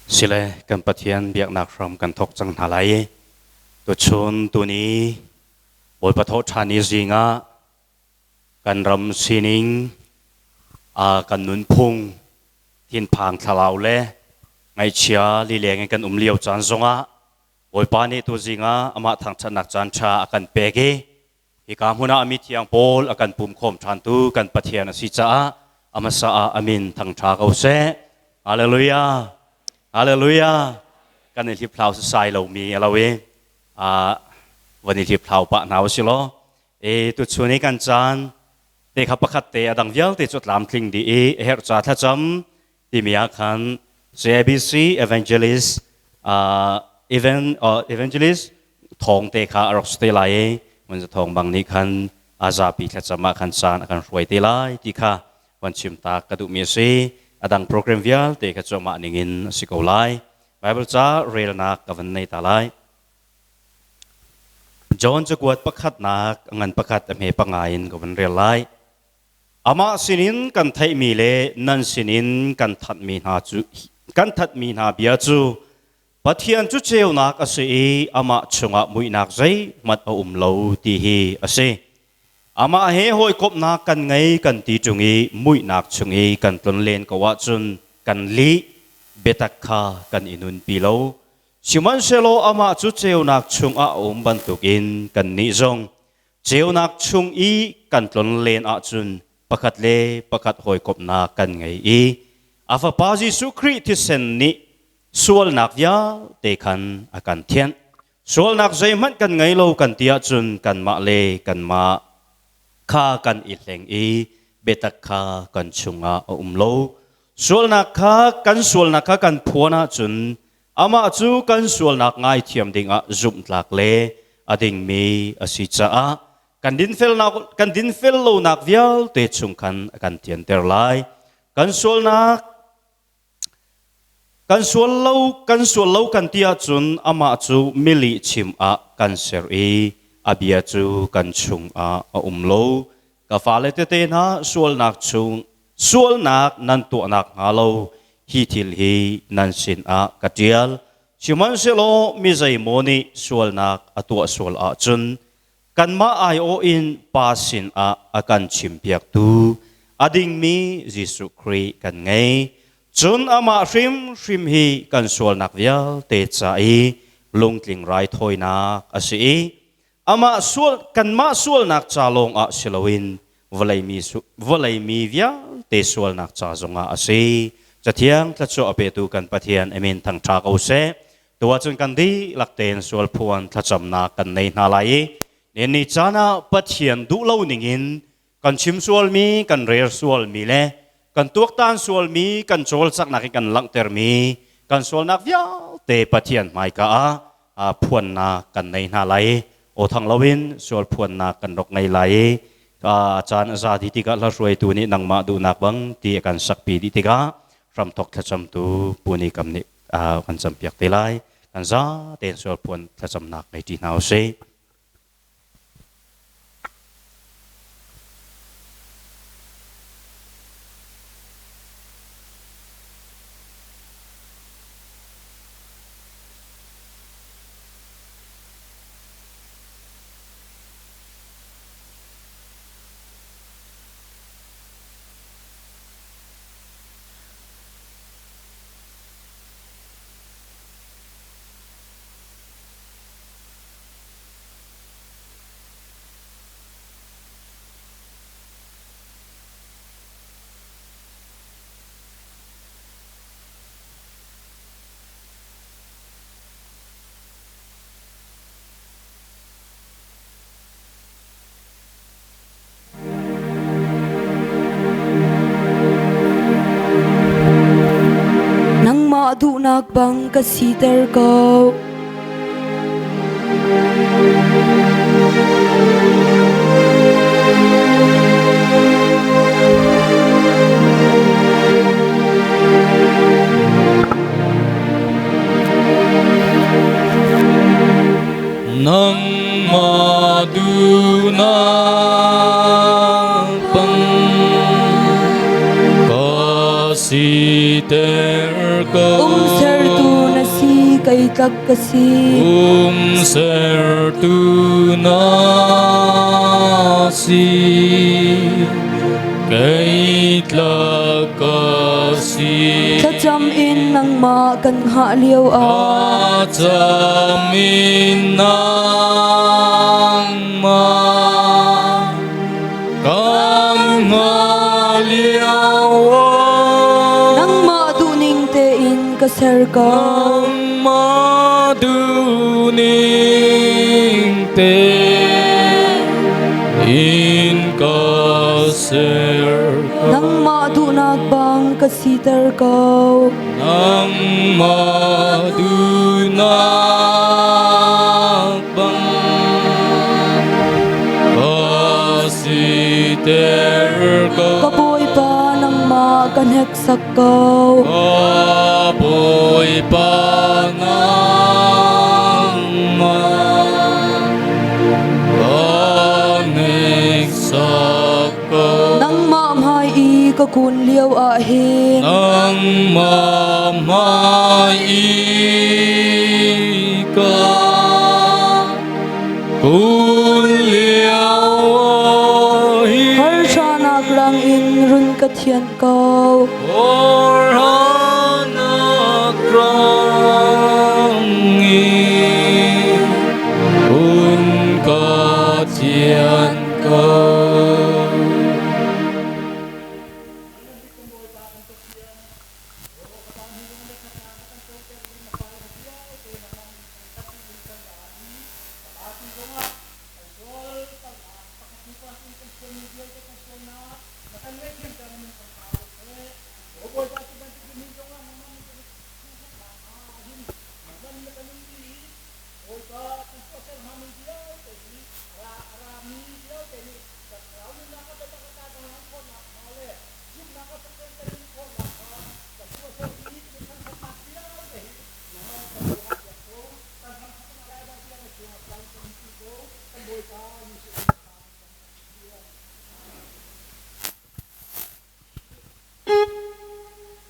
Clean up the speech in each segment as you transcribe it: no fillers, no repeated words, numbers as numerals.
Sile kan Pathian biaknak hram kan thawk cang hna lai i tuchun tuni Bawipa thawhṭhan ni zing ah kan ram sining kan nunphung thinphang thlalau le ngaihchia lileng in kan um lio caan zongah Bawipa nih tuzing ah amah thangṭhatnak caan ṭha a kan pek i hika hmun ah a mithiang pawl a kan pumkhawm ṭhantu kan Pathian a si caah a hmasa ah a min thangṭha ko seh. Hallelujah! Hallelujah! Kan i hliphlau sasai lomi a lo i van i hliphlau pah hna u si law e tuchun i kan caan te kha pakhat te a dang vialte cu tlamtling dih i a herh ca thlacam timi ah khan CIBC evangelist even evangelist thawng te kha a rak si te lai i mun thawng bang nih khan a zapi thlacam ah khan caan a kan hruai te lai ti kha van chim ta ka duhmi a si. A dang program vialte kha cu amah ningin a si ko lai. Bible ca relnak ka van nei ta lai. John cakuat pakhatnak a ngan pakhat a hme panga in ka van rel lai. Amah sinin kan theihmi le nan sinin kan thanhmi hna cu kan thatmi hna bia cu Pathian cu ceunak a si i amah chungah muihnak zeihmanh a um lo ti hi a si. Amah he hawikomhnak kan ngei kan ti ṭung i muihnak chung i kan tlonlen ko ahcun kan lih, biatak kha kan i nunpi lo. Sihmanhsehlaw amah cu ceunak chungah a um bantukin kannih zong ceunak chung i kan tlonlen ahcun pakhat le pakhat hawikomhnak kan ngei i a Fapa Jesuh Khrih thisen nih sualnak vialte khan a kan thianh. Sualnak zeihmanh kan ngei lo kan ti ahcun kanmah le kanmah kha kan i hleng i biatak kha kan chungah a um lo. Sualnak kha kan sualnak kha kan phuan ahcun amah cu kan sualnak ngaithiam dingah zumhtlak le a dingmi a si caah kan dinfelnak kan dinfel lonak vialte chung khan a kan thianter lai. Kan sualnak Kan sual lo, kan sual lo kan ti ahcun amah cu milih chim ah kan ser i a bia cu kan chungah a um lo. Ka fale tete hna, sualnak chung sualnak nan tuahnak hnga lo hi thil hi nan sinah ka ṭial. Sihmanhsehlaw mi zeimaw nih sualnak a tuah sual ahcun kanmah aiawh in Pa sinah a kan chimpiaktu a dingmi Jesuh Khrih kan ngei. Cun amah hrimhrim hi kan sualnak vialte ca i lungtling raithawinak a si i amah sual kanmah sualnak ca lawngah si loin vawlei mi vialte sualnak ca zongah a si. Cathiang thluachuah a petu kan Pathian amin thangṭha ko seh. Tu ahcun kan dihlak tein sualphuan thlacamnak kan nei hna lai i ni caan ah Pathian duh lo ningin kan chim sualmi, kan rel sualmi le kan tuaktan sualmi, kan cawlcanghnak in kan langhtermi kan sualnak vialte Pathian hmaika ah phuannak kan nei hna lai. Aw thang loin sual phuannak kan rak ngei lai i caan a za dih tikah hla hruaitu nih nangmah duhnak bang ti a kan sakpi dih tikah hramthok thlacamtu Pu Ni Kam nih kan campiak te lai. Kan za tein sual phuan thlacamnak ngei ṭi hna usih. Nangmah duhnak bang ka siter ko. Nangmah duhnak bang ka siter ko. Umsertu. kei tlak ka si. Umsertu na si kei tlak ka si. Thlacam in nangmah kan hngah lio ah. Thlacam in nangmah kan hngah lio ah. Nangmah duhning tein ka ser ko. Nangmah duhning tein ka ser ko. Nangmah duhnak bang ka siter ko. Nangmah duhnak bang ka siter ko. Ka Bawipa nangmah ka hneksak ko. Ka Bawipa nangmah ka hneksak ko. Nangmah hmai i ka kun lio ah hin. Nangmah hmai i ka kun lio ah hin. Harsanak rang in run ka thianh ko. Orhanak rang in run ka thianh ko.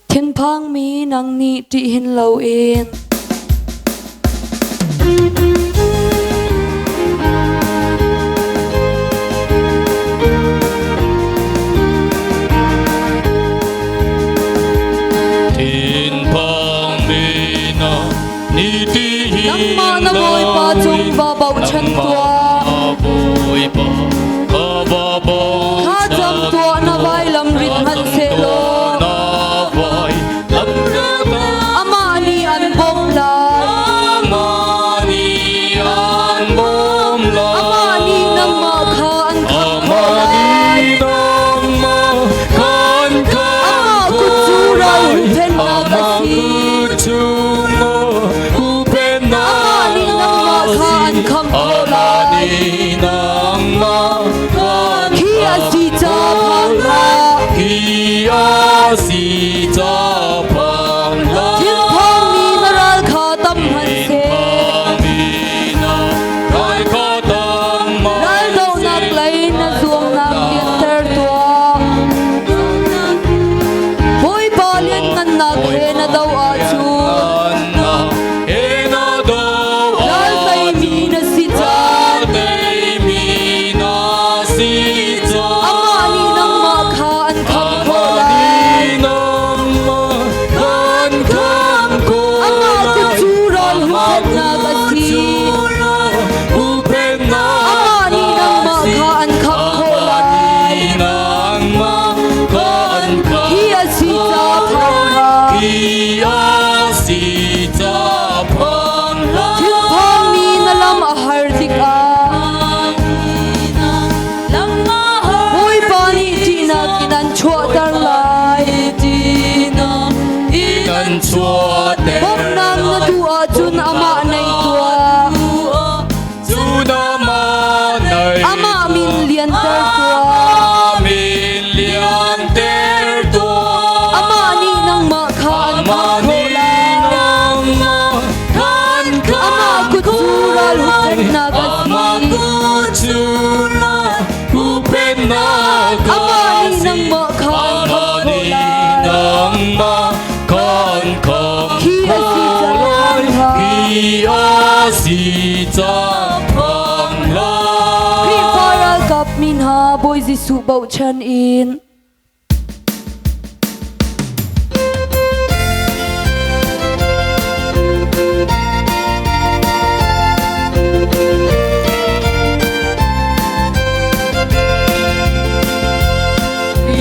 Thinphangmi nang nih ṭih hin loin. Thinphangmi na ni ṭih hin Nangmah na Bawipa cung va bochan tuah. Bawipa ka va bochan Thlacam tuah na vailam rit hmanhsehlaw. Na vailam Amah nih an bawmh lai. Amah nih an bawmh lai. Amah nih nangmah kha an khamh khawh Amah lai. nih nangmah kha an khamh Amah kut cu ral huhphenhnak a Amah si. kut chung huhphenhnak Amah nih nangmah kha an khamh khawh Amah lai. nih nangmah kha an Khi a si ca phang hlah. Khi a si ca phang hlah. Thinphangmi na ral kha tam hmanhseh. Thinphangmi na ral kha tam Raldohnak lei na zuangnak lianhter tuah. Bawipa lianngannak he na do ahcun ral teimi na si caan. Amah nih nangmah kha an khamh khawh lai. hna Bawi Jesuh bochan in.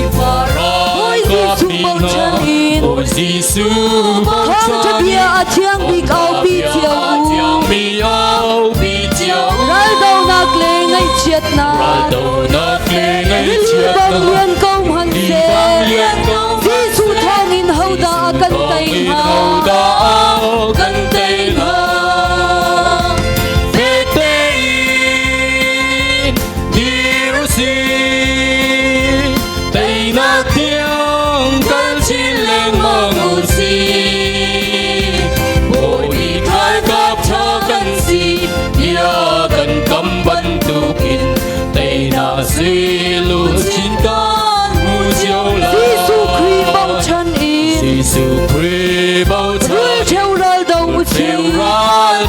Bawi Jesuh bochan in. Bawi Jesuh Thawngṭha bia a thiang bik aupi cio u. Raldonak le ngaihchiatnak. Rili bang lian ko hmanhseh. Jesuh thawngin hodah a kan tei hnga? Kan tei hnga. Fekte in dir usih, teinak tiang kal chin lengmang usih. Bawi ralkap ṭha kan si, bia kan kam bantukin teinak sui luchin kan hmu cio lai. Jesuh Khrih bochan in. Jesuh Khrih bochan Rul ṭheo ral do usih.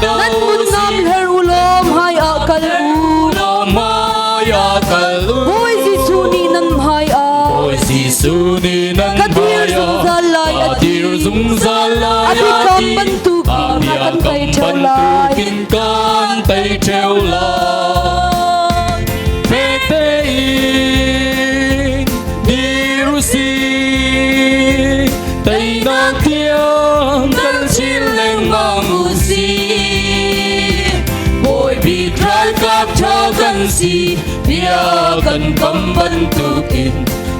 Nan ngunam hler u law hmai ah kal u. Bawi Jesuh nih nan hmai ah. Bawi Jesuh nih nan Ka dir hmai ah zungzal lai a Ka ti. dir zungzal lai A a biakam ti. bantukin A a kan biakam tei ṭheo lai. bantukin kan tei ṭheo lai. Fek tein dir usih, teinak tiang kal chin lengmang usih. Bawi bik ralkap ṭha kan si, bia kan kam bantukin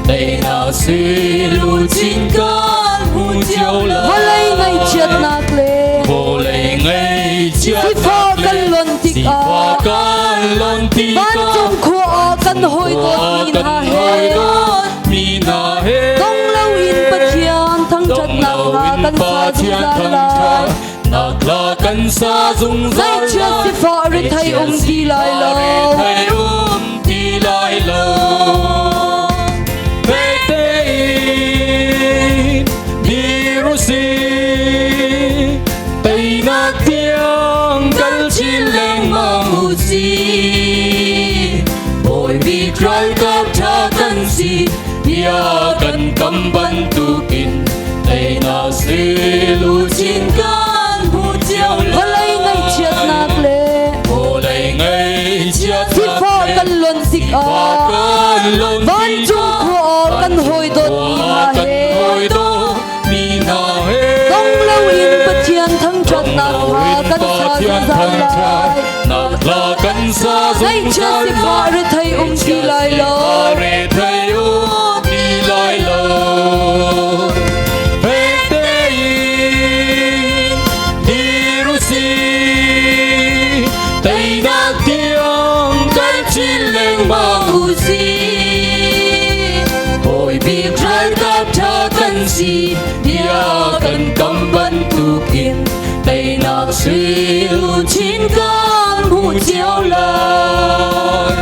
teinak sui luchin kan hmu cio lai. Vawlei ngaihchiatnak le Vawlei ngaihchiatnak Sifah le kan lon tikah sifah kan lon tikah Vancung khua ah kan hawi dawtmi kan hna he hawi dawtmi hna he dong loin Pathian thangṭhatnak hla kan sa Pathian zungzal lai. thangṭhatnak hla kan sa zungzal Ngaihchiat lai. sifah rethei um ti lai lo. Rethei um ti lai lo. Fek tein dir usih, teinak tiang kal chin lengmang usih. Bawi bik ralkap ṭha kan si, bia kan kam bantukin teinak sui luchin kan hmu cio lai. Vawlei ngaihchiatnak le Vawlei ngaihchiatnak sifah le kan lon tikah kan lon Vancung khua ah kan hawi dawtmi hna kan he hawi dawtmi hna he dong loin Pathian thangṭhatnak hla kan sa Pathian zungzal lai. thangṭhatnak hla kan sa Ngaihchiat zungzal sifah lai. rethei um ti lai lo. Rethei um ti lai lo. Fek tein dir usih, teinak tiang kal chin lengmang usih. Bawi bik ralkap ṭha kan si, bia kan kam bantukin teinak sui luchin kan hmu cio lai.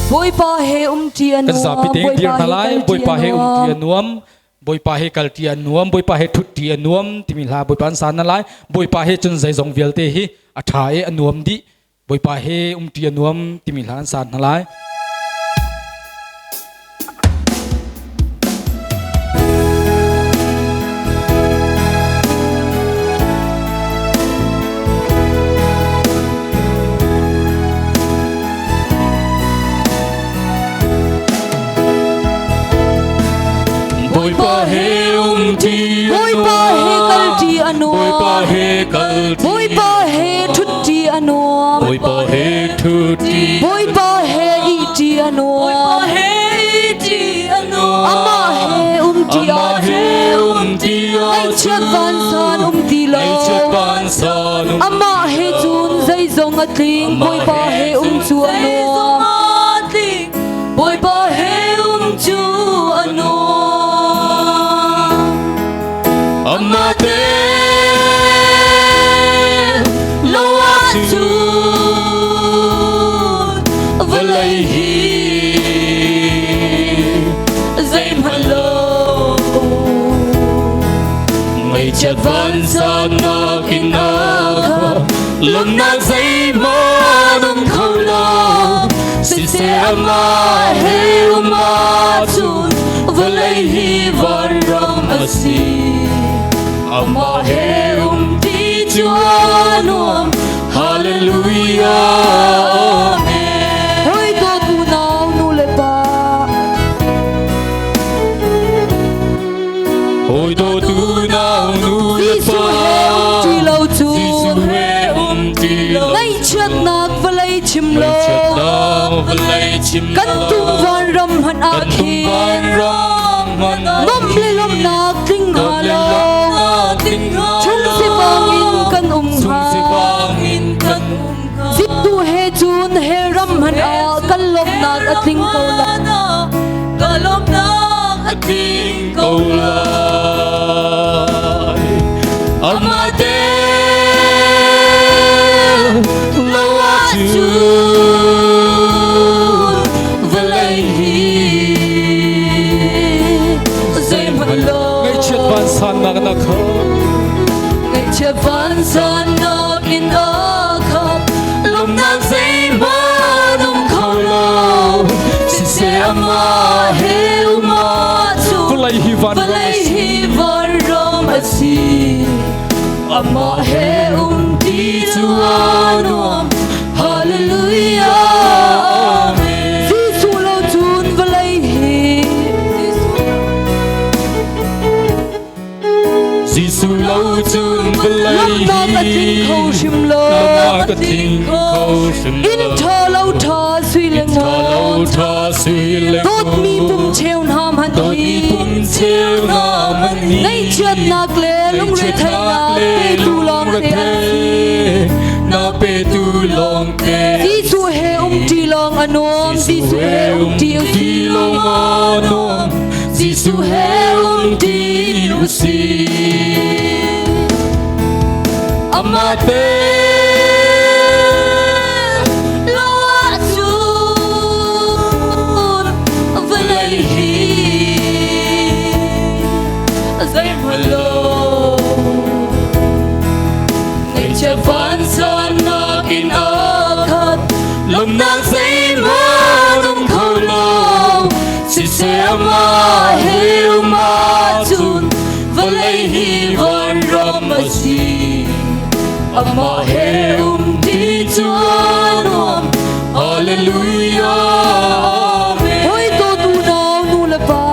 Bawipa he um ṭi a Kan zapi nuam. tein dir Bawipa hna he lai. kal ṭi Bawipa a he um ṭi a nuam. nuam. Bawipa he kal ṭi a nuam. Bawipa he ṭhut ṭi a nuam timi hla Bawipa an sa na lai. Bawipa he cun zeizong vialte hi a ṭha i a nuam dih. Bawipa he um ṭi a nuam timi hla an sa hna lai. Bawipa he um ṭi a Bawipa he kal ṭi a nuam. Bawipa he kal ṭi. Bawipa he ṭhut ṭi a nuam. Bawipa he ṭhut ṭi. Bawipa he ih ṭi a nuam. Amah he um ṭi Amah he ahcun um ṭi ngaihchiat ahcun vansan um ti lo. Ngaihchiat vansan um Amah he cun zeizong a tling. Bawipa he um cu a nuam. Bawipa he um cu a nuam. Amah te lo ahcun vawlei hi zeihmanh lo. Ngaihchiat vansan nakin a kha lawmnak zeihmanh um kho lo. Siseh Siseh amah he um ahcun vawlei hi vanram a si. Amah he um ti cu a nuam. Hallelujah. Amen. Hoi dawt unau nu le pa. Hawi dawtu nau nu le pa. Jesuh he um ti lo cu. Jesuh he um ti lo. Ngaihchiatnak vawlei chim lo. Ngaihchiatnak vawlei chim lo. Kan tum vanram hmanh ah Kan tum khin. vanram hmanh ah Lawmh le lawmhnak tling hnga Lawmh le lo. lawmhnak tling hnga lo. Chung sivang in kan um Chung hnga. sivang in kan um hnga. Ziktu he cun hell ram hmanh ah kan lawmhnak a tling ko lai. Ka lawmhnak a tling ko lai. Amah te lo ahcun vawlei hi zeihmanh lo. Ngaihchiat vansannak na kho. Ngaihchiat vansannak in a khat lawmhnak zeihmanh um kho lo. Siseh amah he um ahcun Vawlei hi vanram a vawlei si. hi vanram a si. Amah he um ti cu a nuam. Hallelujah. Amen. Jesuh lo cun vawlei hi Jesuh lo cun vawlei Lawmhnak a tling kho hrim lo. Lawmhnak a tling kho hrim lo. Inn ṭha lo ṭha sui le Inn ṭha lo ngun. ṭha sui le Dawtmi pum cheu hna hmanh Dawtmi hi pum cheu hna hmanh hi Ngaihchiatnak le lungretheihnak petu lawngte an si. Na petu lawngte Jesuh he umṭi lawng a nuam. Jesuh he umṭi u si. lawng a nuam. Jesuh he umṭi u si. Amah te lo ahcun vawlei hi zeihmanh lo. Ngaihchiat vansannak in a khat lawmhnak zeihmanh um kho lo. Siseh amah he um ahcun vawlei hi vanram a si. Amah he um ti cu a nuam. Hallelujah. Amen. Hoi dawt unau nu le pa.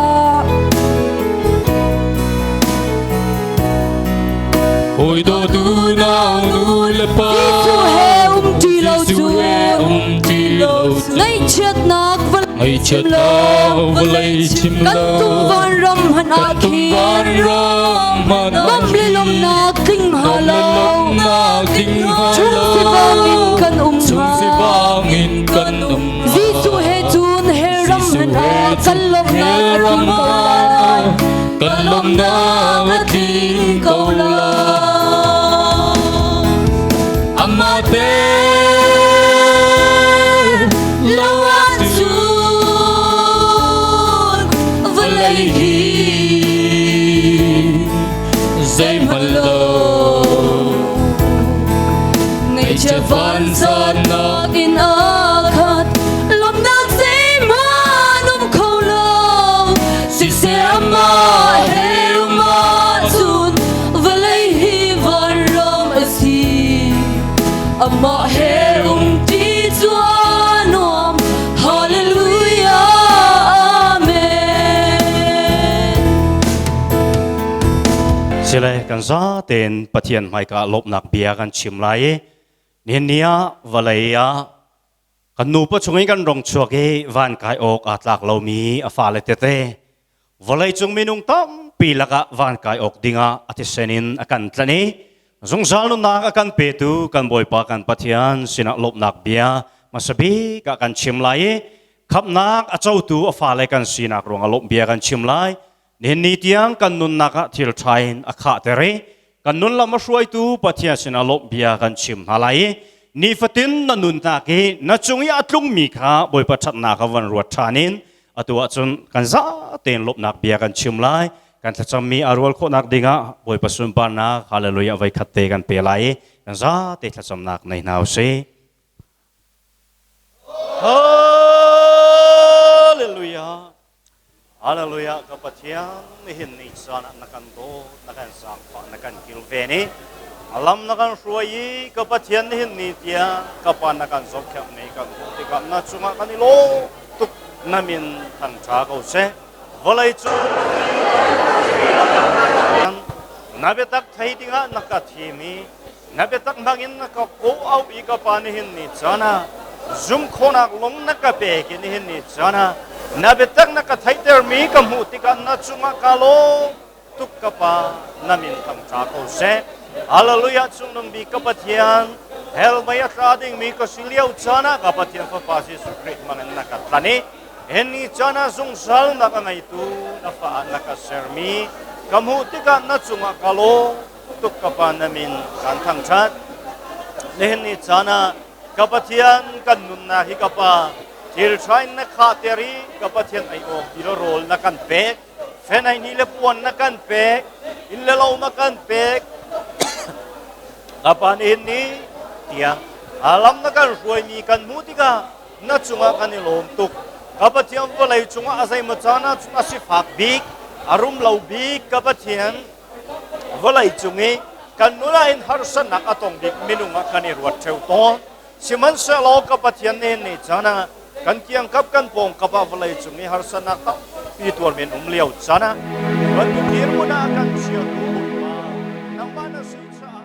Hawi dawtu nau nu le pa. Jesuh he um ṭi lo Jesuh he cun um ṭi lo cun. Ngaihchiatnak vawlei Ngaihchiatnak vawlei chim lo. Kan tum vanram hmanh ah Kan tum khin vanram hmanh ah Lawmh le lawmhnak tling hnga Lawmh le lo. lawmhnak tling hnga Chung lo. sivang in kan um Chung hnga. sivang in kan um hnga. Jesuh he cun hell ram Jesuh hmanh he ah kan cun lawmhnak a hell ram tling ko lai. Kan lawmhnak a tling ko lai. Amah te lo ahcun vawlei hi zeihmanh lo. Ngaihchiat vansannak in a khat lawmhnak zeihmanh um kho lo. Siseh amah he um ahcun vawlei hi vanram a si. Amah he um ṭi cu a nuam. Hallelujah. Amen. Sile kan za tein Pathian hmaika lawmhnak bia kan chim lai i nihin ni ah vawlei ah kan nupa chungin kan rong chuak i van kai awk aa tlak lomi a fale tete vawlei cung minung tampi lakah van kai awk dingah a thisen in a kan tlanh i zungzal nunnak a kan petu kan Bawipa kan Pathian sinah lawmhnak bia hmasa bik ah kan chim lai i khamhnak a cotu a fale kan sinak ruangah lawmh bia kan chim lai. Nihin ni tiang kan nunnak ah thil ṭha in a khahter i kan nun lam a hruaitu Pathian sinah lawmh bia kan chim hna lai i nifatin na nunnak i na cung i a tlungmi kha Bawipa ṭhatnak ah van ruat ṭhan in atu ahcun kan za tein lawmhnak bia kan chim lai. Kan thlacammi a rual khawhnak dingah Bawipa sunparnak hallelujah voi khat te kan pe lai i kan za te thlacamnak nei hna usih. Pathian, nihin ni caan ah na kan dawt, na kan zaangfah, na kan kilven i a lam na kan hruai i ka Pathian nihin ni tiang ka Pa na kan zohkhenh mi kan hmuh tikah na cungah kan i lawm tuk. Na min thangṭha ko seh. Vawlei cu na biatak thei dingah na ka thim i na biatak hmangin na ka kawh auh i ka Pa nihin ni caan ah zumh khawhnak lung na ka pek i nihin ni caan ah na biatak na ka theihtermi ka hmuh tikah na cungah ka lawm tuk. Ka Pa, na min thangṭha ko seh. Hallelujah. Cungnung bik ka Pathian, hell mei a tla dingmi ka si lio caan ah ka Pathian Fapa Jesuh Khrih hmangin na ka tlan i hi caan ah zungzal nak a ngeitu na fa ah na ka sermi ka hmuh tikah na cungah ka lawm tuk. Ka Pa, na min kan thangṭhat. Nihin ni caan ah ka Pathian, kan nunnak hi ka Pa thil ṭha in na khahter i ka Pathian ei awk ti rawl na kan pek, fenai ni le puan na kan pek, inn le lo na kan pek. Ka Pa, nihin ni tiang lam na kan hruaimi kan hmuh tikah na cungah kan i lawm tuk. Ka Pathian, vawlei cungah a zeimaw caan ah cun a sifak bik, a rum lo bik, ka Pathian, vawlei cung i kan nuna in harsatnak a tong bik minung ah kan i ruat ṭheu tawn. Sihmanhsehlaw ka Pathian, nih ni caan ah kan kiangkap, kan pawngkap ah vawlei cung i harsatnak tampi tuarmi an um lio caan ah bantuk dirhmun ah kan chiatu Bawipa nangmah na si caah.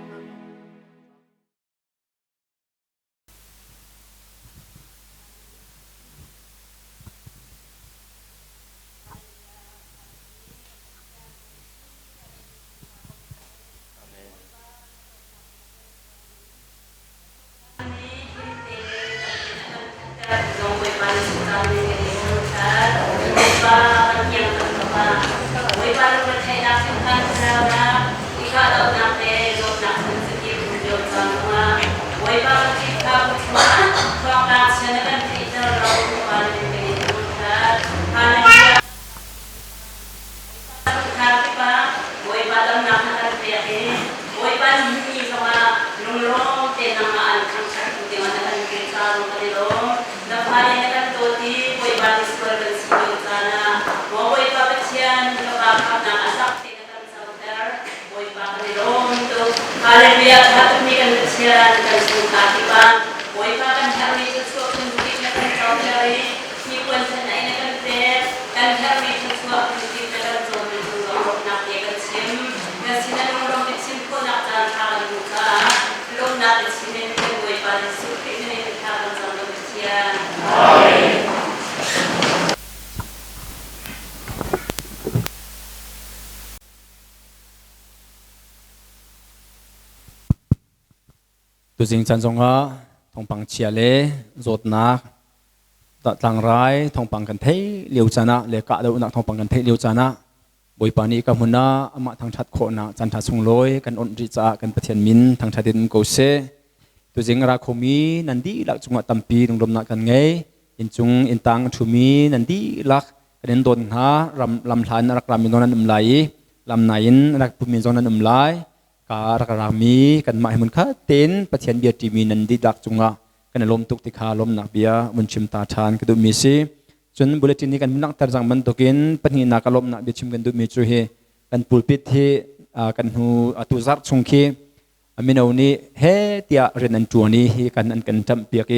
Hallelujah. Tha tukmi kan Pathian, kan chungkhar kipah Bawipa kan herhmi thluachuah phunkip na kan coter i hnipuan than ei na kan pek. Kan herhmi thluachuah phunkip na kan cawmmi cung zong lawmhnak te kan chim. Na sinah lunglawm i chim khawhnak caan tha kan hmuh caah lawmhnak i chim in kan Bawipa Jesuh Khrih min in thla kan cam kan Pathian. Amen. Tuzing caan zongah thawngpang chia le zawtnak tlangrai thawngpang kan theih lio caan ah le kahdohnak thawngpang kan theih lio caan ah Bawipa nih ka hmun ah amah thangṭhat khawhnak caan ṭha sunglawi kan onh rih caah kan Pathian min thangṭhat in um ko seh. Tuzing ra khomi nan dihlak cungah tampi lunglawmhnak kan ngei. Inncung inntang a ṭhumi nan dihlak kan in dawt hna. Ram lamhla in a rak rami zong nan um lai i lamnai in a rak pumi zong nan um lai. Ka rak rami kanmah hi hmunkhat tein Pathian bia ṭimi nan dihlak cungah kan i lawm tuk ti kha lawmnak bia vun chim ta ṭhan ka duhmi si. Cun bulletin nih kan langhter cang bantukin pahnihnak a lawmhnak biachim kan duhmi cu hi kan pulpit hi kan hnu atu zarh chung khi mino nih he tiah rian an ṭuan i hi kan an kan ṭamh piak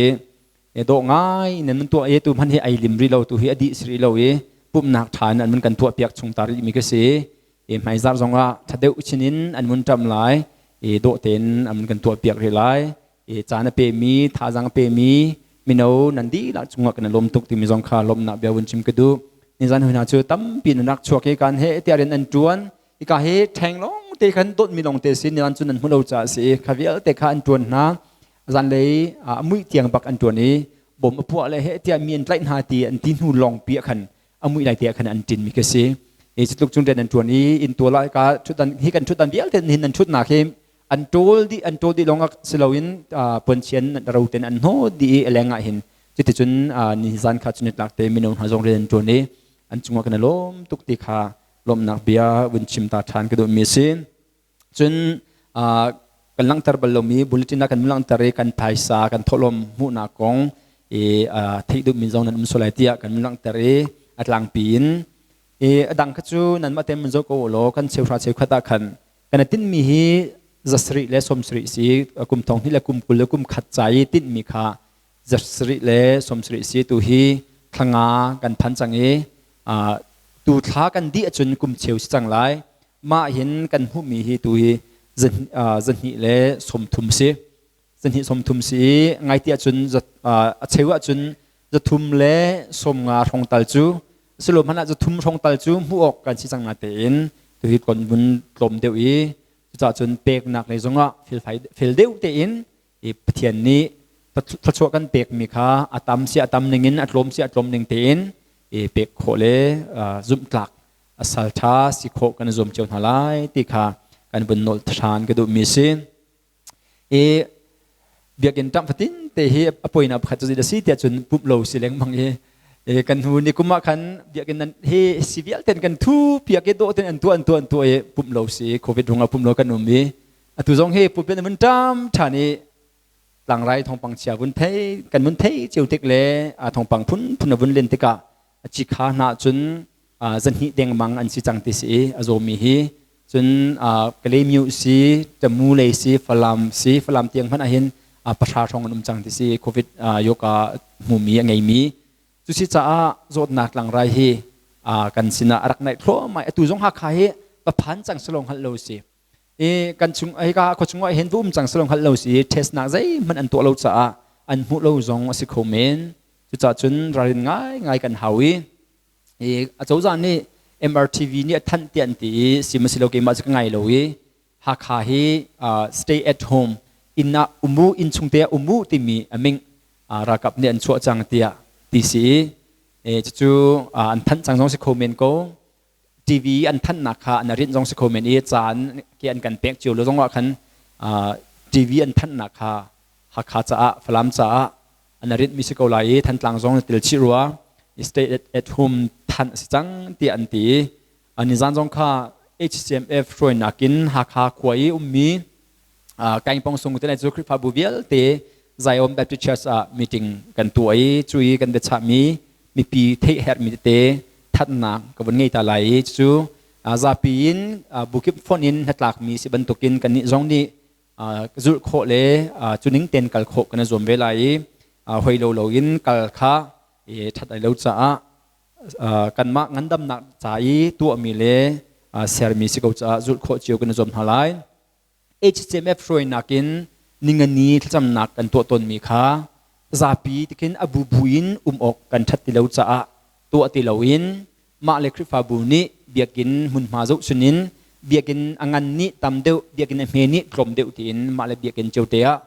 i dawh ngai in an tuah i tu hman hi ai lim rih lo, tu hi a dih si rih lo i pumhnak ṭha in an mun kan tuah piak chung ta rih mi ka si i hmaizarh zongah ṭha deuh chin in an mun ṭamh lai i dawh tein an mun kan tuah piak rih lai i caan a pemi, thazaang a pemi mino nan dihlak cungah kan i lawm tuk timi zong kha lawmhnak bia vun chim ka duh. Nizan hoi hna cu tampi nan rak chuak i kan he tiah rian an ṭuan. Hika hi ṭheng lawng te khan dawtmi lawng te si nizan cu nan hmu lo caah a si i kha vialte kha an ṭuan hna. Zanlei a muih tiang bak an ṭuan i bom a puah le he tiah mi an tlaih hna ti an ti hnu lawng pi ah khan a muih lai te ah khan an ṭin mi ka si. I cutluk cun rian an ṭuan i inn tual ah ka ṭhutdan hi kan ṭhutdan vialte hin nan ṭhutnak hi an ṭawl dih, an ṭawl dih lawng si loin puanchian roten an hnawt dih i leng ah hin cuticun ni zan kha cun tlak te mino hna zong rian an ṭuan i an cungah kan i lawm tuk ti kha lawmhnak bia vun chim ta ṭhan ka duhmi a si. Cun kan langhter bal lomi bulletin ah kan langhter i kan phaisa kan thawhlawm hmuhnak kong i theih duhmi zong nan um sual lai tiah kan langhter i a tlangpi in. I a dang kha cu nanmah tein mun zoh ko u law kan cheuhra cheukhat ah khan kan i tinhmi hi zasarih le sawmsarih si kum thong hnih le kum 20 le kum khat ca i tinhmi kha zasarih le sawmsarih si tu hi thlanga kan phan cang i tu thla kan dih ahcun kum cheu si cang lai. Mah hin kan hmuhmi hi tu hi zahnih le 30 si. Zahnih 30 si i ngai ti ahcun a cheu ahcun 300 le 50 hrawng tal cu silo hmanh ah 300 hrawng tal cu hmuh awk kan si cang na tein tu hi kon vun tlawm deuh i cucaah cun peknak lei zongah fel deuh tein i Pathian nih thluachuah kan pekmi kha a tam si a tam ning in a tlawm si a tlawm ning tein i pek khawh le zumhtlak a sal ṭha si khawh kan i zuam cio hna lai ti kha kan vun nolh ṭhan ka duhmi si. I biakinn ṭamh fatin te hi a poina pakhat cu zeidah si tiah cun pumh lo si lengmang i kan hnu ni kum ah khan biakinn nan hi si vialte kan thu piak i dawh ten an tuah an tuah an tuah i pumh lo si covid rung ah pumh lo kan um i atu zong hi pulpit vun ṭam ṭhan i tlangrai thawngpang chia vun thei kan vun thei cio tik le thawngpang phun phun a vun len tikah a cikha hna cun zahnih dengmang an si cang ti si i a zawmi hi cun Kalaymyo si Tamu lei si Falam si Falam tiang hmanh ahhin pahra hrawng an um cang ti si covid yoga hmumi a ngeimi cu si caah zawtnak tlangrai hi kan sinah a rak naih thluahmah atu zong Hakha hi paphan cang salong hngalh lo si i kan chung hika khua chung ah hin va um cang salong hngalh lo si test nak zeihmanh an tuah lo caah an hmuh lo zong a si kho men. Cucaah cun ralrin ngai ngai kan hau i acozah nih MRTV nih a thanh tiah an ti i sihmanhsehlaw keimah cu ka ngai lo i Hakha hi stay at home inn ah um u, inn chung te ah um u timi a ming ralkap nih an chuah cang tiah ti si i cucu an thanh cang zong si kho men ko. TV an thanhnak kha an rinh zong si kho men i caan ke an kan pek cio lo zong ah khan TV an thanhnak kha Hakha caah Falam caah an rinh mi si ko lai i Thantlang zong tel chih rua stay at home thanh a si cang tiah an ti. Ani zan zong kha HCMF hruainak in Hakha khua i ummi Kaingpong sung te cu Khrihfabu vialte Zion Baptist Church ah meeting kan tuah i cu i kan biachahmi mipi theih herhmi tete thatnak ka vun ngei ta lai i cu zapi in bukip fonh in hnatlakmi si bantukin kannih zong nih zulh khawh le cu ning ten kal khawh kan i zuam ve lai i hoi lo loin kal kha that ai lo caah kanmah ngandamnak ca i tuahmi le sermi si ko caah zulh khawh cio kan i zuam hna lai. HCMF hruainak in ningani thlacamnak kan tuah tawnmi kha zapi tikhin a bubu in um awk kan ṭhat ti lo caah tuah ti loin mah le Khrihfabu nih biakinn hmunhma zohchun in biakinn a ngan nih tam deuh, biakinn a hme nih tlawm deuh tiin mah le biakinn cio te ah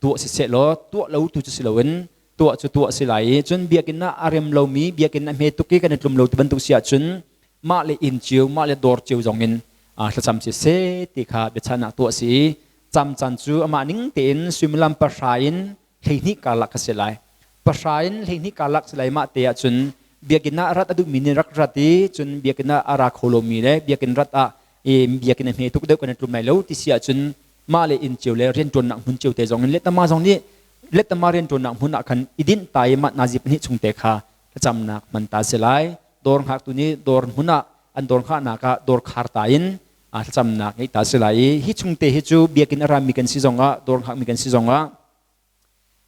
tuah siseh law tuah lo tu cu si loin tuah cu tuah si lai i cun biakinn ah a rem lomi biakinn a hme tuk i kan i tlum lo ti bantuk si ahcun mah le inn cio mah le dawr cio zong in thlacam si seh ti kha biachannak tuah si i cam caan cu amah ning tein suimilam 10 in 12 karlak ka si lai, 10 in 12 karlak si lai. Mah te ahcun biakinn ah rat a duhmi nih rak rat i cun biakinn ah a ra kho lomi le biakinn rat ah biakinn a hme tuk deuh kan i tlum lai lo ti si ahcun mah le inn cio le rianṭuannak hmun cio te zong in letama zong nih letama rianṭuannak hmun ah khan i dinh ta i mah nazi pahnih chung te kha thlacamnak hman ta si lai. Dawr hngaktu nih dawr hmun ah an dawr hngahnak ah dawr khar ta in thlacamnak ngeih ta si lai i hi chung te hi cu biakinn a rami kan si zongah dawr hngakmi kan si zongah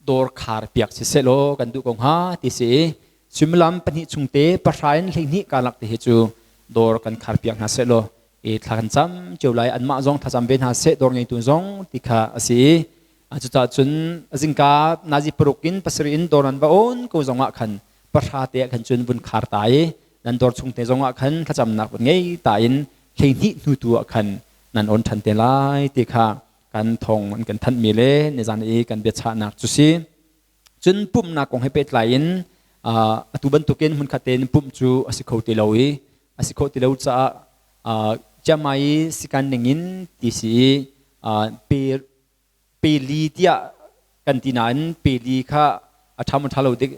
dawr khar piak si sehlaw kan duh ko hnga ti si i suimilam 2 chung te 10 in 12 karlak te hi cu dawr kan khar piak hna sehlaw i thla kan cam cio lai, anmah zong thlacam ve hna seh dawr ngeitu zong ti kha a si. Cucaah cun zingka nazi 6 in 7 in dawr nan va on ko zong ah khan 10 te ah khan cun vun khar ta i nan dawr chung te zong ah khan thlacamnak vun ngei ta in 12 hnu tu ah khan nan on ṭhan te lai ti kha kan thong an kan thanhmi le nizan i kan biachahnak cu si. Cun pumhnak kong he pehtlai in atu bantukin hmunkhat tein pumh cu a si kho ti lo i a si kho ti lo caah Chiangmai sikan ningin ti si i pe peli tiah kan ti nain peli kha a ṭha maw ṭha lo dik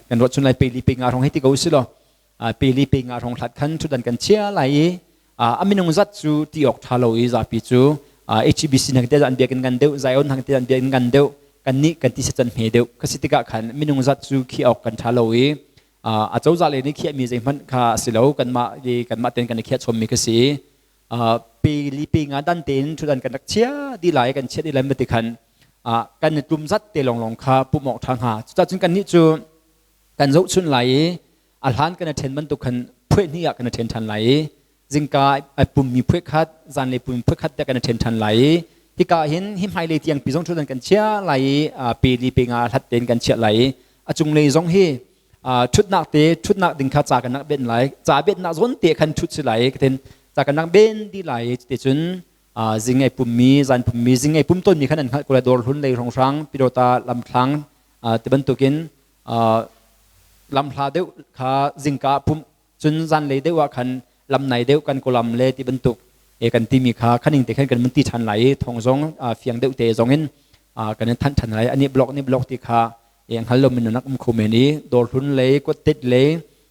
kan ruah chun lai, peli pe nga hrawng hei ti ko si law peli pe nga hrawng hlat khan ṭhutdan kan chia lai i a minung zat cu ti awk ṭha lo i zapi cu HBC hang te an biakinn ngan deuh, Zion hang te an biakinn ngan deuh, kan nih kan ti se can hme deuh ka si tikah khan minung zat cu khi awk kan ṭha lo i. A cozah le nih khiahmi zeihmanh kha a si lo, kanmah i kanmah tein kan i khiah chommi kha si. Pe li pe nga dan tein ṭhutdan kan rak chia dih lai, kan chiah dih lai ti khan kan i tlum zat te lawnglawng kha pumh awk ṭha hnga. Cucaah cun kannih cu kan zohchun lai i a hlan kan i ṭhen bantuk khan phueh hnih ah kan i ṭhen ṭhan lai i zingka ai pummi phueh khat, zanlei pummi phueh khat tiah kan i ṭhen ṭhan lai i hika hin hi hmailei tiang pi zong ṭhutdan kan chiah lai i pe li pe nga hlat tein kan chiah lai i a cunglei zong hi ṭhutnak te ṭhutnak ding kha ca kan nak ben lai, ca bennak zawn te khan ṭhut si lai katin ca kan nak ben di lai. Te cun zing ai pummi, zan pummi, zing ai pum tawnmi khan an hngalh ko lai, dawr hlun lei hrawnghrang, Pidota lamthlang ti bantukin lamhla deuh kha zingka pum, cun zanlei deuh ah khan lam nai deuh kan kawlam le ti bantuk e kan timi kha khaning te khan kan mun ti ṭhan lai i thong zong fiang deuh te zong in kan in thanh ṭhan lai. Ani blok ni blok ti kha e hngal lo min nak um kho men i dawr hlun lei, kut lei,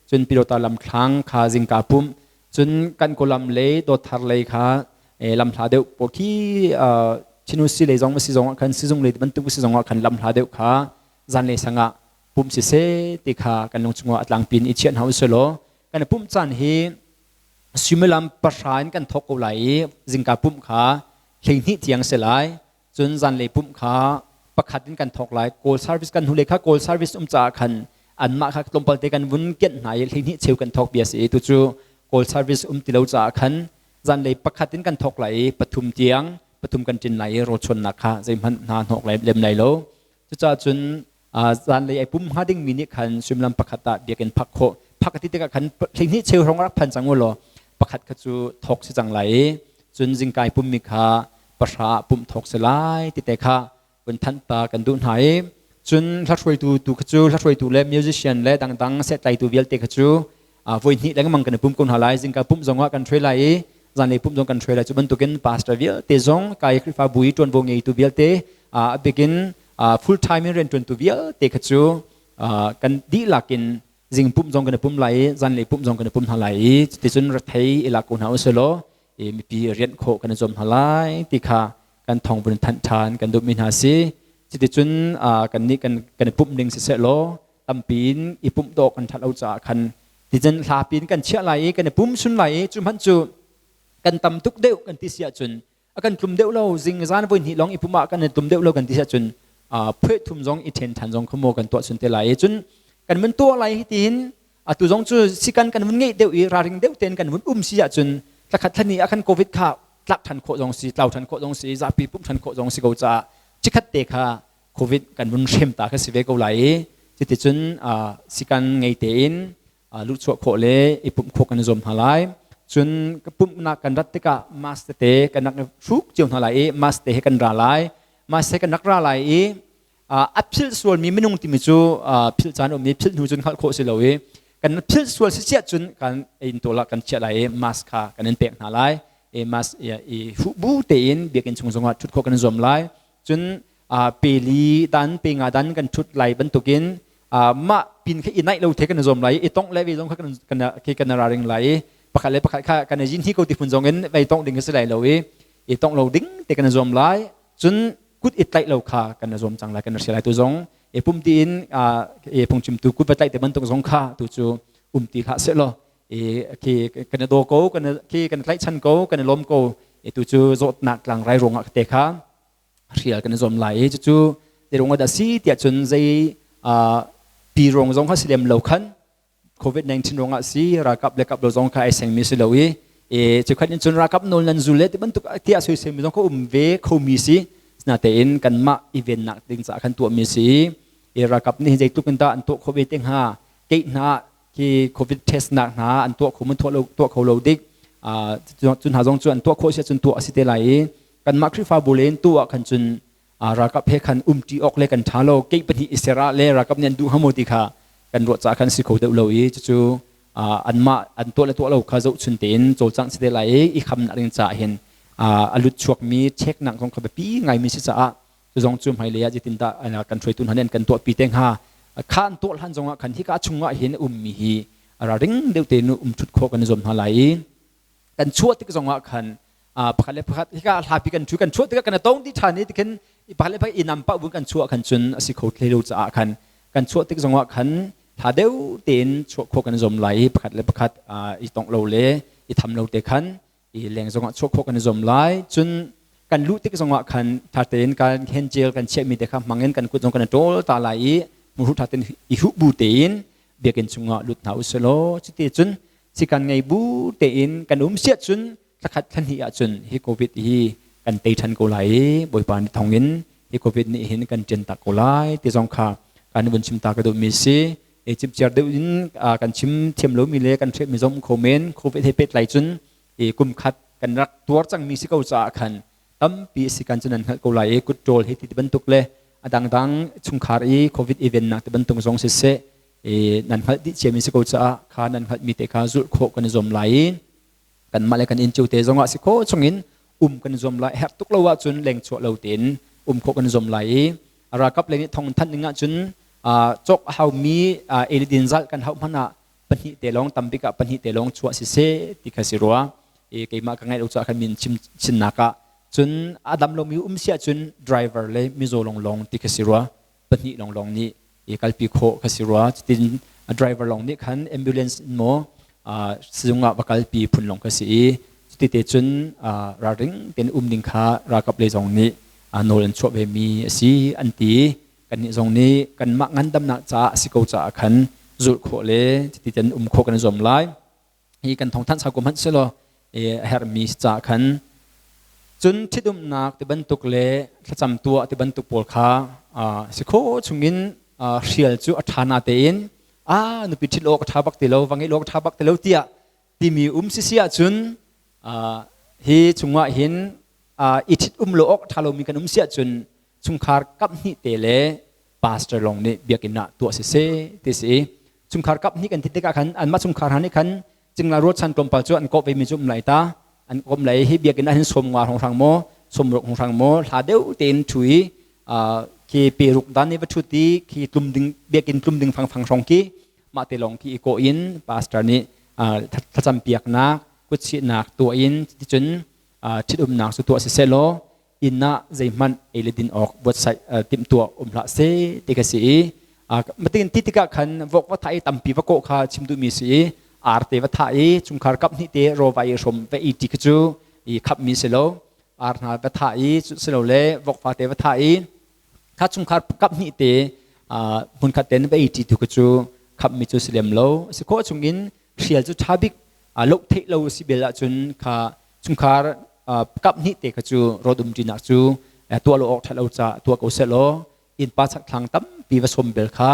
cun Pilota lamthlang kha zingka pum, cun kan kawlam lei, dawt thar lei kha lamhla deuh pawl khi chinu si lei zong si zong ah khan sizung lei bantuk si zong ah khan lamhla deuh kha zanlei sangah pum siseh ti kha kan lung chungah a tlangpi in i chiah hna usih law, kan pumh caan hi suimilam 9 in kan thawk ko lai i zingka pumh kha 12 tiang si lai. Cun zanlei pumh kha 1 in kan thawk lai. Call service kan hnulei kha call service um caah khan anmah kha tlawmpal te kan vun kianh hna i 12 cheu kan thawk bia si i tu cu call service um ti lo caah khan zanlei 1 in kan thawk lai i 3 tiang, 3 kan ṭin lai i rawlchuannak kha zeihmanh hna hnawk lai lem lai lo. Cucaah cun zanlei ai pum hnga dingmi nih khan suimilam 1 ah biakinn phak khawh, phak ti tikah khan 12 cheu hrawng rak phan cang u law 1 kha cu thawk si cang lai i cun zingkai pummi kha 9 ah pumh thawk si lai ti te kha vun thanh ta kan duh hna i cun hlahruaitu tu kha cu, hlahruaitu le musician le dangdang sehtlaitu vialte kha cu voi hnih lengmang kan i pum ko hna lai. Zingka pumh zong ah kan hruai lai i zanlei pumh zong kan hruai lai. Cu bantukin pastor vialte zong, kai Khrihfabu i ṭuanvo ngeitu vialte, a bikin full time in rianṭuantu vialte kha cu kan dihlak in zing pumh zong kan i pum lai i zanlei pumh zong kan i pum hna lai i cuticun rethei i lak ko hna usih law mipi rianh khawh kan i zuam hna lai ti kha kan thong vun thanh ṭhan kan duhmi hna si. Cuticun kan nih kan i pumh ning siseh law tampi in i pumh dawh kan ṭhat lo caah khan tizen hlapi in kan chiah lai i kan i pum sun lai i cu hmanh cu kan tam tuk deuh kan ti si ahcun a kan tlum deuh lo, zing zan voi hnih lawng i pum ah kan i tlum deuh lo kan ti si ahcun phueh thum zong i ṭhen ṭhan zong khumaw kan tuah sun te lai i cun kan mun tuah lai. Hi tihin atu zong cu sikan kan vun ngeih deuh i ralring deuh tein kan vun um si ahcun thlakhat thlani ah khan COVID kha tlak ṭhan khawh zong si, tlau ṭhan khawh zong si, zapi pumh ṭhan khawh zong si ko caah chikhat te kha COVID kan vun hrem ta kha si ve ko lai i cuticun sikan ngei tein luhchuah khawh le i pumh khawh kan i zuam hna lai. Cun pumhnak kan rat tikah mask tete kan rak hruk cio hna lai i mask te he kan ra lai, mask he kan rak ra lai i a philh sualmi minung timi cu philh caan um i philh hnu cun hngalh khawh si lo i kan philh sual si chiah cun kan in tawl ah kan chiah lai i mask kha kan in pek hna lai i mask i huh bu tein biakinn chung zongah ṭhut khawh kan i zuam lai. Cun pe li dan, pe nga dan kan ṭhut lai bantukin mah pin kha i naih lo the kan i zuam lai i tongh le ve zong kha kan kan kan ra ring lai i pakhat le pakhat kha kan i zin hi ko ti phun zong in vei tongh ding si lai lo i i tongh lo ding te kan i zuam lai. Cun kut i tlaih lo kha kan i zuam cang lai, kan i lai. Tu zong i pum tiin i phungchimtu kut va tlaih te bantuk zong kha tu cu um ti hlah seh law i khi kan i daw ko, kan khi kan i tlaihchan ko, kan i lawm ko i tu cu zawtnak tlangrai ruangah te kha hrial kan i zuam lai i cucu zei dah si tiah cun zei pi ruang zong kha si lem lo khan COVID-19 ruangah si, ralkap le kap lo zong kha ai sengmi si lo i e chekhat in cun ralkap nawl nan zul le ti bantuk tiah soisel mi zong kha um ve khomi si. Natein kanmah i vennak ding caah khan tuahmi si i ralkap nih zeitluk in dah an tuah khawh ve te hnga, keih hna khi COVID test nak hna an tuah kho mun tuah kho lo dik, cu hna zong cu an tuah khawh si cun tuah a si te lai i kanmah Khrihfabu len tu ah khan cun ralkap he khan umṭi awk le kan ṭha lo, keih pahnih i ser ah le ralkap nih an duh hnga maw ti kha kan ruah caah khan si kho deuh lo i cucu anmah an tuah le tuah lo kha zohchun tein cawlcangh si te lai i i khamnak ding caah hin a lut chuakmi checknak zong kha biapi ngaimi si caah cu zong cu hmailei ah zeitindah kan hruaitu hna nih an kan tuahpi te hnga. Kha an tuah hlan zongah khan hika chungah hin ummi hi ralring deuh tein um ṭhut khawh kan i zuam hna lai i kan chuah tik zongah khan pakhat le pakhat hika hlapi kan ṭhu, kan chuah tikah kan tong ti ṭhan i tikhin pakhat le pakhat i nam pah bu kan chuah khan cun a si kho hlei lo caah khan kan chuah tik zongah khan tha deuh tein chuah khawh kan i zuam lai i pakhat le pakhat i tongh lo le i tham lo te khan i leng zongah chuah khawh kan i zuam lai. Cun kan luh tik zongah khan tha tein kan hand gel kan chiahmi te kha hmangin kan kut zong kan i ṭawl ta lai i muru tha tein i huh bu tein biakinn chungah lut hna usih law cuti cun sikan ngei bu tein kan um siah cun thlakhat thlahnih ahcun hi COVID hi kan tei ṭhan ko lai i Bawipa nih thawngin hi COVID nih hin kan ṭian tak ko lai ti zong kha kan vun chim ta ka duhmi si. E cipciar deuh in kan chim thiam lomi le kan hrehmi zong kho men. COVID he pehtlai cun i kum khat kan rak tuar cangmi si ko caah khan tampi si kan cu nan hngalh ko lai i kut ṭawl hi ti bantuk le a dangdang chungkhar i COVID i vennak ti bantuk zong siseh i nan hngalh dih ciami si ko caah kha nan hngalhmi te kha zulh khawh kan i zuam lai i kanmah le kan inn cio te zongah si khawh chungin um kan i zuam lai. Herh tuk lo ahcun leng chuah lo tein um khawh kan i zuam lai i ralkap lei nih thong thanh ding ahcun cawk a haumi eidin zal kan hauh hmanh ah pahnih te lawng, tambik ah pahnih te lawng chuah siseh ti kha si rua. I keimah ka ngaih lo caah khan min chim chinnak ah cun a dam lomi um si ahcun driver le mizaw longlong ti kha si rua, pahnih longlong nih i kalpi khawh kha si rua. Cutin driver lawng nih khan ambulance in maw sizung ah va kalpi phun lawng kha si i cuti te cun ralring tein um ding kha ralkap lei zong nih nawl an chuah ve mi a si an ti. Kannih zong nih kanmah ngandamnak caah a si ko caah khan zulh khawh le cuti ten um khawh kan i zuam lai. Hi kan thawngthanh sau ko hmanh selaw a herhmi caah khan cun ṭhitumnak ti bantuk le thlacam tuah ti bantuk pawl kha si khawh chungin hrial cu a ṭha na tein a nupi ṭhit awk a ṭha bak ti lo, va ngeih awk a ṭha bak ti lo tiah timi um sisi ahcun hi chungah hin i ṭhit um lo awk ṭha lomi kan um si ahcun chungkhar kap hnih te le pastor lawng nih biakinn ah tuah siseh ti si. Chungkhar kap hnih kan ti tikah khan anmah chungkhar hna nih khan cingla ruachan tlawmpal cu an kawh ve mi cu um lai ta, an kom lai. Hi biakinn ah hin som nga hrawng hrang maw, som ruk hrawng hrang maw hla deuh tein ṭhu i khi peruk dan nih va ṭhut i khi tlum ding biakinn tlum ding fangfang hrawng khi mah te lawng khi i kawh in pastor nih thlacam piaknak, kutchihnak tuah in ticun ṭhitumnak cu tuah siseh law inn ah zeihmanh ei le din awk buatsaih timhtuah um hlah seh ti ka si. I matin ti tikah khan vok va thah i tampi va kawh kha chim duhmi si i arte va thah i chungkhar kap hnih te raw va i hrom va i ti kha cu i khapmi si lo. Ar hna va thah i si lo le vok fate va thah i kha chungkhar kap hnih te hmunkhat ten va i ti tu kha cu khapmi cu si lem lo. Si khawh chungin hrial cu ṭha bik. Loh theih lo si bel ahcun kha chungkhar kap hnih te kha cu rawt um ṭinak cu tuah lo awk ṭhat lo ca tuah ko seh law innpa chakthlang tampi va som bel kha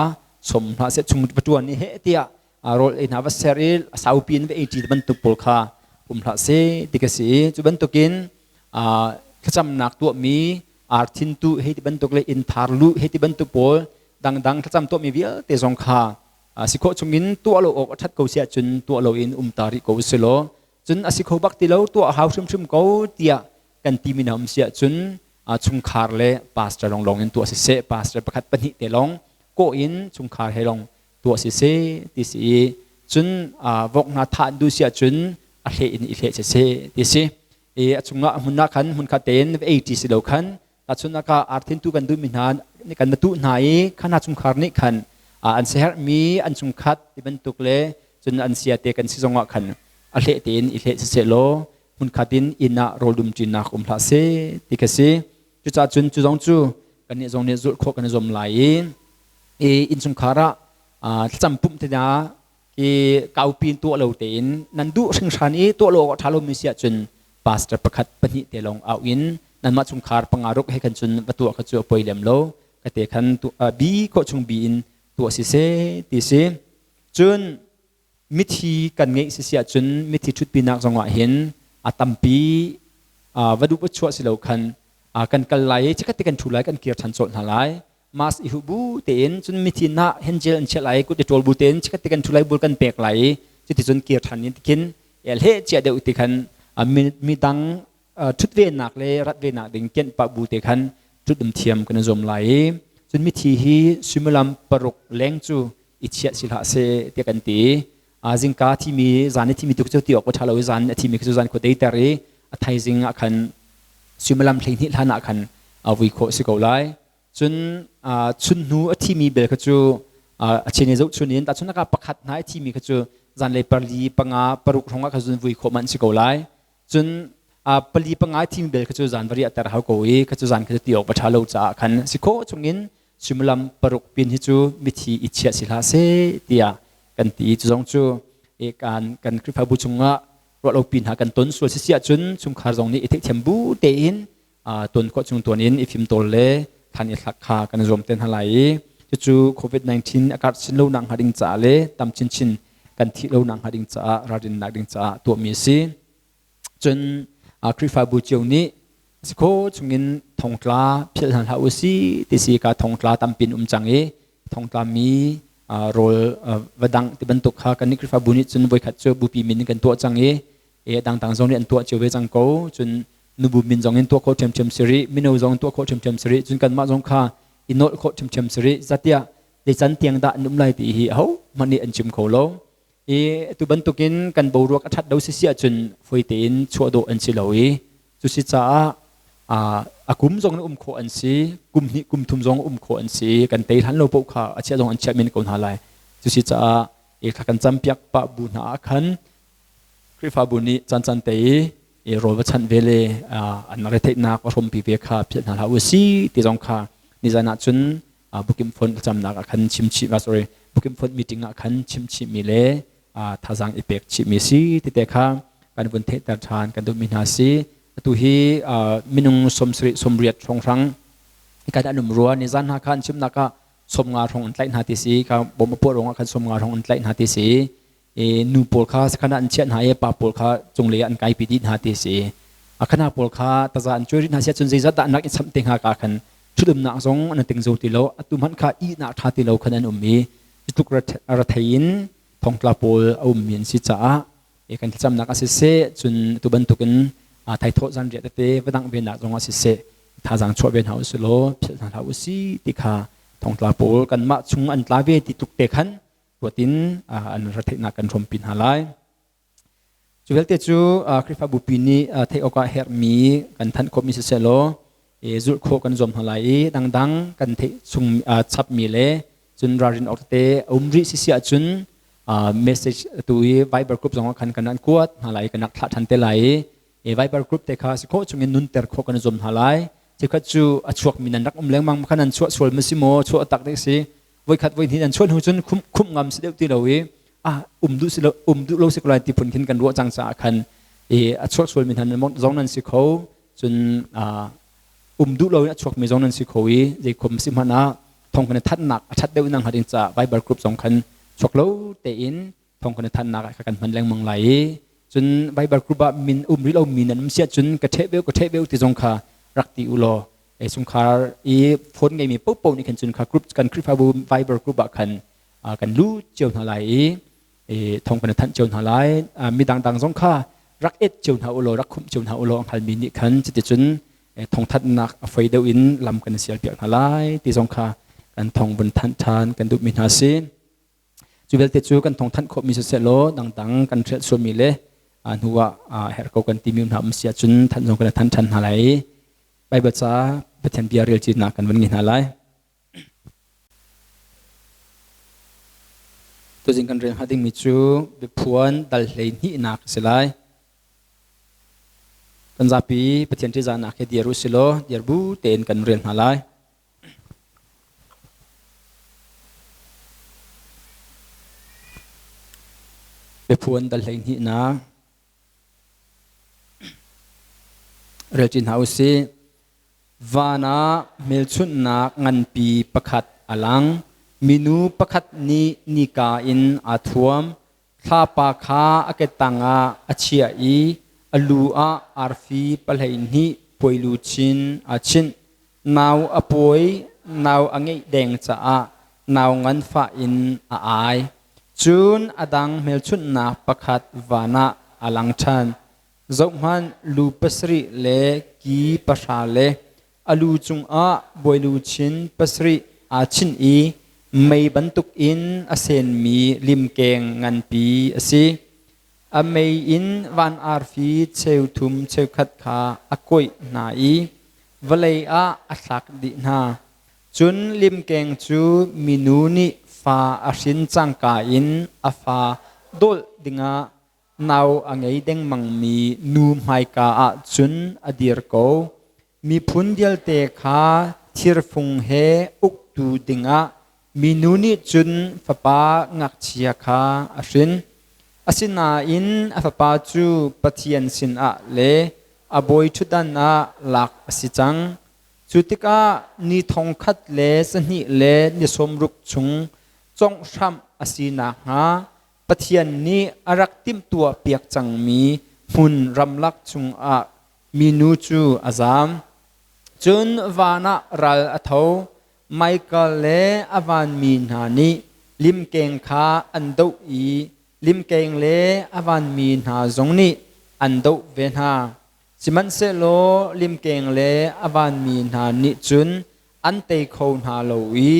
som hna seh. Chung va ṭuan i heh tiah rawl ei hna va ser i saupi in va ei ṭi bantuk pawl kha um hlah seh ti ka si. I cu bantukin thlacamnak tuahmi, arthin tu hei ti bantuk le inn thar lu hei ti bantuk pawl dangdang thlacam tuahmi vialte zong kha si khawh chungin tuah lo awk a ṭhat ko si ahcun tuah loin um ta rih ko usih law cun a si kho bak ti lo, tuah hau hrimhrim ko tiah kan timi na um si ahcun chungkhar le pastor longlong in tuah siseh, pastor pakhat pahnih te lawng kawh in chungkhar he lawng tuah siseh ti si. I cun vok hna thah duh si ahcun a hleh in i hleh siseh ti si. I a chungah hmun ah khan hmunkhat tein ei ṭi si lo khan tahchun ah arthin tu kan duhmi hna kan na tuh hna i kha hna chungkhar nih khan an siaherhmi an chungkhat ti bantuk le cun an sia te kan si zongah khan a hleh tein i hleh siseh law hmunkhat in inn ah rawldum ṭinak um hlah seh ti ka si. Cucaah cun cu zong cu kannih zong nih zulh khawh kan i zuam lai i innchungkhar ah thlacam pumh te hna i kaupi in tuah lo tein nan duh hringhran i tuah lo awk a ṭha lomi si ahcun pastor pakhat pahnih te lawng au in nanmah chungkhar panga ruk he khan cun va tuah kha cu a poi lem lo ka te khan bi khawh chung bi in tuah si seh ti si. Cun mithi kan ngeih si si ahcun mithi ṭhutpinak zongah hin a tampi va duh va chuah si lo khan kan kal lai i chikkhat te kan ṭhu lai, kan kir ṭhan colh hna lai. Mas i huh bu tein cun mithi na henjel an chiah lai, kut i ṭawl bu tein chikkhat te kan ṭhu lai, bul kan pek lai i cuticun kir ṭhan in tikhin hleh chia deuh ti khan mi dang ṭhut venak le rat venak ding kianh pah bu te khan ṭhut um thiam kan i zuam lai. I cun mithi hi suimilam 6 leng cu i chiah si hlah seh tiah kan ti. Zingka thimi, zan i thimi tu cu ti awk a ṭha lo i zan a thimi cu zan khua deiter i a thaizing ah khan suimilam 12 hlan ah khan vui khawh si ko lai. Cun chun hnu a thimi bel kha cu A chin i zohchun in tahchunhnak ah pakhat hna i thimi kha cu zanlei parli panga paruk hrawng ah kha cun vui khawh manh si ko lai. Cun pali panga thimi bel kha cu zan vari a ter hau ko i kha cu zan kha cu ti awk va ṭha lo caah khan si khawh chungin suimilam paruk pin hi cu mithi i chiah si hlah seh tiah kan ti. Cu zong cu kan kan Khrihfabu chungah ruahlopi hna kan ton sual si si ahcun chungkhar zong nih i theihthiam bu tein ton khawh chung tuan in i fimtawl le thlan i thlak kha kan zuam te hna lai i cucu COVID-19 a karh chin lo nak hnga ding caah le tam chinchin kan thih lo nak hnga ding caah ralrinnak ding caah tuahmi a si. Cun Khrihfabu cio nih si kho chungin thongtla philh hna hlah u si ti si ka thongtla tampin um cang i thongtla mi rawl va dang ti bantuk kha kan nih Khrihfabu nih cun voikhat cu bupi min in kan tuah cang i e dangdang zong nih an tuah cio ve cang ko. Cun nubu min zong in tuah khawh ṭhiamṭhiam si rih, mino zong tuah khawh ṭhiamṭhiam si rih, cun kanmah zong kha i nolh khawh ṭhiamṭhiam si rih. Zatiah zeican tiang dah an um lai ti hi aho hmanh nih an chim kho lo. I tu bantukin kan boruak a ṭhat lo si si ahcun fawi tein chuah dawh an si lo i cu si caah a kum zong in um khawh an si, kum hnih kum thum zong um khawh an si. Kan tei hlan lo paoh kha a chiah zong an chiah men ko hna lai. Cu si caah i thla kan campiak pah bu hna ah khan Khrihfabu nih caancaan te i rawl va chanh ve le an retheihnak va hrawmpi ve kha philh hna hlah u si ti zong kha nizan ah cun Bukim Phone thlacamnak ah khan chim chih sorry Bukim Phone meeting ah khan chim chihmi le thazaang i pek chihmi si ti te kha kan vun theihter ṭhan kan duhmi hna si. Atu hi minung 70 sawmriat hrawnghrang kan an um rua. Nizan hna kha an chimnak ah 50 hrawng an tlaih hna ti si ka bom a puah ruangah khan 50 hrawng an tlaih hna ti si. Nu pawl kha sakhan ah an chiah hna i pa pawl kha cunglei ah an kaipi dih hna ti a si. A khana pawl kha taza an cuai rih hna si ahcun zeizat dah an rak i chamh te hnga ka khan ṭhutumnak zong an ting zo ti lo, atu hmanh kha ihnak ṭha ti lo khan an um i tluk rethei in thongtla pawl a ummi an si caah kan thlacamnak ah siseh, cun tu bantukin thaithawh zanriah tete va dangh ve nak zong ah siseh, thazaang chuah ve hna usih law philh hna hlah usih ti kha thongtla pawl kanmah chung an tla ve ti tluk te khan ruat in an retheihnak kan hrawmpi hna lai. Cu vialte cu Khrihfabu pi nih theih awkah herhmi kan thanh khawhmi siseh law zulh khawh kan zuam hna lai i dangdang kan theih chung chapmi le cun ralrin awk tete a um rih sisi ahcun message tu i Viber group zong ah khan kan an kuat hna lai i kan rak thlah ṭhan te lai i Viber group te kha si khawh chungin nunter khawh kan zuam hna lai. Chikkhat cu a chuakmi nan rak um lengmang khan nan chuah sual ma si maw, chuah tak dek si voikhat voihnih an chuah hnu cun khumh ngam si deuh ti lo i ah um duh si lo, um duh lo si ko lai ti phun khin kan ruah cang caah khan i a chuak sualmi hna zong nan si kho, cun um duh lo in a chuakmi zong nan si kho i zeikhom si hmanh ah thong kan thatnak a that deuh nang hnga ding caah Viber group zong khan chuak lo tein thong kan thannak ah kan hman lengmang lai i cun Viber group ah min um rih lo mi nan um siah cun ka ṭheh beu ka ṭheh beu ti zong kha rak ti u law chungkhar i phone ngeimi paohpaoh nih khan cun kha group kan Khrihfabu Viber group ah khan kan lut cio hna lai i thong kan thanh cio hna lai. Mi dangdang zong kha rak et cio hna u law, rak khumh cio hna u law, hngalmi nih khan cuticun thongthatnak a foi deuh in lam kan sial piak hna lai ti zong kha kan thong vun thanh ṭhan kan duhmi hna si. Cu vialte cu kan thong thanh khawhmi siseh law dangdang kan hrelh sualmi le hnu ah herh ko kan timi hna um si ahcun thanh zong kan thanh ṭhan hna lai i Baibal ca Pathian bia rel cinak kan van ngei hna lai. Tuzing kan rel hnga dingmi cu biaphuan dal hlei hnihnak a si lai. Kan zapi Pathian ṭihzahnak he dir u si law dir bu tein kan rel hna lai. Biaphuan dal hlei hnihnak Relṭi hna u sih. Van ah hmelchunhnak nganpi pakhat a lang. Minu pakhat nih nika in aa thuam. Thlapa kha a ketang ah a chiah i a lu ah arfi 12 puailuchin aa chinh. Nau a pawi, nau a ngeih deng caah nau nganfah in a ai. Cun a dang hmelchunhnak pakhat van ah a lang ṭhan. Zohhmanh, lu pasarih le ki pahra le a lu cungah bawiluchin pasarih aa chinh i mei bantukin a senmi limkeng nganpi a si. A mei in van arfi cheuthum cheukhat kha a kuaih hna i vawlei ah a thlak dih hna. Cun limkeng cu minu nih fa a hrin cangka in a fa dawlh dingah nau a ngei dengmangmi nu hmaika ah cun a dir ko. Miphun vialte kha thirfung he uktu dingah minu nih cun fapa ngakchia kha a hrin. Asinain a fapa cu Pathian sinah le a bawiṭhutdan ah lak a si cang. Cu tikah ni thong khat le sahnih le ni sawm ruk chung conghhramh a si nakhnga Pathian nih a rak timhtuahpiak cangmi hmun ramlak chungah minu cu a zaam. Cun van ah ral a tho. Michael le a vanmi hna nih limkeng kha an doh i limkeng le a vanmi hna zong nih an doh ve hna. Sihmanhsehlaw limkeng le a vanmi hna nih cun an tei kho hna lo i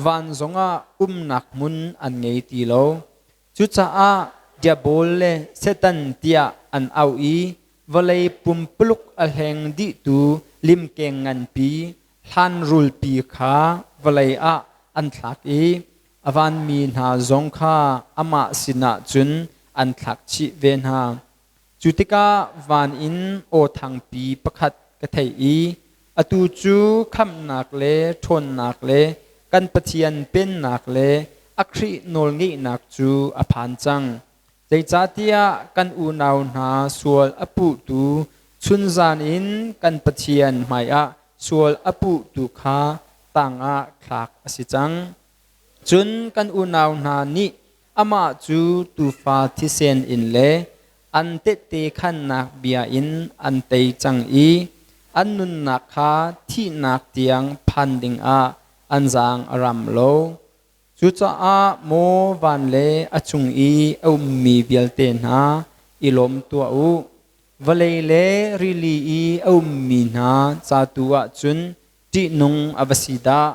van zongah umnak hmun an ngei ti lo. Cucaah Diabol le Satan tiah an auh i vawlei pumpuluk a hleng dihtu limkeng nganpi hlan rulpi kha vawlei ah an thlak i a vanmi hna zong kha amah sinah cun an thlak chih ve hna. Cu tikah van in aw thangpi pakhat ka theih i atu cu khamhnak le ṭhawnnak le kan Pathian pennak le a Khrih nawlngeihnak cu a phan cang. Zeicahtiah kan unau hna sual a puhtu chunzan in kan Pathian hmaiah sual a puhtu kha tangah thlak a si cang. Cun kan unau hna nih amah cu tuufa thisen in le an tehte khannak bia in an tei cang i an nunnak kha thihnak tiang phan dingah an zaang a ram lo. Cucaah maw van le a cung i a ummi vialte hna i lawm tuah u. Vawlei le rili i a ummi hna ca tu ah cun ṭihnung a va si dah!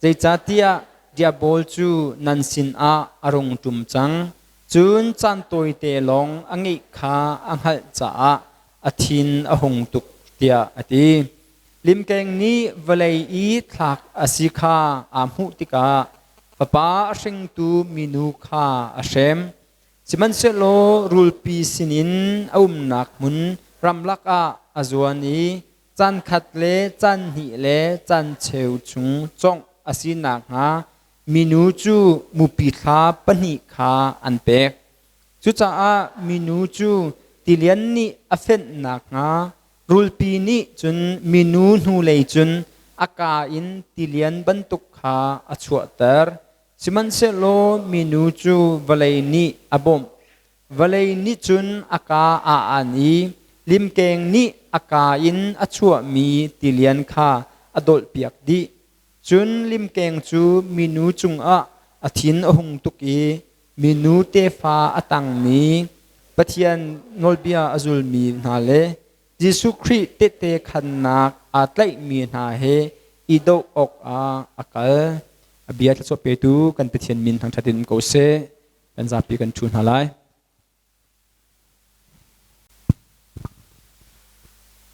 Zeicahtiah Diabol cu nan sinah a rung ṭum cang. Cun caan tawite lawng a ngeih kha a hngalh caah a thin a hung tuk tiah a ti. Limkeng nih vawlei i thlak a si kha aa hmuh tikah fapa a hringtu minu kha a hrem. Sihmanhsehlaw rulpi sinin a umnak hmun ramlak ah a zuan i caan khat le caan hnih le caan cheu chung cawngh a si nakhnga minu cu mupi thla pahnih kha an pek. Cucaah minu cu tilian nih a fenh nakhnga rulpi nih cun minu hnulei cun a kaa in tilian bantuk kha a chuahter. Sihmanhsehlaw minu cu vawlei nih a bawmh. Vawlei nih cun a kaa aa an i limkeng nih a kaa in a chuahmi tilian kha a dolhpiak dih. Cun limkeng cu minu cungah a thin a hung tuk i minu tefa a tangmi Pathian nawlbia a zulmi hna le Jesuh Khrih tehte khannak aa tlaihmi hna he i doh awkah a kal. A bia thluachuah petu kan Pathian min thangṭhat in um ko seh. Kan zapi kan ṭhu hna lai.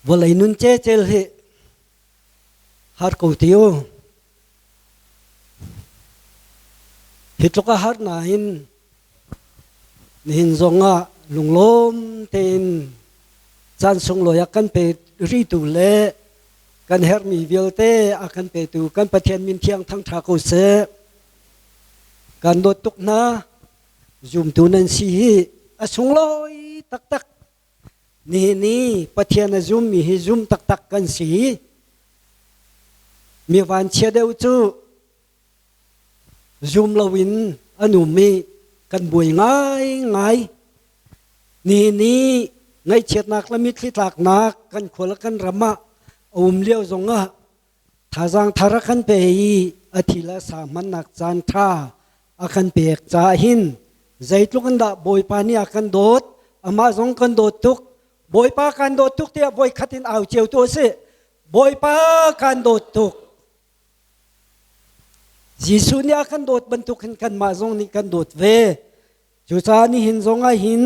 Vawlei nun cecel hi har ko ti u. Hi tluk a har nain nihin zong ah lunglawm tein caan sunglawi a kan pe ritu le kan herhmi vialte a kan petu kan Pathian min thiang thangṭha ko seh. Kan dawt tuk hna. Zumtu nan si hi a sunglawi taktak. Nihin i Pathian a zummi hi zum taktak kan si. Mi vanchia deuh cu zum loin an um i kan buai ngaingai. Nihin i ngaihchiatnak le mitthli tlaknak kan khua le kan ram ah a um lio zongah Thazaang thar a kan pe i a thi le a sa hmannak caan ṭha a kan pek caah hin zeitluk in dah Bawipa nih a kan dawt, amah zong kan dawt tuk. Bawipa kan dawt tuk tiah voikhat in au cio tu a si. Bawipa kan dawt tuk. Jesuh nih a kan dawt bantuk hin kanmah zong nih kan dawt ve. Cucaah nihin zong ah hin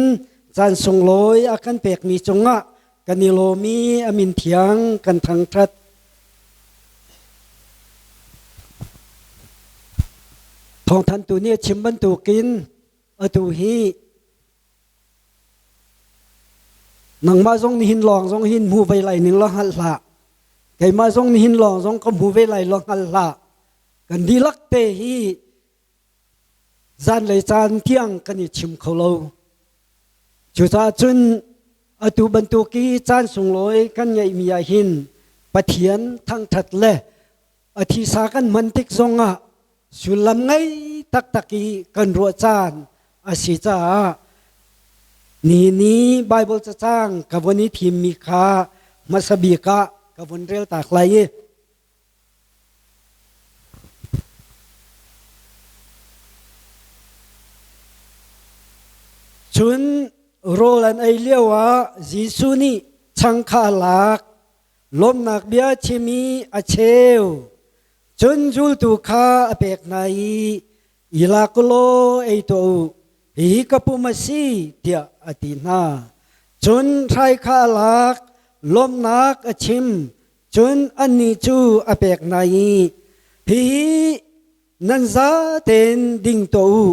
caan sunglawi a kan pekmi cungah kan i lawm i a min thiang kan thangṭhat. Thawngthanhtu nih a chim bantukin atu hi nangmah zong nihin lawng zong hin hmu ve lai ning law hngalh hlah. Keimah zong nihin lawng zong ka hmu ve lai law hngal hlah. Kan dihlak te hi zanlei caan tiang kan i chim kho lo. Cucaah cun atu bantuk i caan sunglawi kan ngeihmi ah hin Pathian thangṭhat le a thisa kan hman tik zongah sullam ngei taktak i kan ruah caan a si caah ni ni Bible cacang ka von i thimmi kha hmasa bik ah ka von rel tak lai i Cun rawl an ei lioah Jesuh nih chang kha a lak, lawmhnak bia chim i a cheu. Cun zultu kha a pek hna i, I lak u law ei tuah u, hihi ka pum a si, tiah a ti hna. Cun hrai kha a lak, lawmhnak a chim, Cun annih cu a pek hna i, Hihi nan zatein ding tuah u,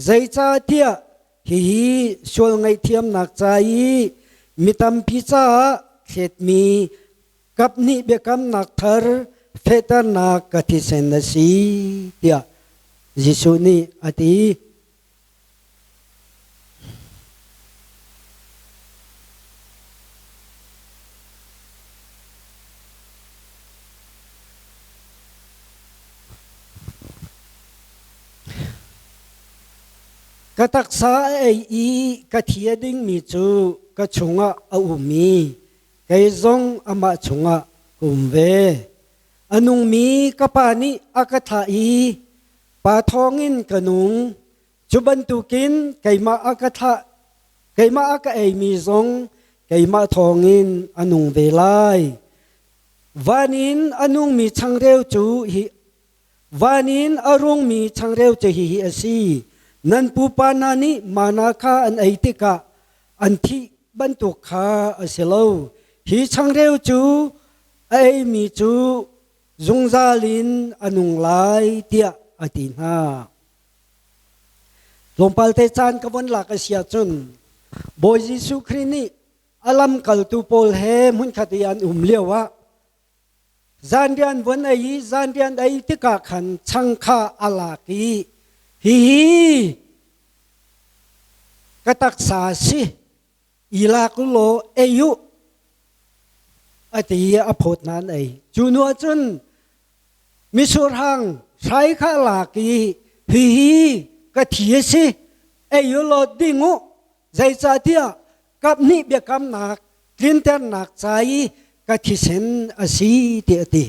zeicahtiah hihi sual ngaihthiamnak ca i mi tampi caah thletmi kaphnih biakamnak thar fehternak ka thisen a si, tiah Jesuh nih a ti. Ka taksa a ei i ka thi a dingmi cu ka chungah a um i kei zong amah chungah ka um ve. A nungmi ka Pa nih a ka thlah i Pa thawngin ka nung. Cu bantukin keimah a ka thlah, keimah a ka eimi zong keimah thawngin a nung ve lai. Van in a nungmi changreu cu hi van in a rungmi changreu cu hihi a si. Nan pupa hna nih mana kha an ei tikah an thih bantuk kha a si lo. Hi changreu cu a eimi cu zungzal in a nung lai tiah a ti hna. Tlawmpal te caan ka von lak a si ahcun Bawi Jesuh Khrih nih a lamkaltu pawl he hmunkhat i an um lio ah zanrian von ei i zanrian ei tikah khan chang kha a lak i hihi ka taksa si i lak u law ei u a ti i a phawt hna an ei. Cu hnu ah cun mitsur hang hrai kha a lak i hihi ka thi a si ei u law ding u zeicahtiah kaphnih biakamnak tlinternak ca i ka thisen a si tiah a ti.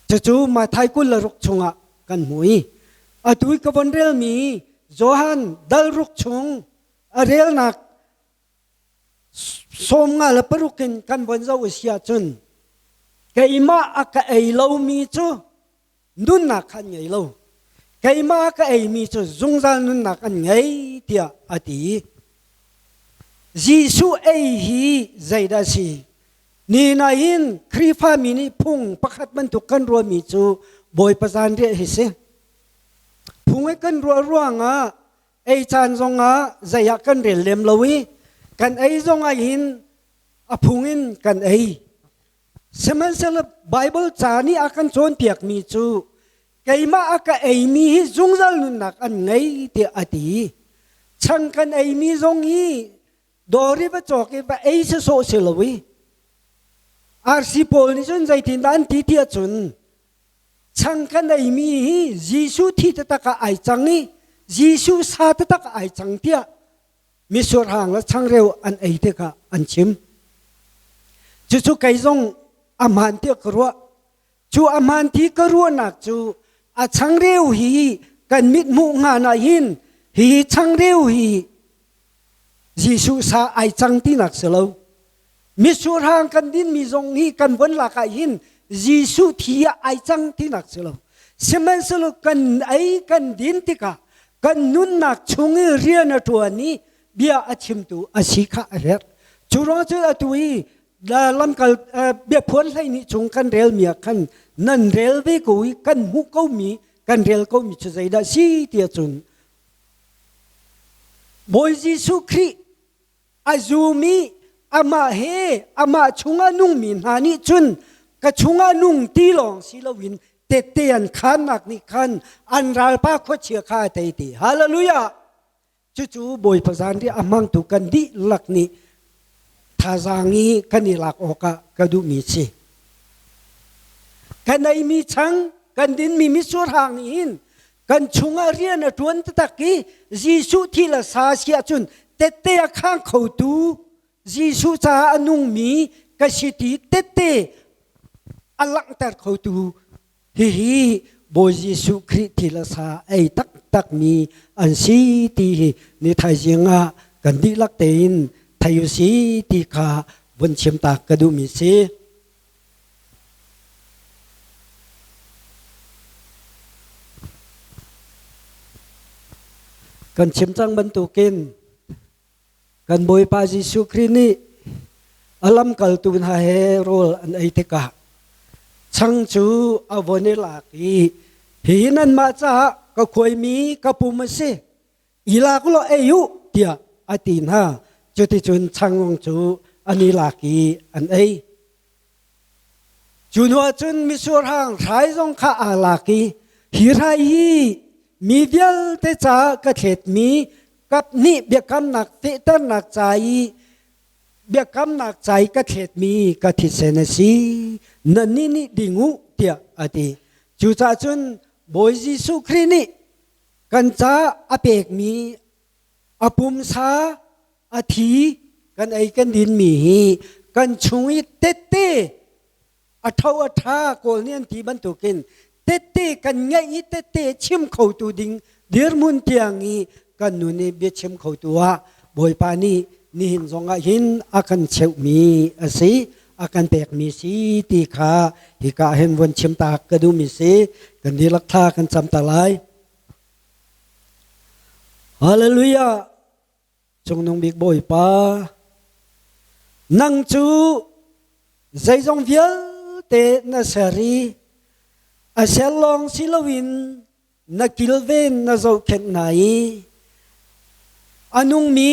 Cucu Matthai 26 chungah kan hmu i atu i ka von relmi Johan dal ruk chung a relnak 56 in kan von zoh a si ahcun keimah a ka ei lomi cu nunnak kha an ngei lo keimah a ka eimi cu zungzal nunnak an ngei tiah a ti Jesuh ei hi zeidah a si ni nain Khrihfami nih phung pakhat bantuk kan ruahmi cu Bawipa zanriah hi si phung i kan ruah ruangah ei caan zongah zei ah kan rel lem lo i kan ei zongah hin a phung in kan ei sihmanhsehlaw Bible ca nih a kan cawnpiakmi cu keimah a ka eimi hi zungzal nunnak an ngei tiah a ti chang kan eimi zong hi dawr i va cawk i va ei sawsawh si lo i RC pawl nih cun zeitindah an ti tiah cun Chang kan eimi hi Jesuh thi taktak ah ai cang i Jesuh sa taktak ah ai cang tiah mitsur hang le changreu an ei tikah an chim. Cucu kei zong a hmaan tiah ka ruah. Cu a hmaan ti ka ruahnak cu a changreu hi kan mit hmuh hnga ah hin hi changreu hi Jesuh sa ai cang tinak si lo. Mitsur hang kan dinmi zong hi kan von lak ah hin Jesuh thi ah ai cang tinak si lo. Sihmanhsehlaw kan ei kan din tikah kan nunnak chung i rian a ṭuan i bia a chimtu a si kha a herh. Cu ruang cu atu i lamkal biaphuan hlei nih chung kan relmi ah khan nan rel ve ko i kan hmuh komi kan rel ko mi cu zeidah si tiah cun Bawi Jesuh Khrih a zum i amah he amah chungah nungmi hna nih cun ka chungah nung ti lawng si loin tette an khannak nih khan an ralpa khuachia kha a tei ti. Hallelujah! Cucu Bawipa zanriah a hmangtu kan dihlak nih thazaang i kan i lak awkah ka duhmi si. Kan eimi chang, kan dinmi mitsur hang nih hin kan chungah rian a ṭuan taktak i Jesuh thi le sa si ahcun tette a khang khotu Jesuh caah a nungmi ka si ti tette a langhter khotu hihi Bawi Jesuh Khrih thi le sa ei taktakmi an si ti hi ni thaizing ah kan dihlak tein thei u si ti kha vun chim ta ka duhmi si. Kan chim cang bantukin kan Bawipa Jesuh Khrih nih a lamkaltu hna he rawl an ei tikah chang cu a von i lak i hihi nanmah caah ka khuaimi ka pum a si i lak law ei u tiah a ti hna. Cuticun changvung cu an i lak i an ei. Cu hnuah cun mitsur hang hrai zong kha aa lak i hi hrai hi mi vialte caah ka thletmi kap nih biakamnak fehternak ca i biakamnak ca i ka thletmi ka thisen a si nannih nih ding u tiah a ti. Cucaah cun Bawi Jesuh Khrih nih kan caah a pekmi a pumsa a thi kan ei kan dinmi hi kan chung i tette a tho a tha kawl nih an ti bantukin tette kan ngeih i tette chim khotu ding dirhmun tiang i kan nun i biachim khotu ah Bawipa nih nihin zongah hin a kan cheuhmi a si a kan pekmi si ti kha hika hin vun chim ta ka duhmi si kan dihlak thla kan cam ta lai. Hallelujah! Cungnung bik Bawipa, nang cu zeizong vialte na ser i a ser lawng si loin na kilven na zohkhenh hna i a nungmi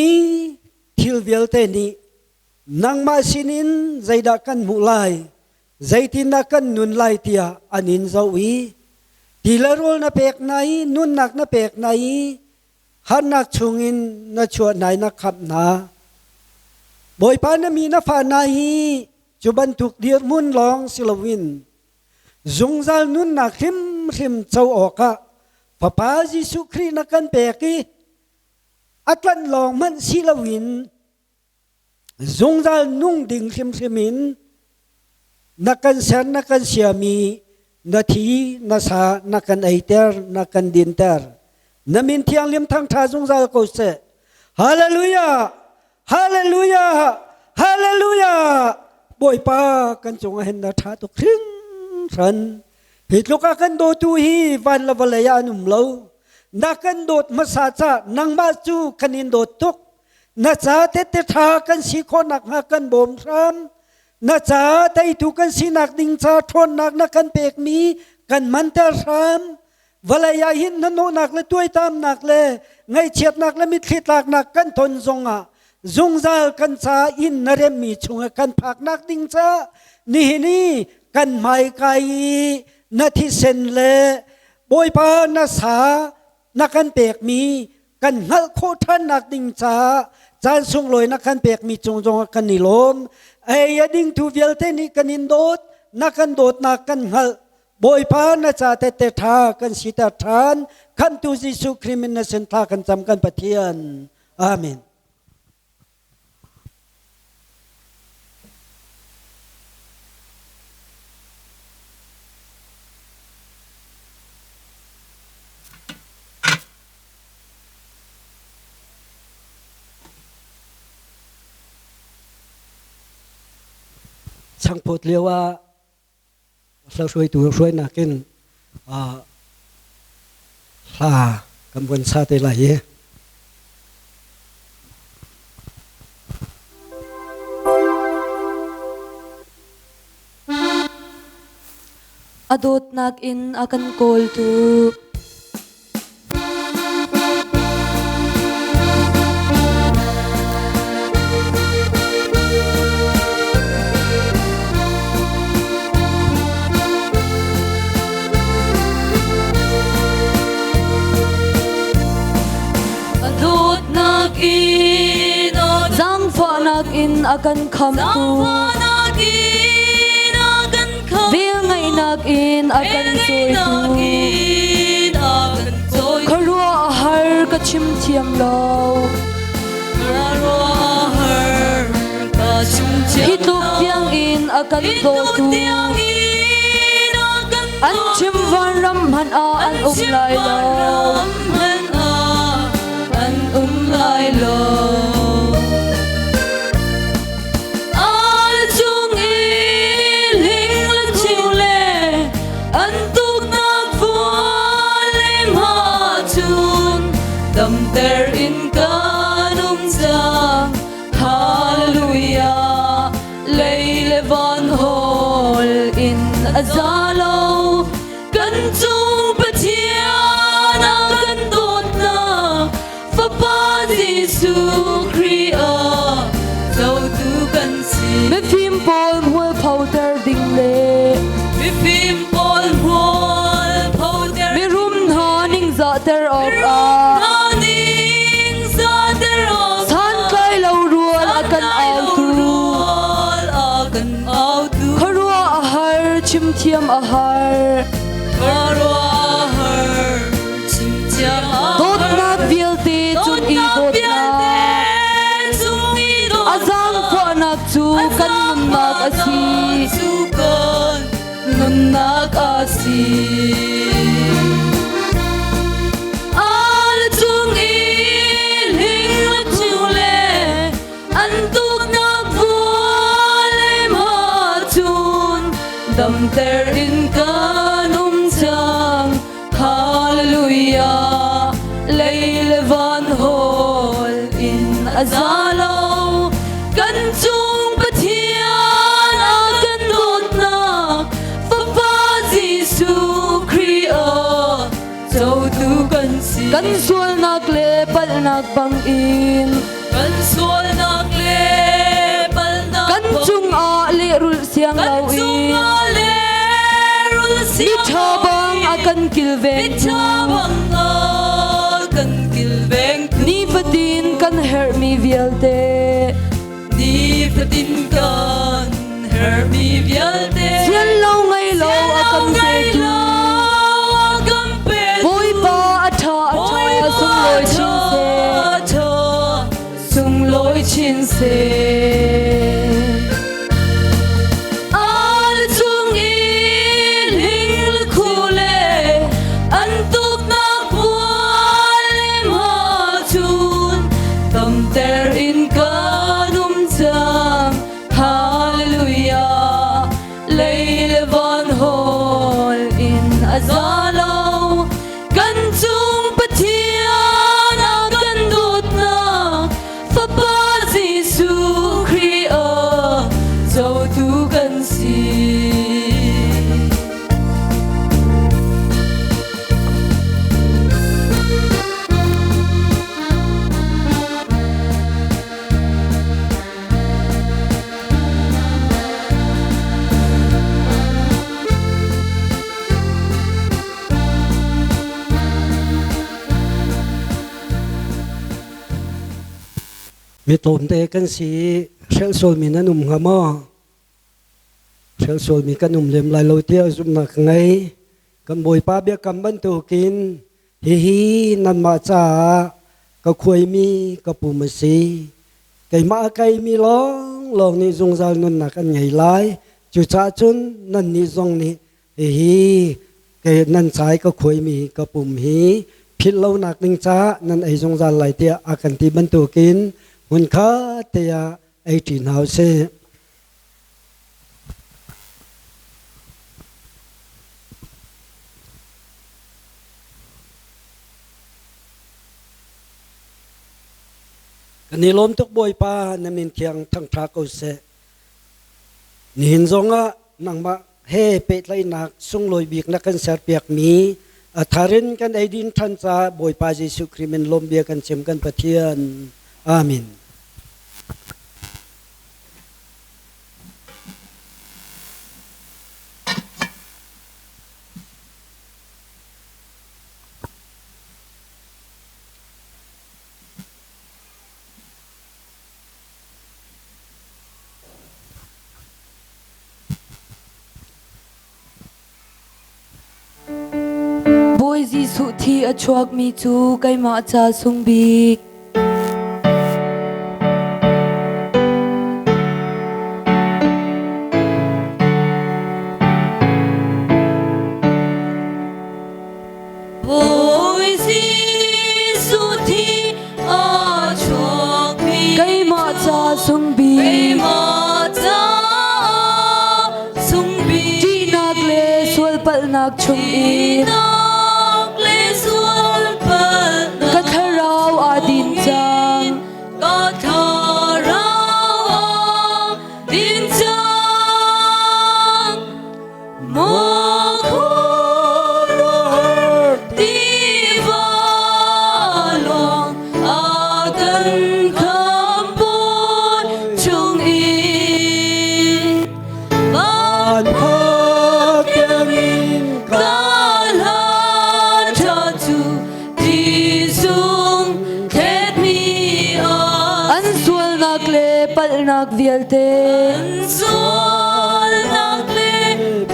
thil vialte nih nangmah sinin zeidah kan hmuh lai zeitindah kan nun lai tiah an in zoh i ti le rawl na pek hna i nunnak na pek hna i harnak chungin na chuah hna i na khamh hna. Bawipa na mi na fa hna hi cu bantuk dirhmun lawng si loin zungzal nunnak hrimhrim co awkah Fapa Jesuh Khrih na kan pek i a tlanh lawng hmanh si loin zungzal nung ding hrimhrim in na kan ser na kan siami na thi na sa na kan eiter na kan dinter na min thianghlim thangtha zungzal ko seh. Hallelujah, hallelujah, hallelujah! Bawipa kan cungah hin na tha tuk hringhran. Hi tluk a kan dawtu hi van le vawlei ah an um lo. Na kan dawt hmasa ca nangmah cu kan in dawt tuk. Na ca tette ṭha kan si khawh nakhnga kan bawm hram. Na ca teitu kan sinak ding ca ṭhawnnak na kan pekmi kan manter hram. Vawlei ah hin hnahnawhnak le tuaitamnak le ngaihchiatnak le mitthli tlaknak kan ton zongah zungzal kan ca inn na remmi chungah kan phaknak ding ca nihin i kan hmaika i na thisen le Bawipa na sa na kan pekmi kan hngalh khawh ṭhannak ding caah caan sunglawi na kan pekmi cung zongah kan i lawm. Ei a dingtu vialte nih kan in dawt, na kan dawtnak kan hngalh. Bawipa na ca tette ṭha kan siter ṭhan. Khamhtu Jesuh Khrih min na sin thla kan cam kan Pathian. Amen. Changphut lio ah hruaitu hruainak in hla kan von sa te lai i A dawtnak in a kan kawltu. in a Zaangfahnak in a kan khamhtu. Zaangfahnak in a kan khamhtu. Velngeihnak in a kan Velngeihnak cawitu. in a kan cawitu. Khuaruahhar ka chim thiam lo. Khuaruahhar ka chim thiam Hi tluk lo. tiang in a kan Hi tluk dawtu. tiang in a kan An chim dawtu. vanram hmanh ah an um lai lo. An um lai lo. Al chung i hling le chiu le an tuknak vual le hma cun damter in kan um cang. Hallelujah. Lei le van hawl in a za lo. Kan cung Pathian a kan dawtnak Fapa Jesuh Khrih a cotu kan si. Mifim pawl hmualphoter ding le Mifim pawl hmualphoter mirum hna ningzahter mirum awkah hna ningzahter awkah santlai lo rual a kan santlai lo autu. rual a kan autu. Khuaruah a har, chimthiam a har. Khuaruahhar chimthiam a har. Dawtnak vialte cung i Dawtnak dawtnak. vialte cung i A dawtnak. zaangfahnak cu kan nunnak a si. Cu kan nunnak a si. Al cung i hling le chiu le an tuknak vual le hma cun damter in kan um cang. Hallelujah. Lei le van hawl in a za lo. Kan cung Pathian a kan dawtnak Fapa Jesuh Khrih a cotu kan si. Kan sualnak le palhnak bangin Kan sualnak le palhnak kan cungah lehrulh siang kan loin cungah lehrulh siang miṭha bang a kan kilvengtu Miṭha bang a kan kilvengtu. Nifatin kan herhmi vialte Nifatin kan herhmi vialte sian lo ngei lo a kan ngei petu. lo a kan petu. Bawipa a ṭha a ṭha Bawipa sunglawi chin seh. a ṭha sunglawi chin seh. Al cung i hling le khu le an tuknak vual le hma cun damter in kan um cang. Hallelujah. Lei le van hawl in a za lo. Kan cung Pathian a kan dawtnak Fapa Jesuh Khrih a cotu kan si. Mi tlawmte kan si hrelh sualmi nan um hnga maw? Hrelh sualmi kan um lem lai lo tiah zumhnak ka ngei. Kan Bawipa biakam bantukin hihi nanmah caah ka khuaimi ka pum a si. Keimah a kaimi lawnglawng nih zungzal nunnak an ngei lai. Cucaah cun nannih zong nih hihi kei nan ca i ka khuaimi ka pum hi philh lonak ding caah nan ei zungzal lai tiah a kan ti bantukin hmunkhat te ah ei ṭi hna u sih. Kan i lawm tuk Bawipa na min thiang thangṭha ko seh. Nihin zongah nangmah he pehtlaihnak sunglawi bik na kan serpiakmi a thar in kan eidin ṭhan caah Bawipa Jesuh Khrih min lawm bia kan chim kan Pathian. Amen. Bawi Jesuh thi a chuakmi cu keimah ca sung bik. Bawi Jesuh thi a chuakmi Keimah ca sung bik. Keimah ca sung bik. Ṭihnak le sualpalhnak chungin Ṭihnak le sualpalhnak ka thlarau aa din cang. Ka thlarau aa din cang. Maw khuaruahhar tiva luang a kan khamhbawi chungin van phak tiangin ka hla ṭha cu tizung thletmi a An sualnak le palhnak vialte An sualnak le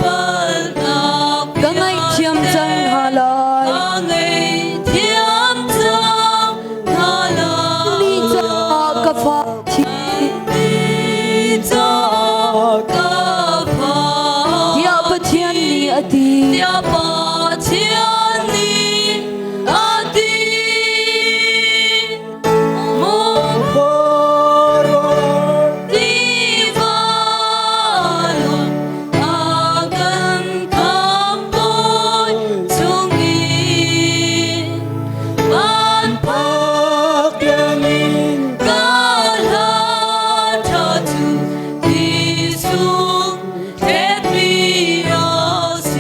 palhnak ka ngaihthiam cang hna lai. Ka ngaihthiam cang hna lai. Ni caah ka fa thi. Ni caah ka fa. Tiah Pathian nih a ti. Tiah Pathian nih a ti.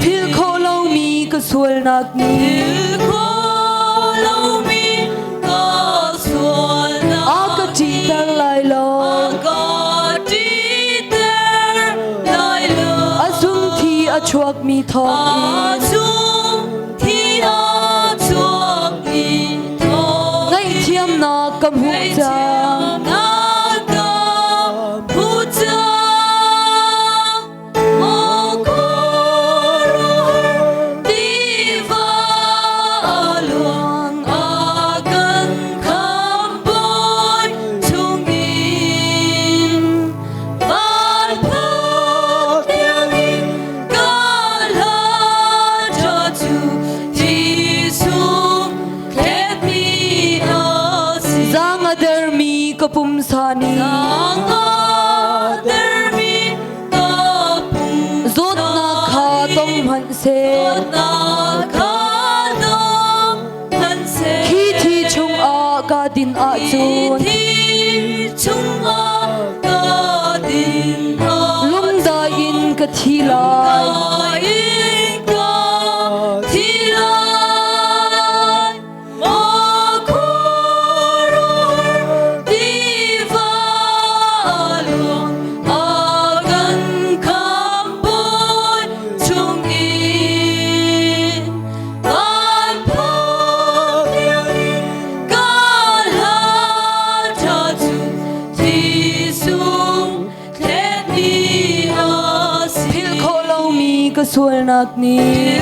Philh khawh lomi ka sualnak nih a ka ṭihter lai lo. A zungthi a chuakmi thawngin ngaihthiamnak ka hmuh cang. Zaang a dermi ka pumsa nih zawtnak kha tong hmanh seh khi thi chungah ka din ahcun lungdai in ka thi lai. Philh khawh lomi ka sualnak nih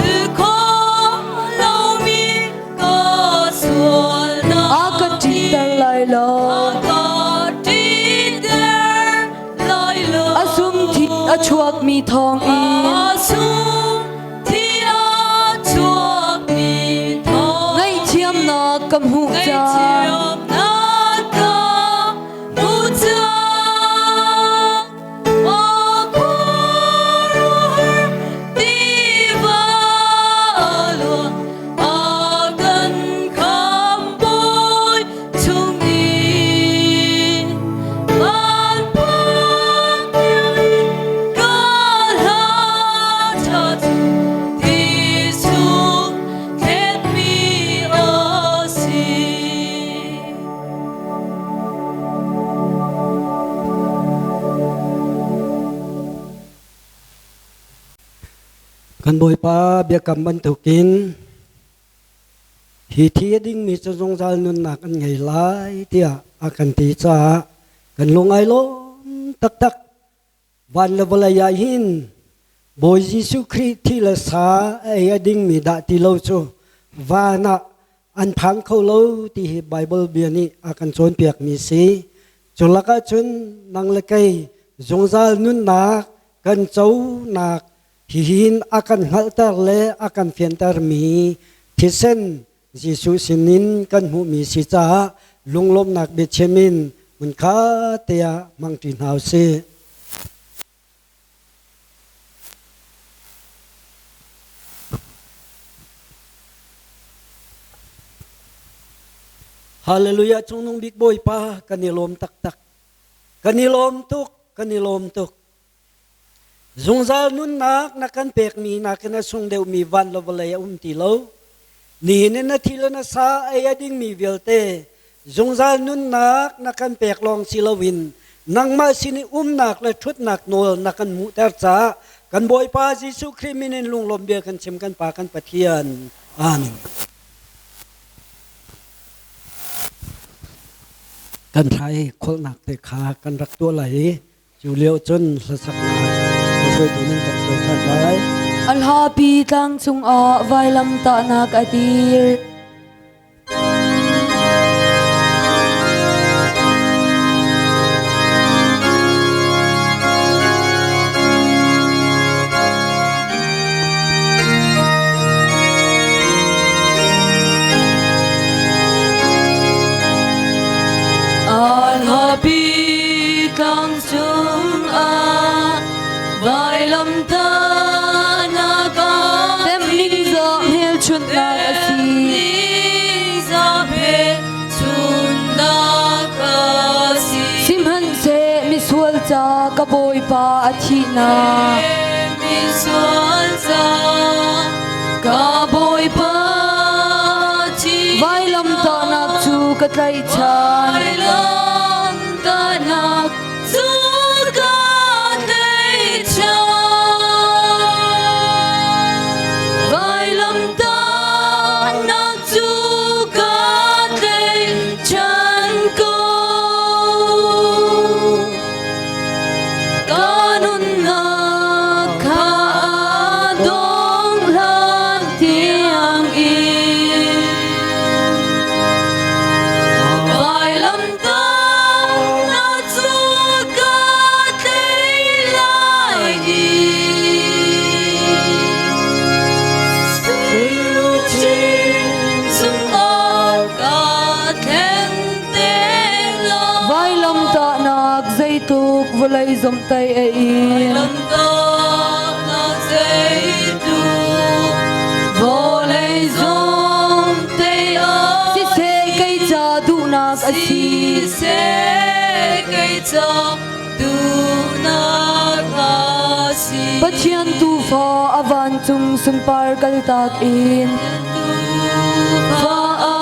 a ka ṭihter lai lo. A sum thi a chuakmi thawngin ngaihthiamnak ka hmuh cang. Kan Bawipa biakam bantukin hi thi a dingmi cu zungzal nunnak an ngei lai tiah a kan ti caah kan lung ai lawm taktak. Van le vawlei ah hin Bawi Jesuh Khrih thi le sa a ei a dingmi dah ti lo cu van ah an phan kho lo ti hi Bible bia nih a kan cawnpiakmi si. Cu lakah cun nang le kei zungzal nunnak kan conak hihin a kan hngalhter le a kan fiantermi thisen Jesuh sinin kan hmuhmi si caah lunglawmhnak biachim in hmunkhat te ah hmangṭi hna u sih. Hallelujah cungnung bik Bawipa kan i lawm taktak. Kan i lawm tuk, kan i lawm tuk. Zungzal nunnak na kan pekmi nakin a sung deuhmi van le vawlei a um ti lo. Nihin in na thi le na sa ei a dingmi vialte zungzal nunnak na kan pek lawng si loin nangmah sin i umnak le ṭhutnak nawl na kan hmuhter caah kan Bawipa Jesuh Khrih min in lunglawm bia kan chim kan Pa kan Pathian. Amen. Kan thlai kholhnak te kha kan rak tuah lai i cu lio cun hlasaknak hruaitu nan kan hruai ṭhan lai. Alhapi tlang cungah vailamtahnak a dir. Alhapi tlang cungah vailamtahnak ah Temning za hmelchunhnak a si. Sihmanhseh misual ca ka Bawipa a thihnak. Misual ca ka Bawipa Vailamtahnak cu ka tlaihchan. Vailamtahnak cu ka tlaihchan. Vailamtahnak cu ka tlaihchan ko. Ka nunnak kha dong hlan tiang in vailamtahnak cu ka tlei lai i Sui chungah ka thleng te lai. Vailamtahnak zeitluk vawlei zomhtaih a in. Vailamtahnak zeitluk vawlei zomhtaih a Siseh kei ca duhnak a si. Siseh kei ca duhnak a si. Pathian tuufa a vancung sunpar kaltak in. Tuufa a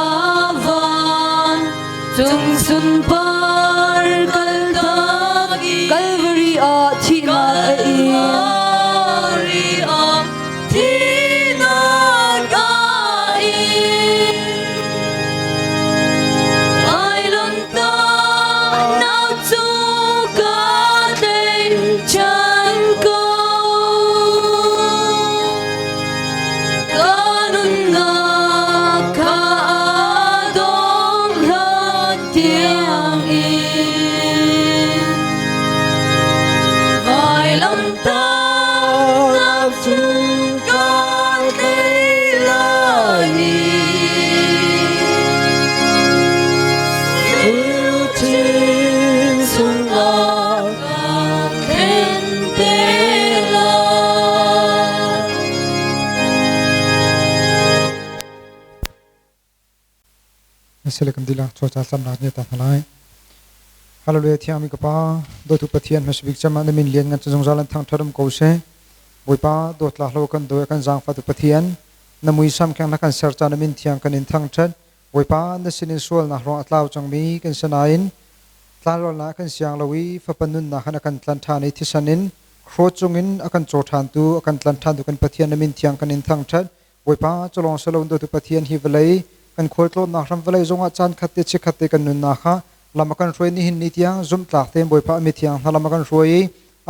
vancung sunpar kaltak in. Calvary ah thihnak a in. Calvary ah thihnak a in. Vailamtahnak cu ka tlaihchan ko. Ka nunnak kha a dong hlan tiang in. Vailamtahnak cu ka tlei lai i Sui chungah ka thlen te lai. Sile kan dihlak chawcha samnak ni ta hna lai. Hallelujah thiangmi ka pa dawtu Pathian hmasabik cem ah na min lian ngan cu zungzal an thangṭhat um ko seh. Bawipa dawtlak lo kan dawi kan zaangfah tu Pathian na muisam keng na kan ser ca na min thiang kan in thangṭhat. Bawipa na sinin sualnak ruang a tlau cangmi kan si nain tlanrawlnak kan siang lo i fapa nunnak han a kan tlan ṭhan i thisen in hrawt cungin a kan caw ṭhantu a kan tlan ṭhantu kan Pathian na min thiang kan in thangṭhat. Bawipa culawng si loin dawtu Pathian hi vawlei kan khualtlawnnak ram vawlei zongah caan khat te chikkhat te kan nunnak kha lam a kan hruai nihin ni tiang zumhtlak tein Bawipa a mithiang hna lam a kan hruai i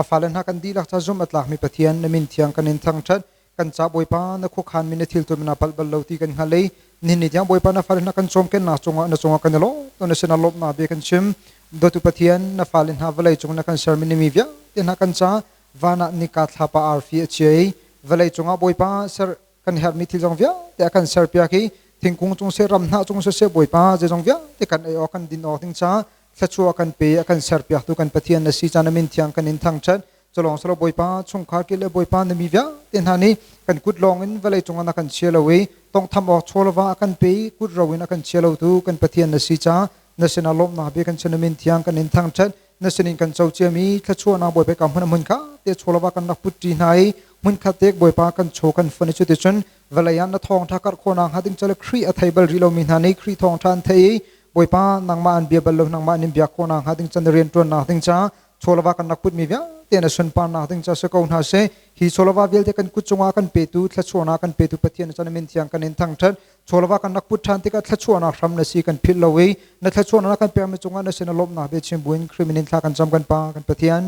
a fale hna kan dihlak ca zumh a tlakmi Pathian na min thiang kan in thangṭhat. Kan ca Bawipa na khuakhan mi na thil tu na pal bal lo ti kan hngal i nihin ni tiang Bawipa na fale na kan cawmken nak cungah na cungah kan i lawm tu na sinah lawmhnak bia kan chim. Dawtu Pathian, na fale hna vawlei cung na kan sermi na mi vialte hna kan ca van ah nika thlapa arfi a chia i vawlei cungah Bawipa ser kan herhmi thil zong vialte a kan serpiak i thingkung cung seh ram hnah cung siseh Bawipa zeizong vialte kan ei awk kan din awk ding ca thluachuah kan pe a kan serpiaktu kan Pathian na si ca na min thiang kan in thangṭhat. Culawng silo Bawipa chungkhar ki le Bawipa na mi vialte hna nih kan kut lawng in vawlei cungah na kan chia lo i tongtham awk chawlava a kan pe i kut ro in a kan chia lotu kan Pathian na si ca na sinah lawmhnak bia kan chim. Min thiang kan in thangṭhat. Na sinin kan co ciami thluachuahnak Bawipa ka hmun a hmun kha te chawlava kan rak put ṭi hna i hmun khat te Bawipa kan chaw kan fon i cuticun vawlei ah na thawngṭha karh khawhnak hnga ding cale Khrih a thei bal rih lomi hna nih Khrih thawngṭha an thei i Bawipa nangmah an bia bal lo nangmah an in biak khawhnak hnga ding can rian ṭuannak ding ca chawlava kan rak putmi vialte na sunparnak ding ca si ko hna seh. Hi chawlava vialte kan kut cungah kan petu, thluachuahnak kan petu Pathian chan min thiang kan in thangṭhat. Chawlava kan rak put ṭhan tikah thluachuahnak hram na si kan philh lo i na thluachuahnak kan pekmi cungah na sin a lawmhnak bia chim buin Khrih min in thla kan cam, kan Pa kan Pathian.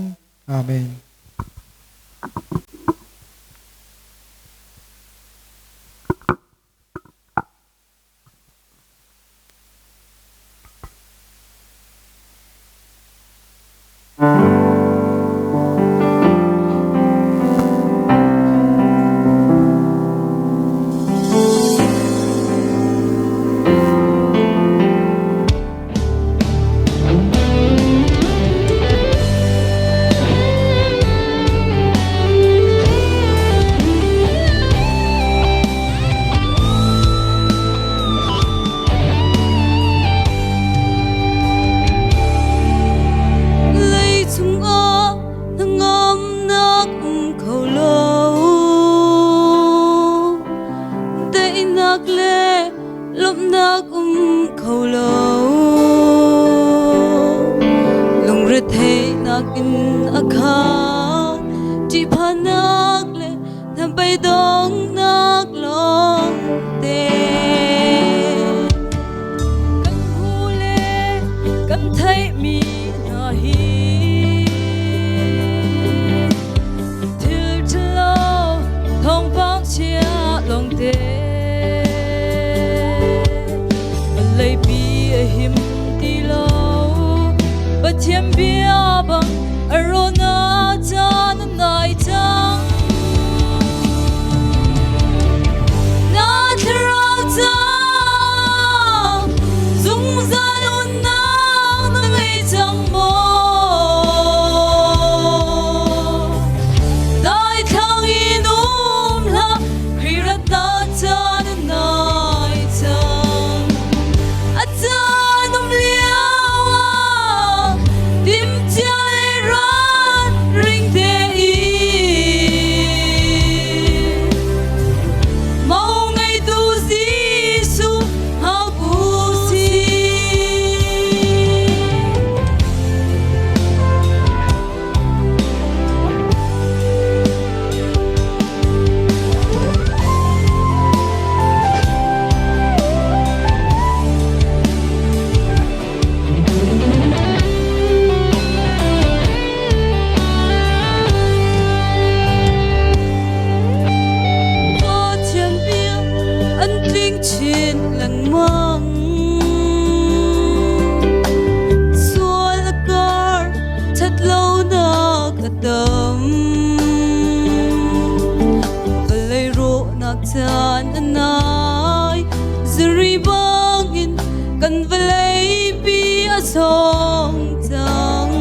Amen. Leicung ah hnangamnak um kho lo, daihnak le lawmhnak um kho lo, lungretheihnak in a khat, ṭihphannak le hnabei-donghnak lawngte. Kan hmu le kan theihmi hna hi thil ṭhalo thawngpang chia lawngte. Vawleipi a him ti lo, Pathian bia bang a rawhnak caan a nai cang. Na thlarau cang zungzal unnak na ngei cang maw? Daithlang in um hlah, Khrih ratnak caan a nai cang. A caan um lio ah timhcia le rat ring tein Mo ngeitu Jesuh hngak u sih. Pathian bia an tling chin lengmang. Sual a kar, ṭhatlonak a tam. Vawlei rawhnak caan a nai, zuri bangin kan vawleipi a sawng cang.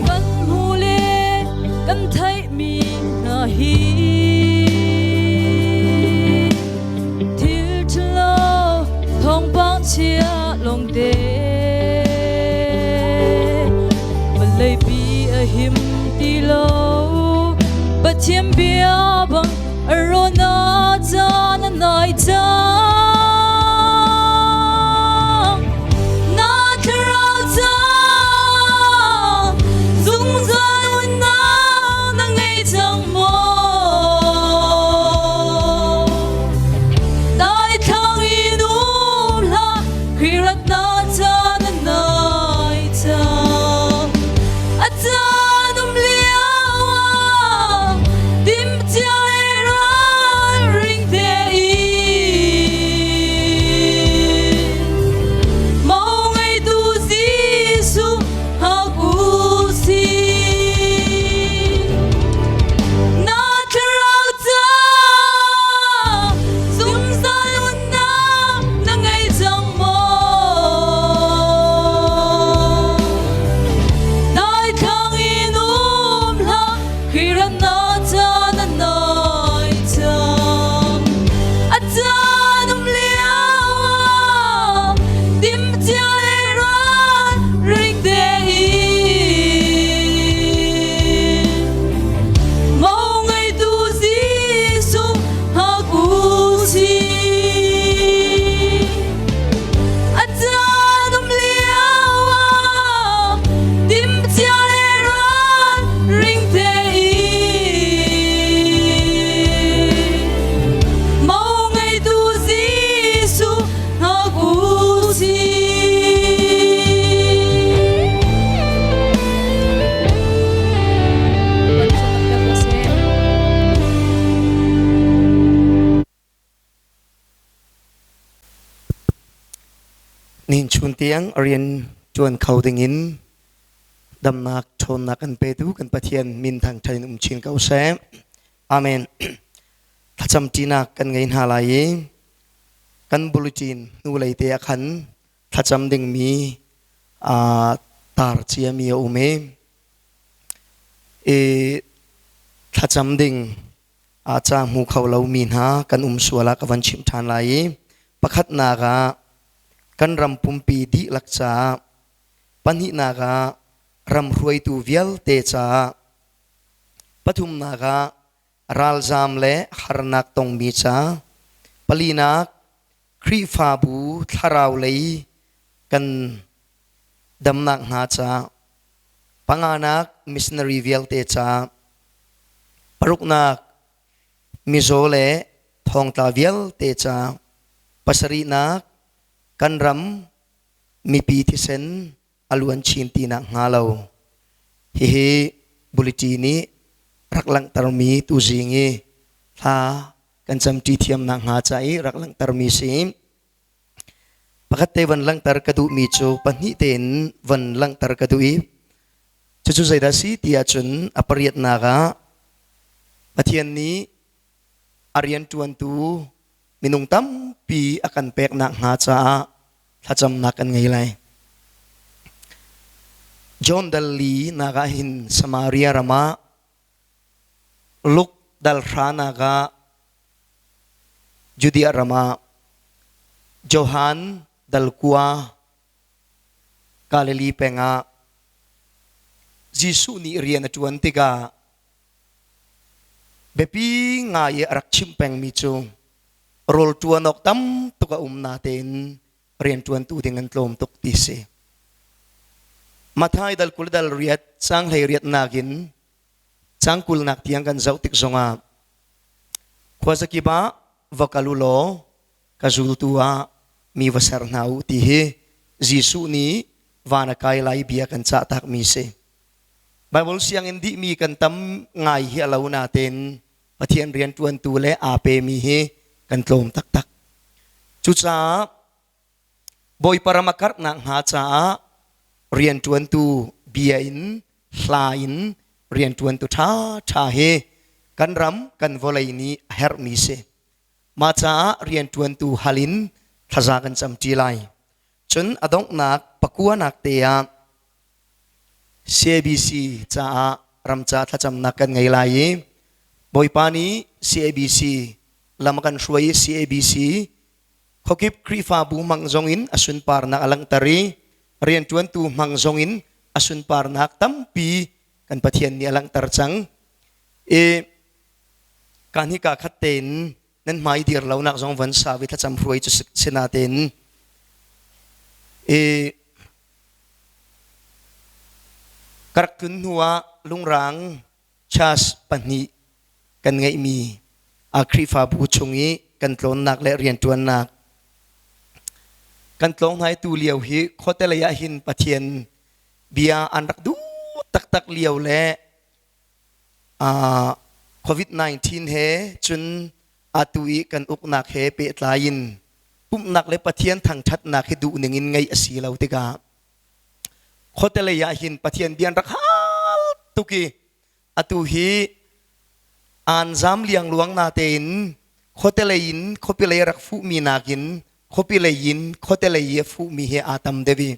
Kan hmu le kan theihmi hna hi thil ṭhalo thawngpang chia lawngte. Vawleipi a him ti lo, Pathian bia bang a rawhnak caan a nai cang. Na thlarau cang zungzal unnak na ngei cang maw? Daithlang in um hlah, Khrih ratnak caan a nai cang. A caan um lio ah timhcia Tuchun tiang rian ṭuan kho dingin damnak ṭhawnnak kan petu kan Pathian min thangṭhat in um chin ko seh. Amen. Thlacam ṭinak kan ngei hna lai i kan bulletin hnulei te ah khan thlacam dingmi tar ciami a um i i thlacam ding ca hmu kho lomi hna kan um sual ah ka van chimh ṭhan lai i pakhatnak ah kan ram pumpi dihlak caah, pahnihnak ah ram hruaitu vialte caah, pathumnak ah ralzaam le harnak tongmi ca, palinak Khrihfabu thlarau lei kan damnak hnga ca, panganak missionary vialte ca, paruknak mizaw le thongtla vialte ca, pasarihnak kan ram mipi thisen a luan chin ti nak hnga lo. Hihi bulletin nih rak langhtermi tuzing i thla kan camṭi thiam nakhnga ca i rak langhtermi si. Pakhat te van langhter ka duhmi cu pahnih tein van langhter ka duh i cucu zeidah si ti ahcun a pariatnak ah Pathian nih a rianṭuantu minung tampi a kan pek nakhnga caah thlacamnak kan ngei lai. John dal li nak ah hin Samaria ram ah Luke dal hra nak ah Judea ram ah Johan dal kua Galilee peng ah Jesuh nih rian a ṭuan tikah biapi ngai i a rak chimh pengmi cu rawl ṭuan awk tam tuk a um natein rianṭuantu ding an tlawm tuk ti si. Matthai dal 20 dal riat caang 18 nak in caang 20 nak tiang kan zoh tik zongah khuazakip ah va kal u law ka zultu ah mi va ser hna u ti hi Jesuh nih van a kai lai bia kan cah takmi si. Bible sianginn dihmi kan tam ngai hi a lo natein Pathian rianṭuantu le aa pemi hi kan tlawm taktak. Cucaah Bawipa ram a karh nakhnga caah rianṭuantu bia in hla in rianṭuantu ṭhaṭha hi kan ram kan vawlei nih a herhmi si. Mah caah rianṭuantu hal in thlaza kan camṭi lai. Cun a donghnak pakuanak te ah CABC caah ramca thlacamnak kan ngei lai i Bawipa nih CABC lam a kan hruai i CABC khuakip Khrihfabu hmang zongin a sunparnak a langhter i rianṭuantu hmang zongin a sunparnak tampi kan Pathian nih a langhter cang. I kan hika khat tein nan hmai dir lonak zong van sau i thlacam hruai cu si natein i ka rak tlun hnu ah lungrang church pahnih kan ngeihmi a Khrihfabu chung i kan tlawnnak le rianṭuannak kan tlawng hna i tu lio hi khuate lei ah hin Pathian bia an rak duh taktak lio le COVID-19 he cun atu i kan uknak he pehtlai in pumhnak le Pathian thangṭhatnak hi duh ning in ngeih a si lo tikah khuate lei ah hin Pathian bia an rak hal tuk i atu hi aan zam liangluang natein khuate lei in khuapi lei rak fuhmi nakin khuapi lei in khuate lei i a fuhmi hi aa tam deuh i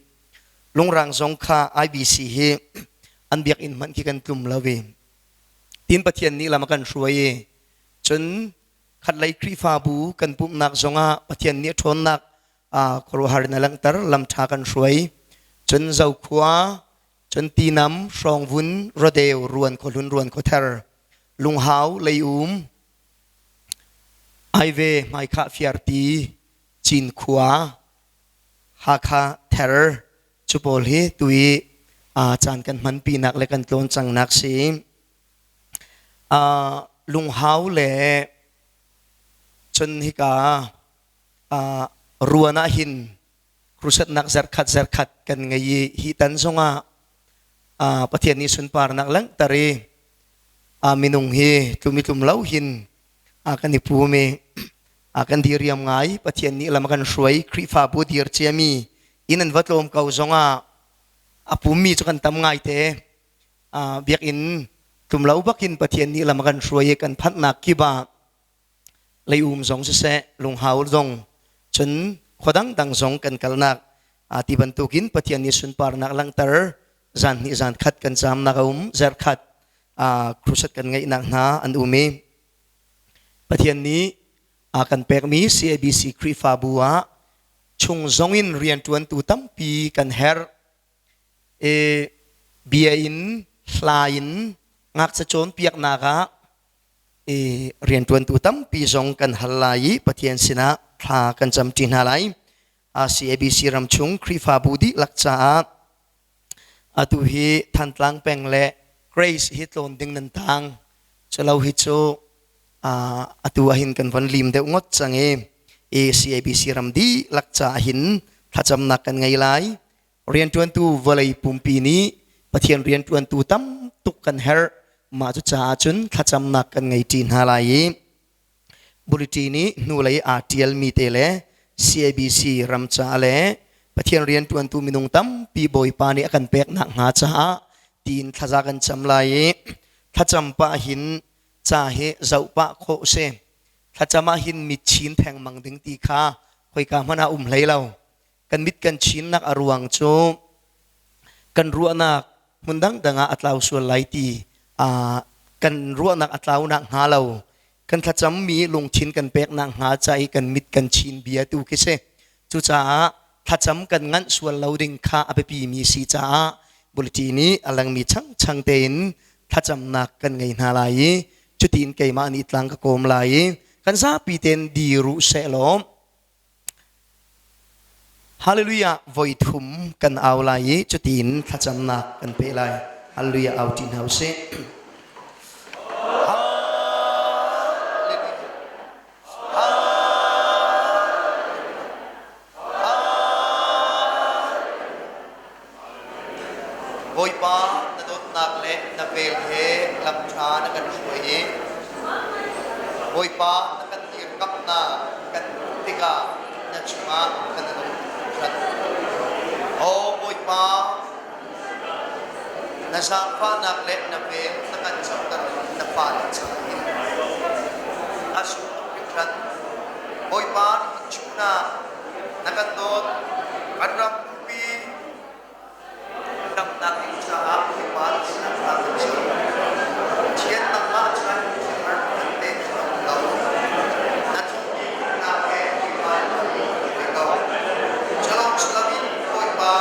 lungrang zong kha IBC hi an biakinn hmanh khi kan tlum lo i tin Pathian nih lam a kan hruai i cun khatlei Khrihfabu kan pumhnak zongah Pathian nih a ṭhawnnak khuaruahhar in a langhter lam ṭha kan hruai cun Zokhua cun Tinam Hrawngvun Rodeu Ruan Khuahlun Ruan Khuather Lunghau Leium Aive Hmaikhah Fiarti Cinkhua Hakha Ther cu pawl hi tui caan kan hmanpinak le kan tlawn cangnak si. Lunghau le cun hika ruan ah hin crusade-nak zarkhat zarkhat kan ngei i hi tan zongah Pathian nih sunparnak langhter i minung hi tlum i tlum lo hin kan i pum i kan diriam ngai. Pathian nih lam a kan hruai. Khrihfabu dir ciami Hi nan va tlawm ko zongah a pummi cu kan tam ngai te. Biakinn tlum lo bakin Pathian nih lam a kan hruai i kan phanhnak kip ah leium zong siseh lunghau zong cun khua dangdang zong kan kalnak ti bantukin Pathian nih sunparnak langhter zan hnih zan khat kan caamnak a um zarh khat crusade kan ngeihnak hna an um i Pathian nih a kan pekmi CABC Khrihfabu ah chung zong in rianṭuantu tampi kan herh. E, bia in hla in ngakchia cawnpiaknak ah e, rianṭuantu tampi zong kan hal lai i Pathian sinah thla kan camṭi hna lai. CABC ramchung Khrihfabu dihlak caah atu hi Thantlang peng le Grace hi tlawn ding nan tang. Culo hi cu atu ahhin kan von lim deuh ngot cang i CABC ram dihlak caah hin thlacamnak kan ngei lai. Rianṭuantu vawlei pumpi nih Pathian rianṭuantu tam tuk kan herh. Mah cu caah cun thlacamnak kan ngei ṭi hna lai i Bulletin nih hnulei aa ṭialmi te le CABC ram caah le Pathian rianṭuantu minung tampi Bawipa nih a kan pek nakhnga caah tiin thlaza kan cam lai i thlacam pah hin ca hi zoh pah khawh si. Thlacam ah hin mit chin thengmang ding ti kha khoika hmanh ah um hlei lo. Kan mit kan chinnak a ruang cu kan ruahnak hmun dangdang ah a tlau sual lai ti kan ruahnak a tlau nak hnga lo kan thlacammi lungthin kan pek nak hnga ca i kan mit kan chin bia tu khi si. Cucaah thlacam kan nganh sual lo ding kha a biapi mi si caah bulletin nih a langmi changchang tein thlacamnak kan ngei hna lai i cutin keimah nih tlang ka kawm lai i kan zapi tein dir u sehlaw Hallelujah voi thum kan au lai i cutin thlacamnak kan pe lai. Hallelujah au ṭi hna usih. Bawipa na dawtnak le na vel he lam ṭha na kan hruai i Bawipa na kan dirkamhnak kan hmuh tikah na cungah kan i lawm hringhran. Aw Bawipa, na zaangfahnak le na vel na kan coter na fale caah hin a sung tuk hringhran. Bawipa, nihin chun ah na kan dawt, kan ram pumpi Damnak ding caah Bawipa sinah thla kan cam. Pathian nangmah chan har kan te a um lo. Na thihpi nak he Bawipa na ko. Shalom shalom in Bawipa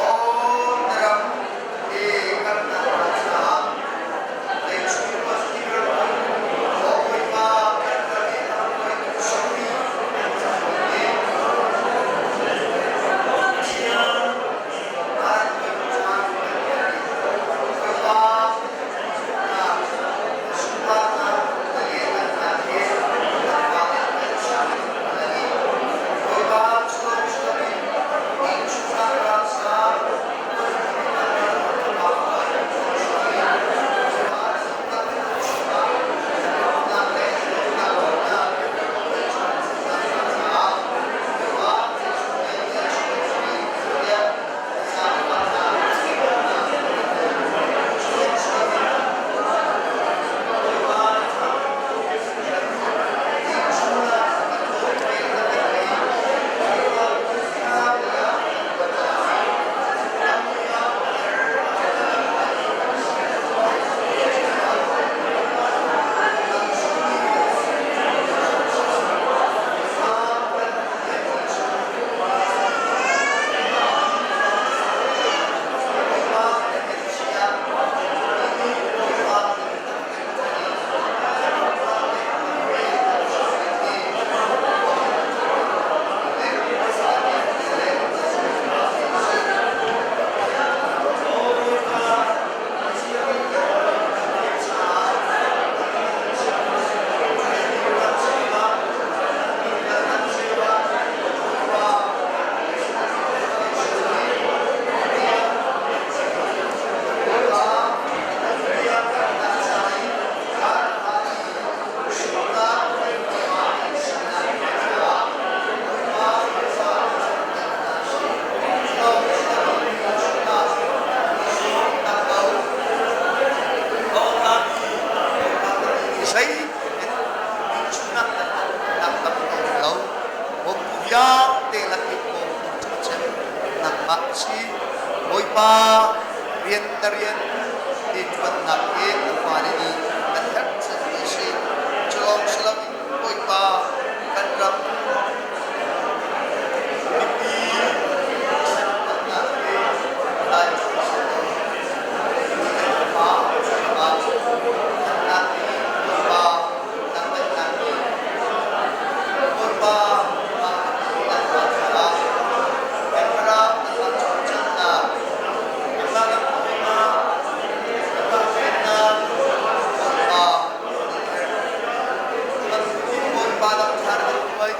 aw na ram i kan nak caah lei chung hospital aw Bawipa kan ram i a ram Bawipa rian na rian i ṭuannak hi na fale nih an herh cemmi a si. Cu lawng si loin Bawipa kan ram mipi ṭuannak hi dai si lo. Kan fa ah thannak hi Bawipa nangmah nih Bawipa nangmah caah kan ram nangmah cawlcanghnak nangmah lam hruainak nangmah vennak Bawipa kan herh. Bantukin Bawipa lam ṭha na kan hruai,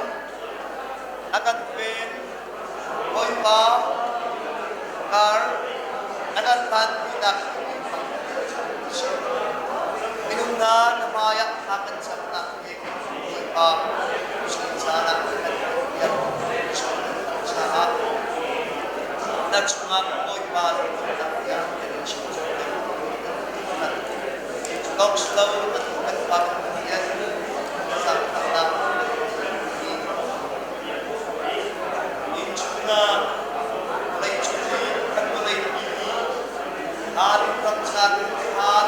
a kan ven. Bawipa kar na kan hlanpinak Minung hna na hmaiah thla kan camnak hi Bawipa chun caan ah kan piak chun kan caah na chungah Bawipa lungthin tiang kan in chim Lawng si lo kan pa kan Pathian zaangfahnak Innchung ah vawleicung i kan vawleipi hi haan ramcaan in haan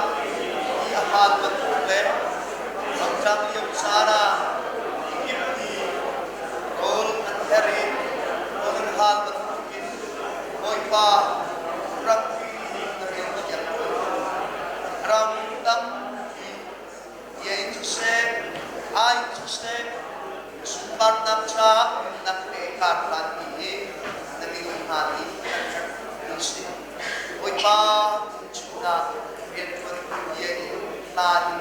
i a haan bantuk le ramcaan lio caan ah tikip i rawl an her i rawl an haan bantukin Bawipa rampi na rian thiang ko. Ram tampi Bia in siseh, ai in siseh, sunparnak caah nunnak pe kar hlanmi hi na minung hna nih kan herh ti si. Bawipa chungah rianṭuantu bia in hla in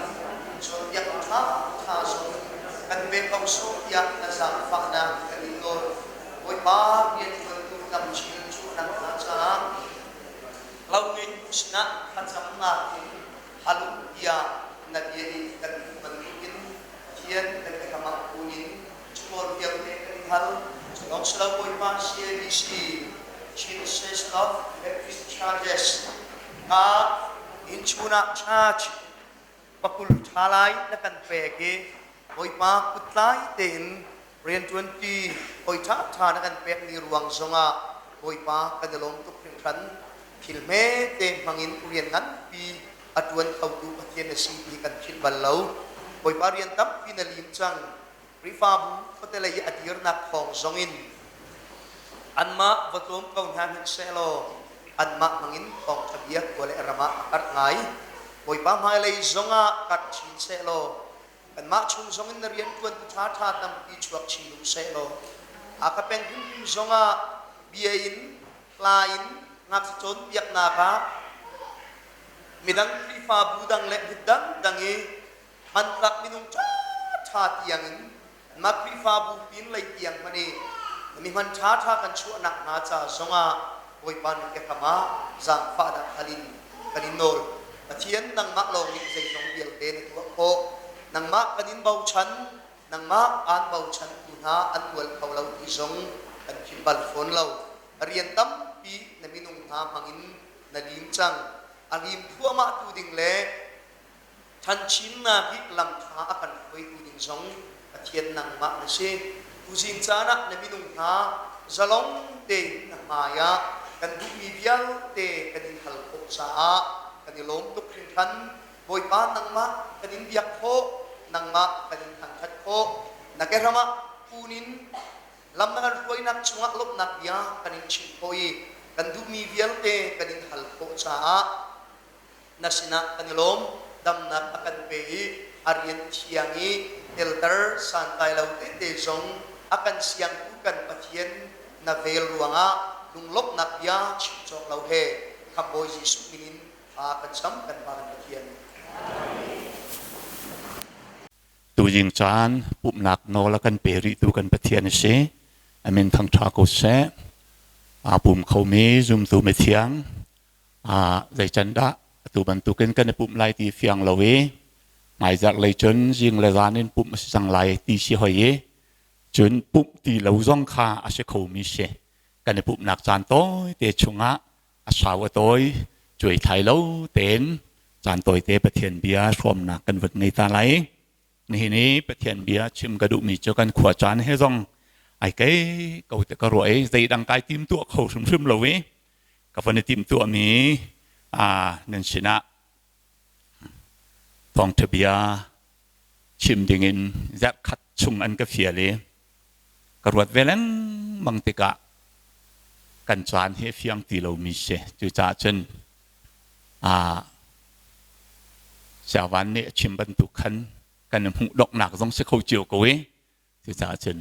cawnpiak ṭha ṭha zong kan pe ko sawh tiah na zaangfahnak kan in nawl. Bawipa rianṭuantu tam chin cuhnak hna caah lo ngeitu sinah thlacamnak in Haluk tiah na bia nih kan hmuh bantukin Pathian kan biakam ah kun in cukawl vialte kan i hal. Culawng si lo Bawipa CABC Chin State of Baptist Churches ka innchun ah church pakul ṭha lai na kan pek i Bawipa kuttlai tein rianṭuanṭi hawi ṭhaṭha na kan pekmi ruang zongah Bawipa kan i lawm tuk hringhran. Thil hmete hmangin rian nganpi a ṭuan khotu Pathian na si ti kan philh bal lo. Bawipa rian tampi na lim cang. Khrihfabu khuate lei i a dirnak thawng zongin anmah va tlawm ko hna hmanh sehlaw anmah hmangin thawngṭha bia khua le ram ah a karh ngai. Bawipa hmailei zongah karh chin sehlaw Kanmah chung zongin na rianṭuantu ṭhaṭha tampi chuak chin u sehlaw a ka peng hrimhrim zongah bia in hla in ngakchia cawnpiaknak ah midang Khrihfabu dang le hmun dangdang i hmantlak minung ṭhaṭha tiangin kanmah Khrihfabu pin lei tiang hmanh i mi hman ṭhaṭha kan chuahnak hnga ca zongah Bawipa na biakam ah zaangfahnak hal in kan in nawl. Pathian nangmah lawng nih zeizong vialte na tuah khawh. Nangmah kan in bochan, nangmah aan bochantu hna an mual kho lo ti zong kan philh bal fawn lo. Rian tampi na minung hna hmangin na lim cang. A lim thluahmah tu ding le ṭhanchinnak hi lam ṭha a kan hruaitu ding zong Pathian nangmah na si. Tuzing caan ah na minung hna zalong tein na hmai ah kan duhmi vialte kan in hal khawh caah kan i lawm tuk hringhran. Bawipa nangmah kan in biak khawh, nangmah kan in thangṭhat khawh. Na kehram ah kun in lam na kan hruainak chungah lawmhnak bia kan in chimh khawh i kan duhmi vialte kan in hal khawh caah na sinah kan i lawm. Damnak a kan pe i a rian thiang i telter santlai lo tete zong a kan siangtu kan Pathian na vel ruangah lunglawmhnak bia chim cawk lo he Khamhbawi Jesuh min in thla kan cam kan Pa kan Pathian. Tuzing caan pumhnak nawl a kan pe rihtu kan Pathian a si. A min thangṭha ko seh. Aa pum khomi zumtu mithiang Zeican dah atu bantukin kan i pumh lai ti fiang lo i hmaizarh lei cun zing le zan in pumh a si cang lai ti si hoi i cun pumh ti lo zong kha a si khomi si. Kan i pumhnak caan tawite chungah a sau a tawi cuai thlai lo tein caan tawite Pathian bia hrawmnak kan vun ngei ta lai. Nihin i Pathian bia chim ka duhmi cu kan khua caan he zong ai kei ko te ka ruah i zeidang kai tim tuah kho hrimhrim lo i. Ka van i timhtuahmi nan sinah thawngṭha bia chim dingin zarhkhat chung an ka fial i ka ruat ve lengmang tikah kan caan hi a fiang ti lomi si. Cucaah cun Siavan nih a chim bantuk khan kan i hmuh donghnak zong si kho cio ko i cucaah cun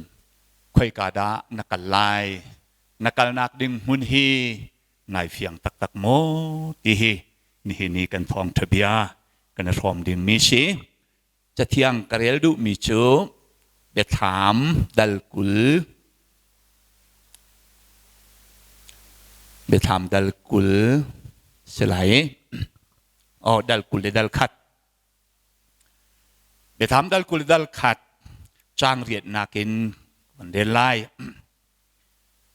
khoika dah na kal lai, na kalnak ding hmun hi nai fiang taktak maw ti hi nihin i kan thawngṭha bia kan i hrawm dingmi si. Cathiang ka rel duhmi cu Biathlam dal 20, Biathlam dal 20 si lai. Oh, dal 20 le dal 1. Biathlam dal 20 le dal 1 caang riatnak in kan rel lai.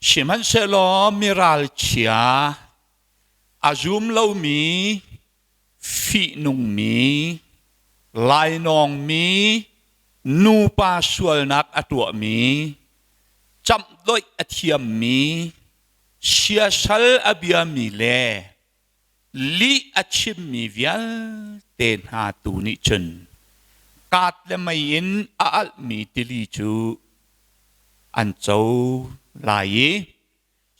Sihmanhsehlaw miralchia a zum lomi, fihnungmi, lainawngmi, nupa sualnak a tuahmi, camhdoih a thiammi, siasal a biami le lih a chimmi vialte hna tu nih cun kaat le mei in a alhmi tili cu an co lai i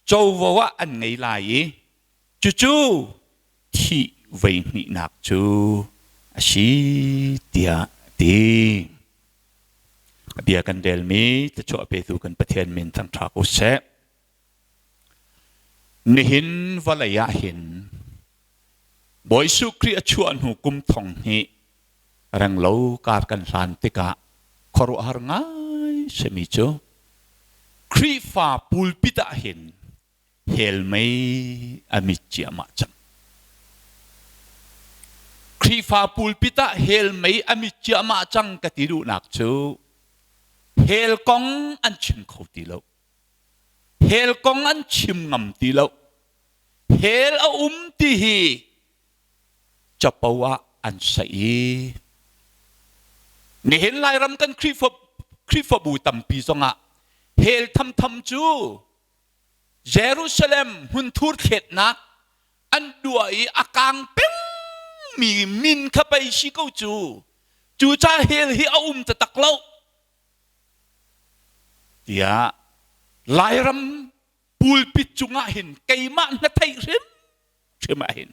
covo ah an ngei lai i cucu thih voi hnihnak cu a si tiah a ti. A bia kan relmi thluachuah petu kan Pathian min thangṭha ko seh. Nihin vawlei ah hin Bawi Jesuh Khrih a chuah hnu kum thong hnih renglo kar kan hlan tikah khuaruahhar ngai simi cu Khrihfa pulpit ah hin hell mei a mit ciahmah cang. Khrihfa pulpit ah hell mei a mit ciahmah cang ka ti duhnak cu hell kong an chim kho ti lo. Hell kong an chim ngam ti lo. Hell a um ti hi capo ah an saih i nihin Lairam kan Khrihfa Khrihfabu tampi zongah hell thamtham cu Jerusalem hmunthur thletnak an duah i a kang pengmi min kha pei si ko cu. Cucaah hell hi a um taktak lo. Tiah Lairam pulpit cungah hin keimah na theih hrimhrim ah hin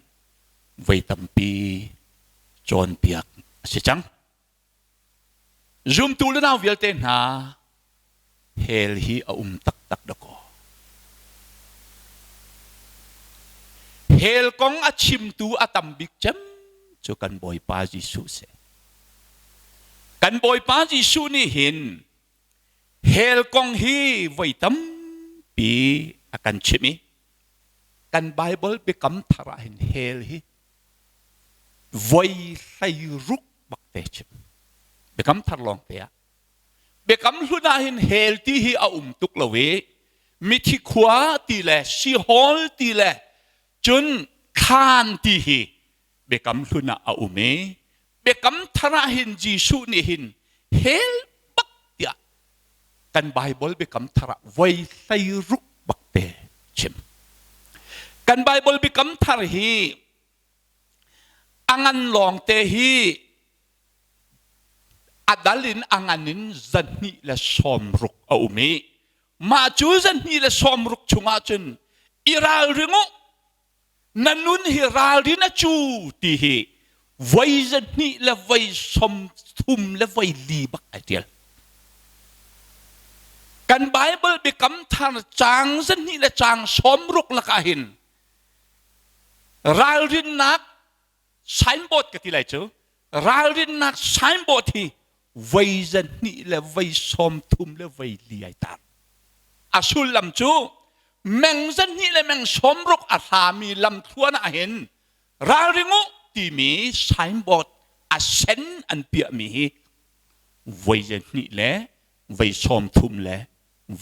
voi tampi cawnpiak a si cang. Zumtu le nau vialte hna, hell hi a um taktak dakaw. Hell kong a chimtu a tam bik cem cu kan Bawipa Jesuh si. Kan Bawipa Jesuh nih hin hell kong hi voi tampi a kan chimh i kan Bible biakam thar ah hin hell hi voi 16 bak te chim. Biakam thar lawng te ah. Biakam hlun ah hin hell ti hi a um tuk lo i mithi khua ti le sihol ti le cun thlan ti hi biakam hlun ah a um i biakam thar ah hin Jesuh nih hin hell bak tiah kan Bible biakam thar ah voi 16 bak te chim. Kan Bible biakam thar hi a ngan lawng te hi a dal in a ngan in 260 a um i mah cu 260 chungah cun i ralring u na nun hi ralrin a cu ti hi voi 200 le voi 30 le voi 4 bak ai tial. Kan Bible biakam thar caang 200 le caang 60 lakah hin ralrinnak signboard ka ti lai cu ralrinnak signboard hi voi 200 le voi 30 le voi 4 ai tar. A sullam cu meng 200 le meng 60 a hlami lamthluan ah hin ralring u timi signboard a sen an piahmi hi voi 200 le voi 30 le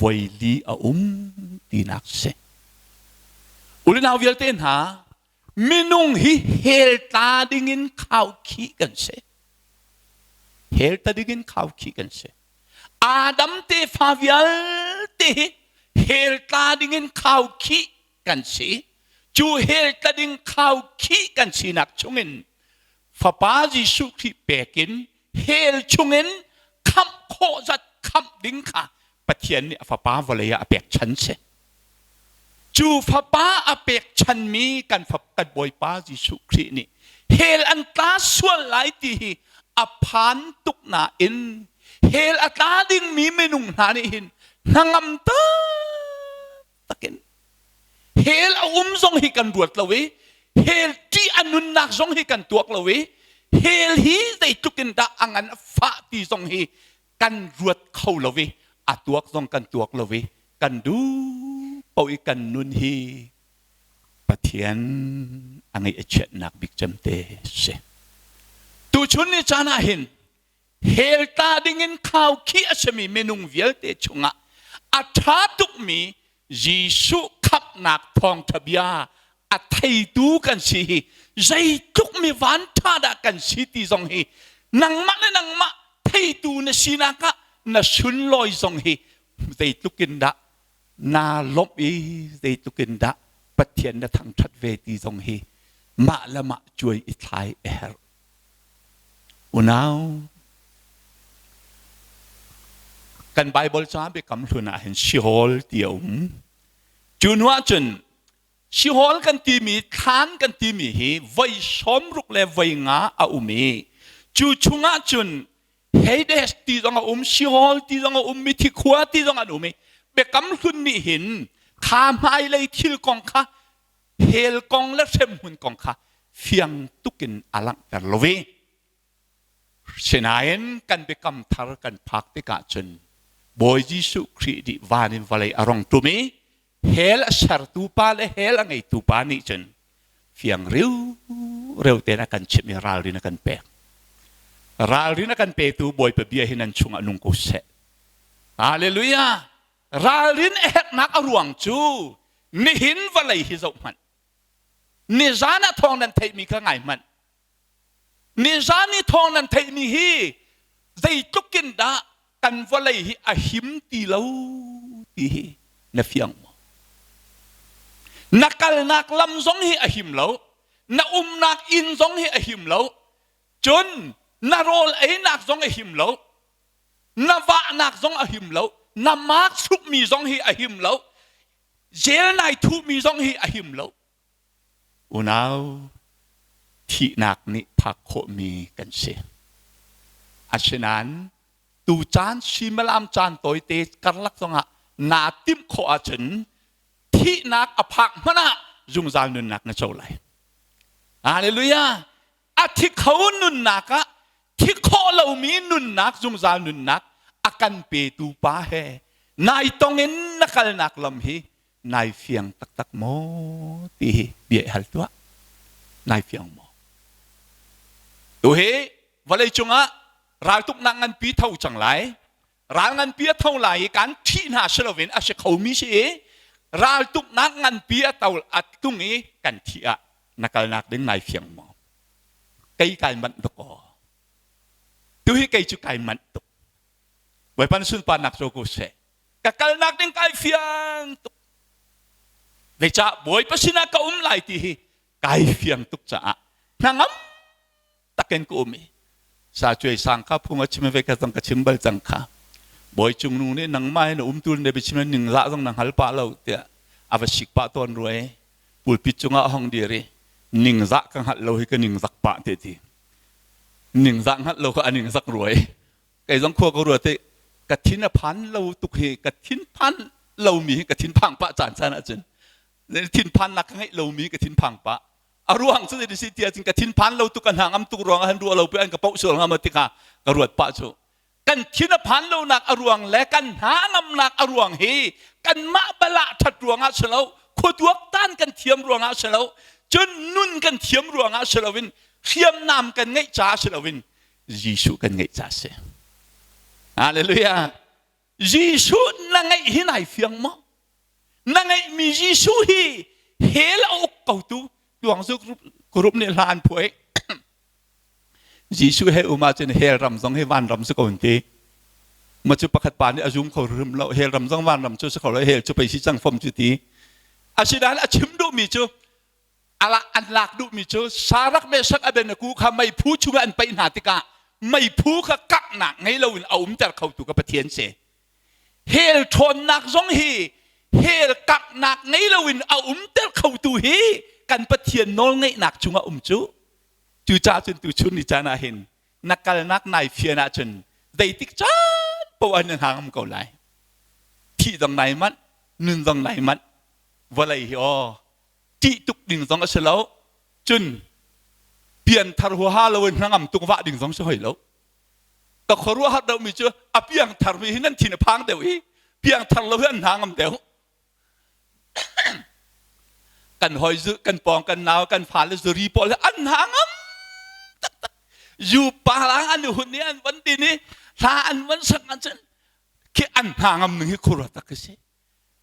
voi 4 a um tinak si. Ulinau vialte hna, minung hi hell tla dingin khaukhih kan si. Hell tla dingin khaukhih kan si. Adam tefa vialte hi hell tla dingin khaukhih kan si. Cu hell tla ding khau khih kan sinak chungin Fapa Jesuh Khrih pek in hell chungin khamh khawh zat khamh ding kha Pathian nih a Fapa vawlei ah a pek chan si. Cu Fapa a pek chanmi kan kan Bawipa Jesuh Khrih nih hell an tla sual lai ti hi a phan tuk nain hell a tla dingmi minung hna nih hin hnangam taktak in hell a um zong hi kan ruat lo i hell ṭih a nunnak zong hi kan tuak lo i hell hi zeitluk in dah a ngan a fah ti zong hi kan ruat kho lo i a tuak zong kan tuak lo i kan duh paoh i kan nun hi Pathian a ngeih a chiatnak bik cem te si. Tuchun ni caan ah hin hell tla dingin khaukhih a simi minung vialte chungah a ṭha tukmi Jesuh khamhnak thawngṭha bia a theitu kan si hi zeitluk mi vanṭha dah kan si ti zong hi nangmah le nangmah theitu na sinak ah na sunlawi zong hi zeitluk in dah naa lawmh i zeitluk in dah Pathian na thangṭhat ve ti zong hi mah le mah cuai i thlai a herh. Unau, kan Bible ca biakam hlun ah hin Sheol ti a um. Cu hnu ah cun Sheol kan timi, thlan kan timi hi voi 60 le voi nga a um i cu chungah cun Hades ti zong a um, Sheol ti zong a um, mithi khua ti zong an um i biakam hlun nih hin kha hmailei thil kong kha hell kong le hremhmun kong kha fiang tukin a langhter lo i sinain kan biakam thar kan phak tikah cun Bawi Jesuh Khrih nih van in vawlei a rong tum i hell a sertu pa le hell a ngeitu pa nih cun fiang riu reu tein a kan chimh i ralrin a kan pek. Ralrin a kan petu Bawipa bia hi nan chungah nung ko seh. Hallelujah! Ralrin a herhnak a ruang cu nihin vawlei hi zoh hmanh. Nizan ah thawng nan theihmi kha ngai hmanh. Nizan i thawng nan theihmi hi zeitluk in dah kan vawlei hi a him ti lo ti hi na fiang maw? Na kalnak lam zong hi a him lo, na umnak inn zong hi a him lo, cun na rawl einak zong a him lo, na vahnak zong a him lo, na mask hrukmi zong hi a him lo, jail nai thuhmi zong hi a him lo. Unau, thihnak nih phak khawhmi kan si. Asinain tu caan suimilam caan tawite karlak zongah naa timh khawh ahcun thihnak a phak hmanh ah zungzal nunnak na co lai. Hallelujah! A thi kho nunnak ah thi khawh lomi nunnak zungzal nunnak a kan petu pa he nai tong in na kalnak lam hi nai fiang taktak maw ti hi bia i hal tuah. Nai fiang maw? Tu hi vawlei cungah raltuknak nganpi tho cang lai. Ral nganpi a tho lai i kan thih hna si loin a si khomi si i raltuknak nganpi a to a tung i kan thih ah na kalnak ding nai fiang maw? Kei kai manh tuk aw. Tu hi kei cu kai manh tuk. Bawipa na sunparnak cu ko seh. Ka kalnak ding kai fiang tuk. Zeicah Bawipa sinah ka um lai ti hi kai fiang tuk caah hnangam takin ka um i sa cuai sang kha phung a chim ve ka zong ka chim bal cang kha. Bawi cung nu nih nangmah in um tu ne biachim ning zah zong na hngal pah lo tiah a va sik pah tawn rue. Pulpit cungah hong dir i ningzah ka hngalh lo hi ka ningzak pah te ti. Ningzah hngalh lo kha a ningzak rue. Kei zong khua ka ruat i ka thin a phan lo tuk hi ka thin phan lomi hi ka thin phang pah caan caan ahcun thinphannak ka ngeih lomi ka thinphang pah. A ruang cu zei si ti ahcun ka thinphan lo tuk ka hna ngam tuk ruang ah han ruah lo pi an ka poh sual ngam tikha ka ruat pah cu. Kan thin a phan lonak a ruang le kan hna ngamnak a ruang hi kanmah balah ṭhat ruangah si lo, khuaduak tan kan thiam ruangah si lo, cun nun kan thiam ruangah si loin hriamnam kan ngeih caah si loin Jesuh kan ngeih caah si. Hallelujah. Jesuh na ngeih hi nai fiang maw? Na ngeihmi Jesuh hi hell a uk kotu tuang zu group nih hla an phuah i Jesuh he um ahcun hell ram zong hi van ram si ko an ti. Ma cu pakhat pa nih a zum kho rim lo. Hell ram zong van ram cu si kho lo. Hell cu pei si cang fom cu ti. Asinain a chim duhmi cu. Ala an lak duhmi cu Sarak Meshak Abednego kha meiphu chungah an paih hna tikah meiphu kha kaknak ngei loin a umter khotu ka Pathian si. Hell ṭhawnnak zong hi hell kaknak ngei loin a umter khotu hi kan Pathian nawlngeihnak chungah um cu. Cucaah cun tuchun ni caan ah hin na kalnak nai fian ahcun zeitik caan poah na hna ngam ko lai. Thih zong nai manh, nun zong nai manh. Vawlei hi aw ṭih tuk ding zong a si lo. Cun pianthar huaha loin hnangam tuk vah ding zong si hoi lo. Ka khuaruahhar deuhmi cu a piangthar mi hi nan thin a phang deuh i piangthar lo hi an hna ngam deuh. Kan hoi zu kan pawng kan nau kan fale zuri pawl hi an hna ngam taktak. Yu pa lang an hun i an van din i hla an van sak ahcun khi an hna ngam ning hi khuaruah tak a si.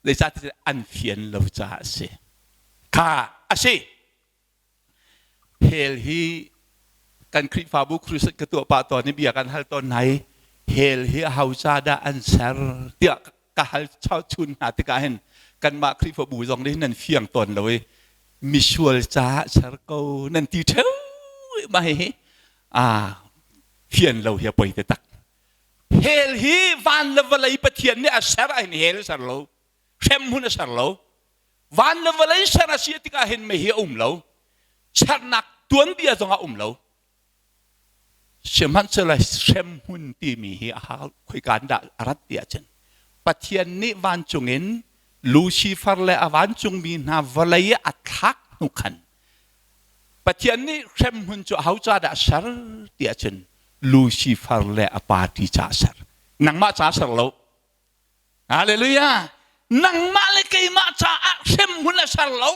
Zeicahtiah an fian lo caah a si. Kha a si. Hell hi kan Khrihfabu crusade ka tuah pah tawn i bia kan hal tawn hna i hell hi aho ca dah an ser tiah ka hal chun hna tikah hin kanmah Khrihfabu zong nih nan fiang tawn lo i misual caah ser ko nan ti ṭheu mah hihi ah fian lo hi a poi taktak. Hell hi van le vawlei Pathian nih a ser ah hin hell a ser lo. Hrem hmun a ser lo. Van le vawlei ser a si tikah hin mei hi a um lo. Sernak tuanbia zong a um lo. Sihmanhsehlaw hrem hmun timi hi a hau khoika dah a rat ti ahcun Pathian nih vancung in Lucifer le a vancungmi hna vawlei a thlak hnu khan Pathian nih hremhmun cu aho ca dah a ser ti ahcun Lucifer le a party ca a ser. Nangmah ca ser lo. Hallelujah. Nangmah le keimah caah hremhmun a ser lo.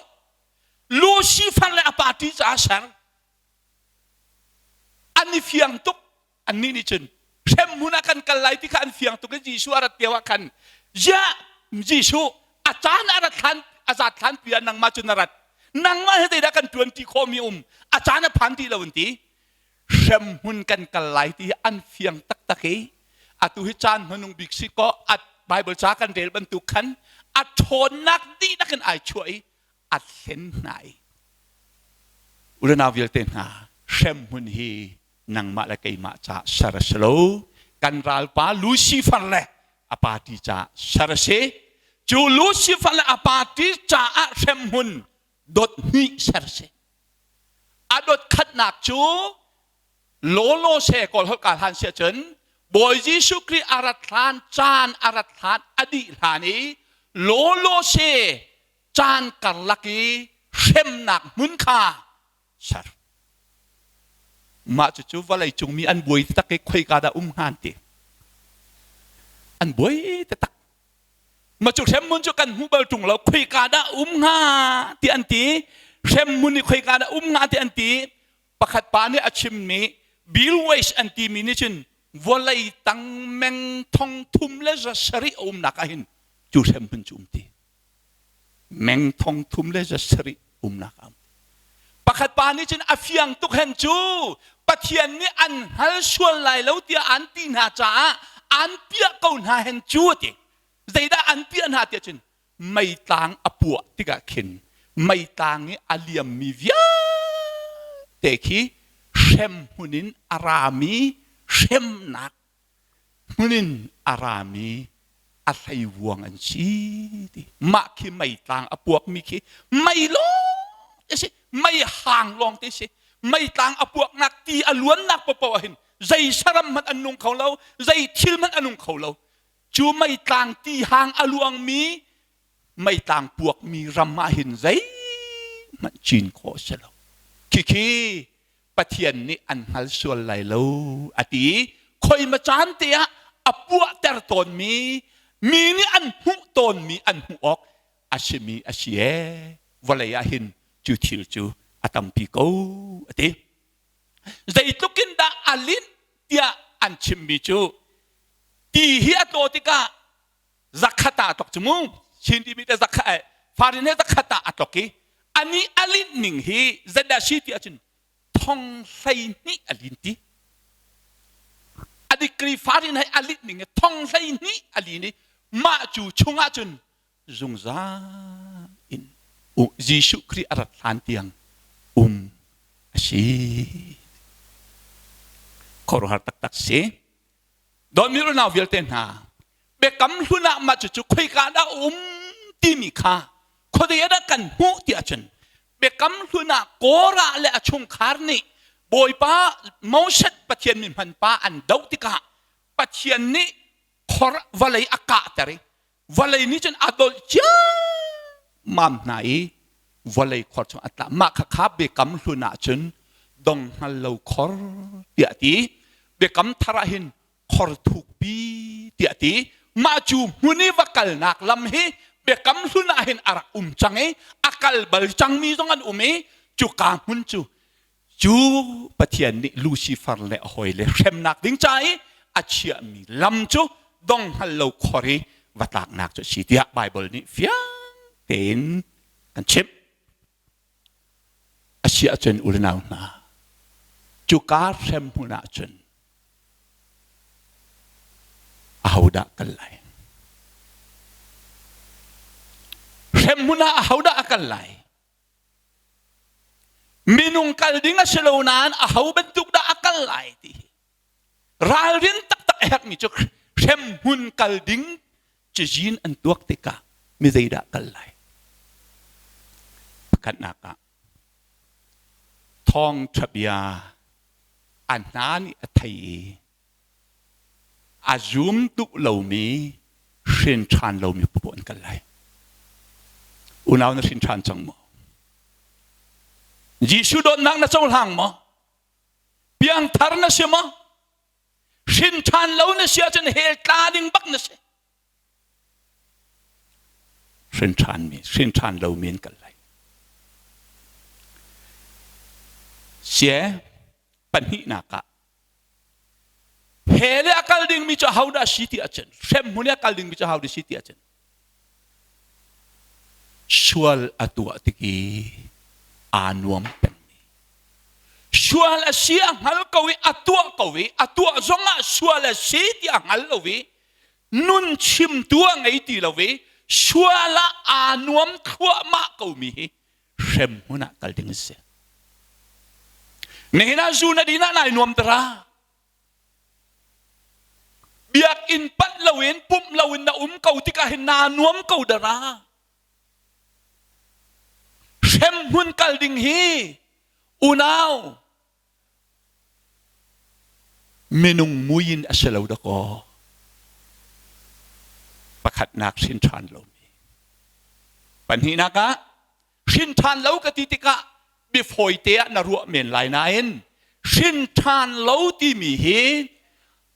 Lucifer le a party ca a ser. An i fiang tuk. Annih nih cun hremhmun ah kan kal lai ti kha an fiang tuk i Jesuh a rat lio ah khan ziah Jesuh a caan a rat hlan a zat hlan pi ah nangmah cu na rat nangmah he zeidah kan tuan ti khawhmi um a caan a phan ti lo an ti hremhmun kan kal lai ti hi an fiang taktak i atu hi caan hmanung bik si kaw a Bible ca kan rel bantuk khan a ṭhawnnak dihlak in ai chuah i a hlen hna i unau vialte hna hremhmun hi nangmah le keimah ca ser a si lo kan ralpa Lucifer le a party ca ser a si cu Lucifer le a party caah hremhmun dot hnih ser a si a dot khatnak cu lawlaw se kawl holh ka hlan sia cun Bawi Jesuh Khrih a rat hlan caan a rat hlan a dih hlan i lawlaw se caan karlak i hremnak hmun kha ser. Mah cucu vawlei cung mi an buai taktak i khoika dah um hnga an ti. An buai taktak. Mah cu hremhmun cu kan hmu bal ṭung lo khoika dah um hnga ti an ti. Hremhmun i khoika dah um hnga ti an ti. Pakhat pa nih a chimmi Bill Weiss an timi nih cun vawlei tang meng thong thum le za sarih a umnak ah hin cu hremhmun cu um ti. Meng thong thum le za sarih umnak a um. Pakhat pa nih cun a fiang tuk hen cu Pathian nih an hngal sual lai lo tiah an ti hna caah an piah ko hna hen cu a ti. Zeidah an piah hna tiah cun meitlang a puah tikah khin meitlang i a liammi vialte khi hrem hmun in a rami hremnak hmun in a rami a hleivuang an si ti mah khi meitlang a puakmi khi mei lawng te si mei hang lawng te si meitlang a puaknak ti a luannak paohpaoh ah hin zei saram hmanh an nung kho lo zei thil hmanh a nung kho lo cu meitlang ti hang a luangmi meitlang puakmi ram ah hin zeihmanh cin khawh a si lo khikhi Pathian nih an hngal sual lai lo a ti i khoima caan te ah a puahter tawnmi mi nih an hmuh tawnmi an hmuh awk a simi a si ee vawlei ah hin cu thil cu a tampi ko a ti zeitluk in dah a linh tiah an chimmi cu ti hi a tlaw tikah zakhat ah a tlok cu mu Chin timi te zakhat farin he zakhat ah a tlok i ani a linh ning hi zeidah si ti ahcun thong 12 a lin ti a degree farin he a linh ning hi thong 12 a lin i mah cu chungah cun zungzal in Jesuh Khrih a rat hlan tiang um a si. Khuaruahhar taktak si. Dawtmi unau vialte hna, biakam hlun ah mah cucu khoika dah um timi kha khuadei ah dah kan hmuh ti ahcun biakam hlun ah Korah le a chungkhar nih Bawipa Moses Pathian mi hman pa an doh tikah Pathian nih khor vawlei a kahter i vawlei nih cun a dolh ciammam hna i vawlei khor chung a tla. Mah khakha biakam hlun ah cun dong hngal lo khor tiah ti. Biakam thar ah hin khor thukpi tiah ti. Mah cu hmun i va kalnak lam hi biakam hlun ah hin a rak um cang i a kal bal cangmi zong an um i cuka hmun cu cu Pathian nih Lucifer le a hawile hremnak ding ca i a chiahmi lam cu dong hngal lo khor i va tlaknak cu a si tiah Baibal nih fiang tein kan chimh. A si ahcun u le nau hna, cuka hrem hmun ahcun ahodah kal lai? Hrem hmun ah ahodah a kal lai? Minung kal ding a si lo nain aho bantuk dah a kal lai ti hi ralrin taktak a herhmi cu hremhmun kal ding cazin an tuak tikah mi zeidah kal lai? Pakhatnak ah thawngṭha bia a hna nih a thei i a zum duh lomi hrin ṭhan lomi paoh an kal lai. Unau na hrin ṭhan cang maw? Jesuh dawtnak na cohlang maw? Piangthar na si maw? Hrin ṭhan lo na si ahcun hell tla ding bak na si. Hrin ṭhanmi, hrin ṭhan lomi an kal lai. Sie pahnihnak ah hell i a kal dingmi cu ahodah si ti ahcun hremhmun i a kal dingmi cu ahodah si ti ahcun sual a tuah tik i aa nuam pengmi sual a si a hngal ko i a tuah ko i a tuah zongah sual a si ti a hngal lo i nun chimtu a ngei ti lo i sual ah aa nuam thluahmah komi hi hremhmun ah kal ding a si. Nihin ah zu na din ah nai nuam tara. Biakinn panh loin pumh loin na um ko tikah hin naa nuam ko dara. Hremhmun kal ding hi unau minung mui in a si lo dakaw. Pakhatnak hrin ṭhan lomi. Pahnihnak ah hrin ṭhan lo ka ti tikah biafawite ah na ruah men lai nain hrin ṭhan lo timi hi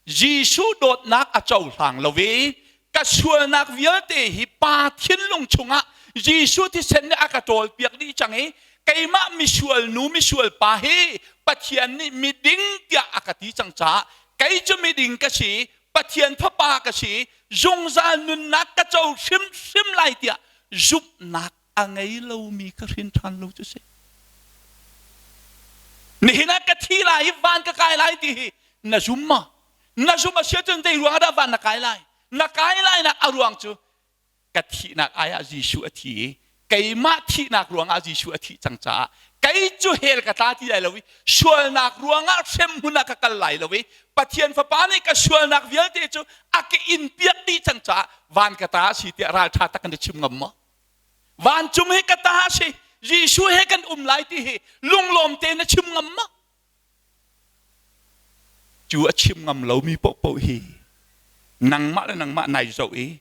Jesuh dawtnak a cohlang lo i ka sualnak vialte hi Pa thinlung chungah Jesuh thisen nih a ka ṭawlpiak dih cang i keimah misual nu misual pa hi Pathian nih miding tiah a ka ti cang caah kei cu miding ka si Pathian fapa ka si zungzal nunnak ka co hrimhrim lai tiah zumhnak a ngei lomi ka hrin ṭhan lo cu si. Nihin ah ka thi lai i van ka kai lai ti hi na zum maw? Na zum a si ahcun zei ruang ah dah van na kai lai? Na kai lainak a ruang cu ka thihnak ai ah Jesuh a thi i keimah thihnak ruangah Jesuh a thih cang caah kei cu hell ka tla ti lai lo i sualnak ruangah hremhmun ah ka kal lai lo i Pathian Fapa nih ka sualnak vialte cu a ka in piak dih cang caah van ka ta a si tiah ralṭha tak in na chim ngam maw? Vancung hi ka ta a si Jesuh he kan um lai ti hi lunglawm te na chim ngam ma? Cu a chim ngam lomi paohpaoh hi nangmah le nangmah nai zoh i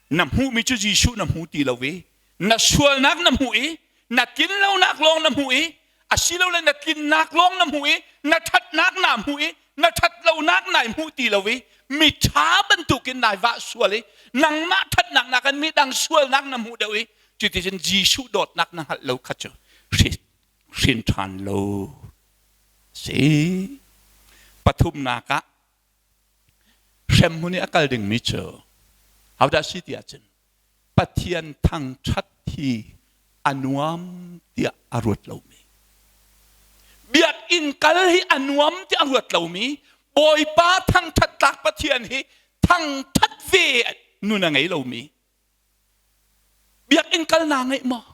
na hmuhmi cu Jesuh na hmu ti lo i na sualnak na hmuh i na tlinlonak lawng na hmuh i asilole na tlinnak lawng na hmuh i na ṭhatnak naa hmuh i na ṭhatlonak nai hmuh ti lo i miṭha bantukin nai vah sual i nangmah ṭhatnak nakin midang sualnak na hmuh deuh i cuticun Jesuh dawtnak na hngalh lo kha cu hrin ṭhan lo si. Pathumnak ah hremhmun i a kal dingmi cu hodah si ti ahcun Pathian thangṭhat hi a nuam tiah a ruat lomi. Biakinn kal hi a nuam tiah a ruat lomi Bawipa thangṭhat tlak Pathian hi thangṭhat ve nun a ngei lomi. Biakinn kal naa ngeih maw?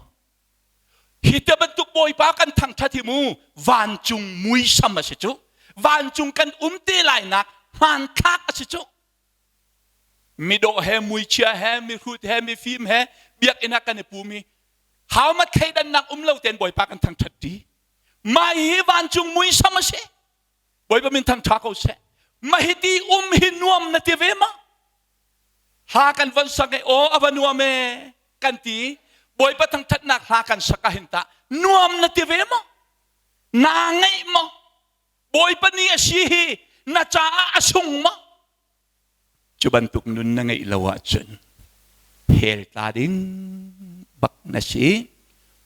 Hi te bantuk Bawipa kan thangthat hi mu vancung muisam a si cu. Vancung kan um te lainak hmanthlak a si cu. Midawh he muichia he mihrut he mifim he biakinn ah kan i pum i hau ma thleidannak um lo tein Bawipa kan thangthat ti. Mah hi vancung muisam a si. Bawipa min thangtha ko seh. Mah hi ti um hi nuam na ti ve ma? Hla kan van sak i aw a va nuam e kan ti. Bawipa thangthatnak hla kan sak ahhin tah nuam na ti ve maw? Naa ngaih maw? Bawipa ni a si hi na caah a sung maw? Cu bantuk nun na ngeih lo ahcun hell tla ding bak na si.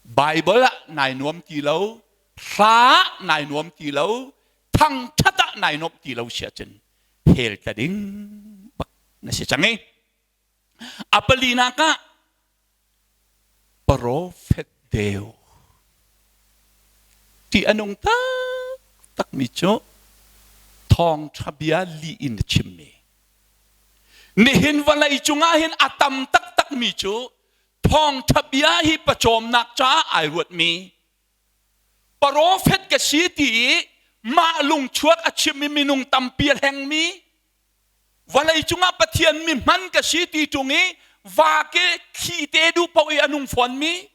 Bible ah nai nuam ti lo, hla ah nai nuam ti lo, thangthat ah nai nuam ti lo si ahcun hell tla ding bak na si cang i. A palinak ah profet deu ti a nung taktakmi cu thawngṭha bia lih in a chimmi. Nihin vawlei cungah hin a tam taktakmi cu thawngṭha bia hi pawcawmnak caah ai ruatmi profet ka si ti i mah lungchuak a chimmi minung tampi a hlengmi vawlei cungah Pathian mi hman ka si ti ṭung i va ke thli te duh paoh i a nung fawnmi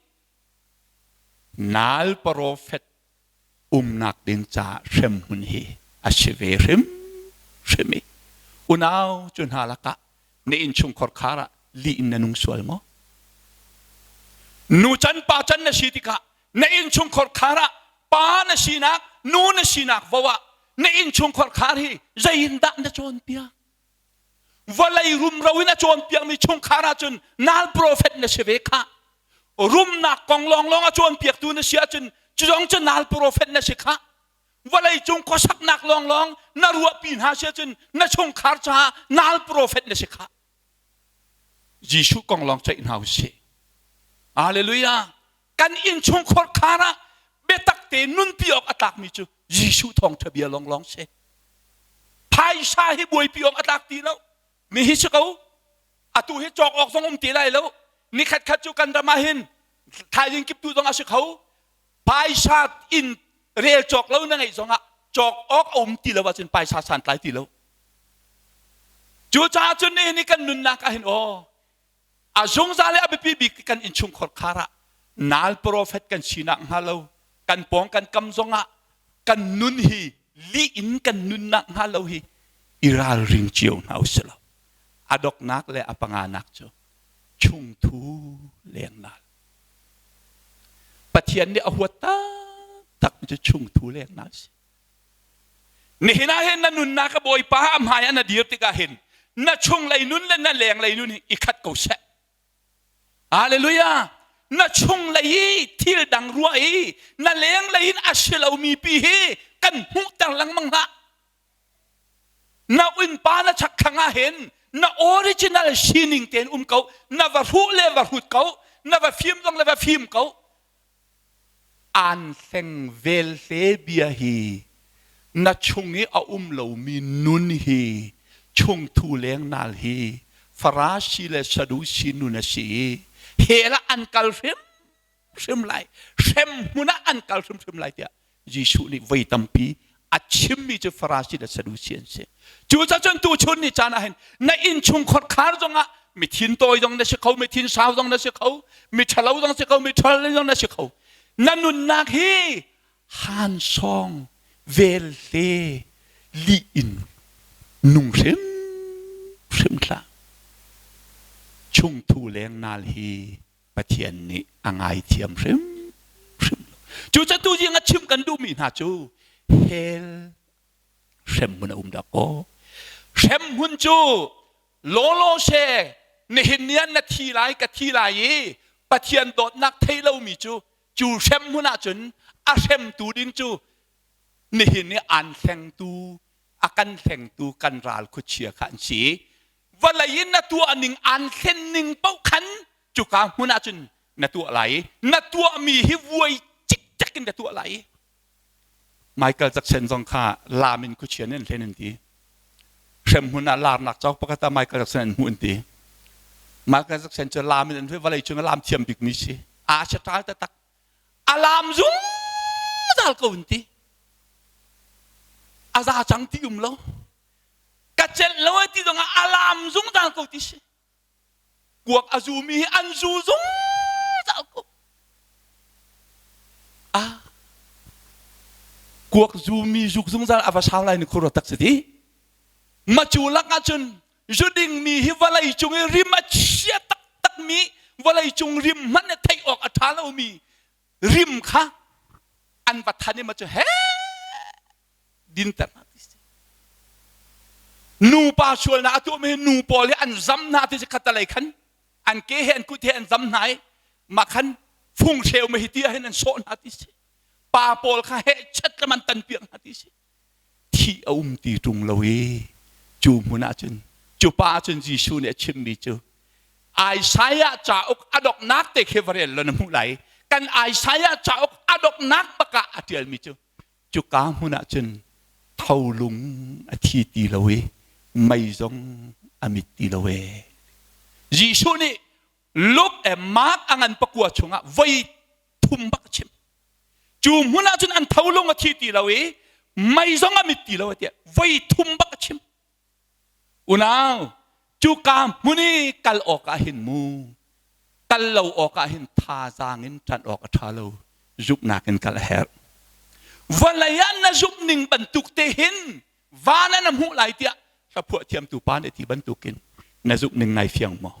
nal profet umnak ding caah hremhmun hi a si ve hrim hrim i unau cu hna lakah na innchungkhar khar ah lih in na nung sual maw? Nu can pa can na si tikah na innchungkhar khar ah pa na sinak nu na sinak vo ah na innchungkhar khar hi zeiindah na cawnpiak? Vawlei rumro in a cawnpiakmi chungkhar ahcun nal prophet na si ve khah. Rumnak kong lawnglawng a cawnpiaktu na si ahcun cu zong cu nal prophet na si khah. Vawleicung khuasaknak lawnglawng na ruahpi hna si ahcun na chungkhar caah nal prophet na si khah. Jesuh kong lawng ceih hna usih. Hallelujah. Kan innchungkhar khar ah biatak te nunpi awk a tlakmi cu Jesuh thawngṭha bia lawnglawng si. Phaisa hi buaipi awk a tlak ti lo. Mi hi si ko. Atu hi cawk awk zong um ti lai lo. Ni khat khat cu kan ram ah hin thaizing kiptu zong a si kho. Phaisa in rel cawk lo na ngeih zongah cawk awk a um ti lo ahcun phaisa santlai ti lo. Cucaah cun nihin i kan nunnak ah hin aw a zungzal le a biapi bik kan innchungkhar khar ah nal prophet kan sinak hnga lo kan pawng kan kam zongah kan nun hi lih in kan nunnak hnga lo hi i ralring cio hna usih law a doknak le a panganak cu chungthu lengnak Pathian nih a huat taktak cu chungthu lengnak a si. Nihin ah hin na nunnak a Bawipa a hmai ah na dir tikah hin na chunglei nun le na lenglei nun hi i khat ko seh. Hallelujah! Na chunglei i thil dang ruah i na lenglei in a si lomi pi hi kan hmuhter lengmang hlah. Na innpa na chakthlang ah hin na original sining tein um ko. Na va hruh le va hrut ko. Na va fim zong le va fim ko. Aan hleng vel hle bia hi na chung i a um lomi nun hi chungthu lengnal hi Farasi le Sadusi nun a si i hell ah an kal hrimhrim lai hremhmun ah an kal hrimhrim lai tiah Jesuh nih voi tampi a chimmi cu Farasi le Sadusi an si. Cucaah cun tuchun ni caan ah hin na innchungkhar khar zongah mi thin tawi zong na si kho, mi thin sau zong na si kho, mi ṭhalo zong si kho, mi ṭhalo zong na si kho. Na nunnak hi han sawng vel hle lih in nung hrim hrim hlah. Chungthu lengnal hi Pathian nih a ngaithiam hrimhrim lo. Cucaah tu zing a chim kan duhmi hna cu hell hremhmun a um dah kaw. Hremhmun cu lawlaw she nihin ni ah na thi lai ka thi lai i Pathian dawtnak thei lomi cu cu hremhmun ahcun a hremtu ding cu nihin i aan hlengtu a kan hlengtu kan ral khuachia kha an si. Vawlei in na tuah ning aan thlen ning paoh khan cuka hmun ah cun na tuah lai i na tuahmi hi vuai cikcek in na tuah lai. Michael Jackson zong kha lam in khuachia nih an hlen an ti. Hremhmun ah larnak cauk pakhat ah Michael Jackson an hmuh an ti. Michael Jackson cu lam in an vawlei cung ah lam thiam bikmi si. Aa si ṭal taktak. Alam zungzal ko in ti. A za cang ti um lo. Ka celh lo ai ti zong ah alam zungzal ko ti si. Kuak a zumi hi an zu zungzal ko. Ah. Kuak zumi zuk zungzal a va sau lai ni khuro tak si ti. Macu lak ahcun zu dingmi hi vawlei cung i rim a chia taktakmi vawlei cung rim hmanh i theih awk a ṭha lomi rim kha an va than i ma cu he dinter hna ti si. Nupa sualnak a tuahmi hi nu pawl hi an zam hna ti si khattalei khan an ke he an kut he an zam hna i mah khan fung hreu ma hi ti ah hin an sawh hna ti si. Pa pawl kha heh chet lam an tan piak hna ti si. Thih a um ti ṭung lo i cu hmun ah cun cu pa cun Jesuh nih a chimmi cu Isaiah cauk a donghnak te khi va rel law na hmuh lai. Kan Isaiah cauk a donghnak bak ah a ṭialmi cu cuka hmun ah cun tholung a thi ti lo i mei zong a mit ti lo ee. Jesuh nih Luke le Mark a ngan pakua chungah voi thum bak a chim. Cu hmun ah cun an tholung a thi ti lo i mei zong a mit ti lo tiah voi thum bak a chim. Unau, cuka hmun i kal awk ah hin mu kal lo awk ah hin thazaang in ṭan awk a ṭha lo zumhnak in kal a herh. Vawlei ah na zumh ning bantuk te hin van ah na hmuh lai tiah hlaphuah thiamtu pa nih ti bantukin na zumh ning nai fiang maw?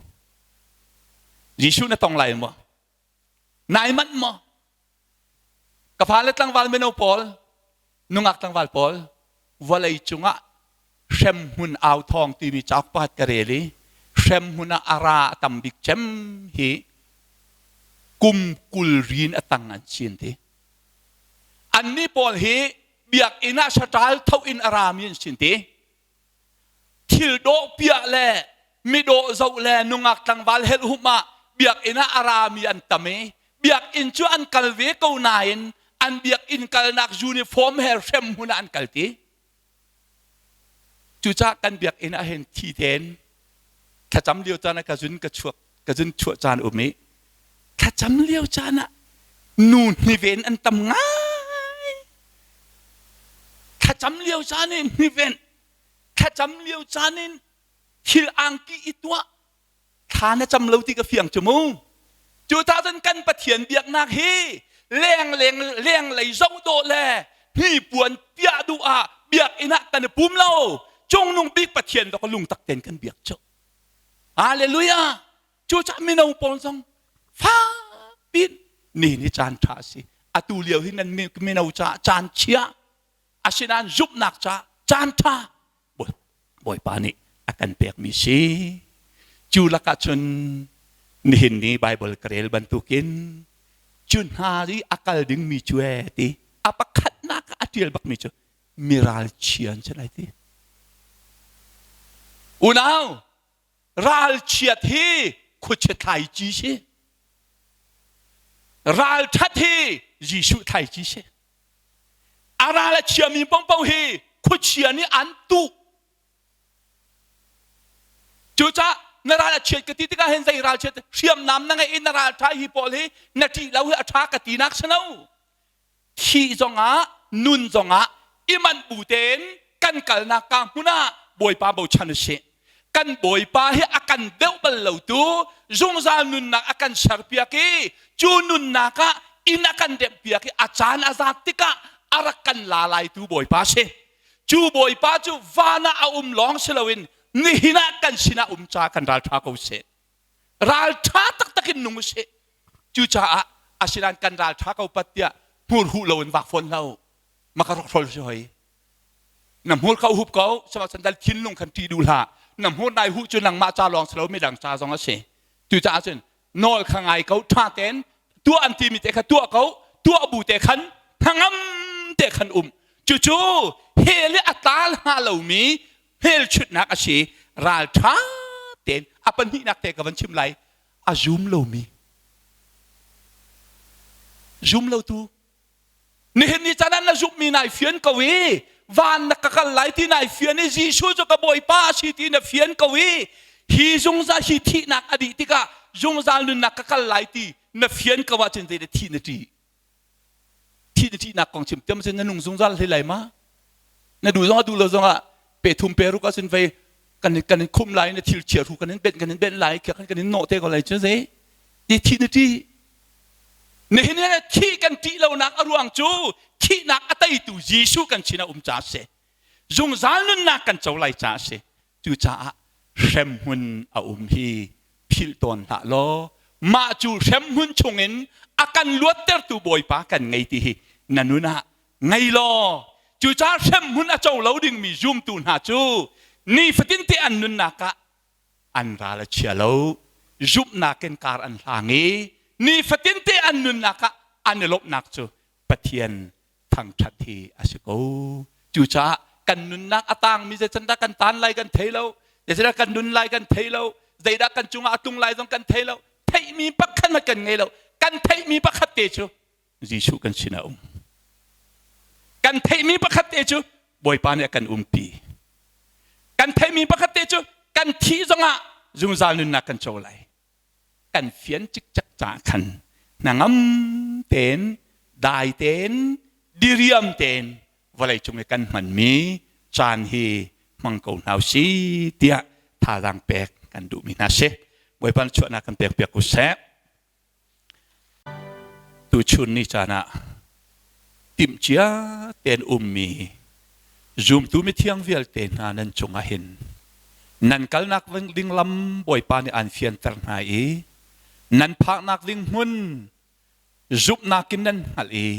Jesuh na tong lai maw? Nai manh maw? Ka fale tlangval mino pawl, nungak tlangval pawl, vawlei cungah hremhmun au thawng timi cauk pakhat ka rel i hremhmun ah a ra a tam bik cem hi kum 20 rin a tang an si an ti. Annih pawl hi biakinn ah saṭal tho in a rami an si an ti. Thil dawh piah le midawh zoh le nungak tlangval helhum ah biakinn ah a rami an tam i biakinn cu an kal ve ko nain an biakinn kalnak uniform he hremhmun ah an kal ti. Cucaah kan biakinn ah hin thi tein thlacam lio caan ah ka zun ka chuak ka zun chuah caan um i thlacam lio caan ah nu hniven an tam ngai. Thlacam lio caan in hniven thlacam lio caan in thil angki i tuah thla na cam lo ti ka fiang cu mu. Cu ta cun kan Pathian biaknak hi leng leng leng lei zoh dawh le hnipuan piah duh ah biakinn ah kan i pum lo. Cungnung bik Pathian dok lungtak tein kan biak cu. Hallelujah. Cucaah mino pawl zong fakpi ni ni caan ṭha a si. Atu lio hi nan mino caah caan chia asinain zumhnak caah caan ṭha Bawipa nih a kan pekmi si. Cu lakah cun nihin ni Bible ka rel bantukin cu hna i a kal dingmi cu ee ti a pakhatnak ah a ṭial bakmi cu miral chia an si lai ti. Unau, ralchiat hi khuachia thlaici si. Ralṭhat hi Jesuh thlaici si. A ral a chiami paohpaoh hi khuachia nih an tuh. Cucaah na ral a chiat ka ti tikah hin zei ral chiat hriamnam na ngeih i na ral ṭha hi pawl hi na ṭih lo hi a ṭha ka tinak si lo. Thih zongah nun zongah i manh bu tein kan kalnak ka hmun ah Bawipa bochan u sih. Kan Bawipa hi a kan deuh bal lo tu zungzal nunnak a kan serpiak i cu nunnak ah inn a kan remhpiak i a caan a zat tikah a rak kan la lai tu Bawipa si. Cu Bawipa cu van ah a um lawng si loin nihin ah kan sinah um ca kan ralṭha ko seh. Ralṭha taktak in nung u sih. Cucaah asinain kan ralṭha ko pat tiah hmurhuh loin vak fawn hlah u. Maka rawkhrol si hoi. Na hmur kha hup ko, sihmanhsehlaw dal thinlung khan ṭih duh hlah. Na hmur nai huh cu nangmah ca lawng si lo midang ca zong a si. Cucaah cun nawl kha ngai ko, ṭha tein tuah an timi te kha tuah ko, tuah bu te khan hnangam te khan um. Cucu hell i a tla hnga lomi hmelchunhnak a si. Ralṭha tein a pahnihnak te ka van chim lai. A zum lomi. Zum lotu Nihin ni caan ah na zumhmi nai fian ko i van na ka kal lai ti nai fian i Jesuh cu ka Bawipa a si ti na fian ko i hi zungzal hi thihnak a dih tikah zungzal nunnak ka kal lai ti na fian ko ahcun zei dah thih na ṭih? Thi na ṭihnak kong chim tiam cun na nung zungzal hlei lai ma? Na duh zong ah duh lo zong ah pe thum pe ruk ahcun vei kan kan in khum lai na thil chia ru kan in benh kan in benh lai kha kan in nawh te ko lai cu zei ti thi na ṭih. Nihin ni thi kan ṭih lonak a ruang cu thihnak a teitu Jesuh kan sin a um caah a si. Zungzal nunnak kan co lai caah a si. Cucaah hremhmun a um hi philh tawn hlah law mah cu hremhmun chungin a kan luattertu Bawipa kan ngei ti hi na nun ah ngei law cucaah hremhmun a co lo dingmi zumtu hna cu nifatin te an nunnak ah an ral a chia lo zumhnak in kar an hlang i nifatin te an nunnak ah an i lawmhnak cu Pathian thangṭhat hi a si ko. Cucaah kan nunnak a tangmi zeicandah kan tan lai kan thei lo, zeicandah kan nun lai kan thei lo, zeidah kan cungah a tlung lai zong kan thei lo, theihmi pakhat hmanh kan ngei lo. Kan theihmi pakhat te cu Jesuh kan sin a um. Kan theihmi pakhat te cu Bawipa nih a kan umpi. Kan theihmi pakhat te cu kan thih zongah zungzal nunnak kan co lai. Kan fian cikcek caah khan hnangam tein dai tein diriam tein vawlei cung i kan hmanmi caan hi hmang ko hna usih tiah thazaang pek kan duhmi hna si. Bawipa chuahnak kan pek piak u seh. Tuchun ni caan ah timhcia tein ummi zumtu mithiang vialte hna nan cungah hin nan kalnak ding lam Bawipa nih aan fianter hna i nan phaknak ding hmun zumhnak in nan hngalh i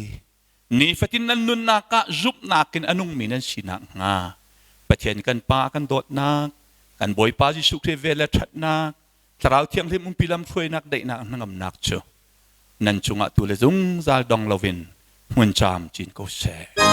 nifatin nan nunnak ah zumhnak in a nungmi nan si nakhnga Pathian kan Pa kan dawtnak kan Bawipa Jesuh Khrih vel le ṭhatnak Thlarau Thianghlim umpi lamhruainak daihnak hnangamnak cu nan cungah tu le zungzal dong loin hmun caam cin ko seh.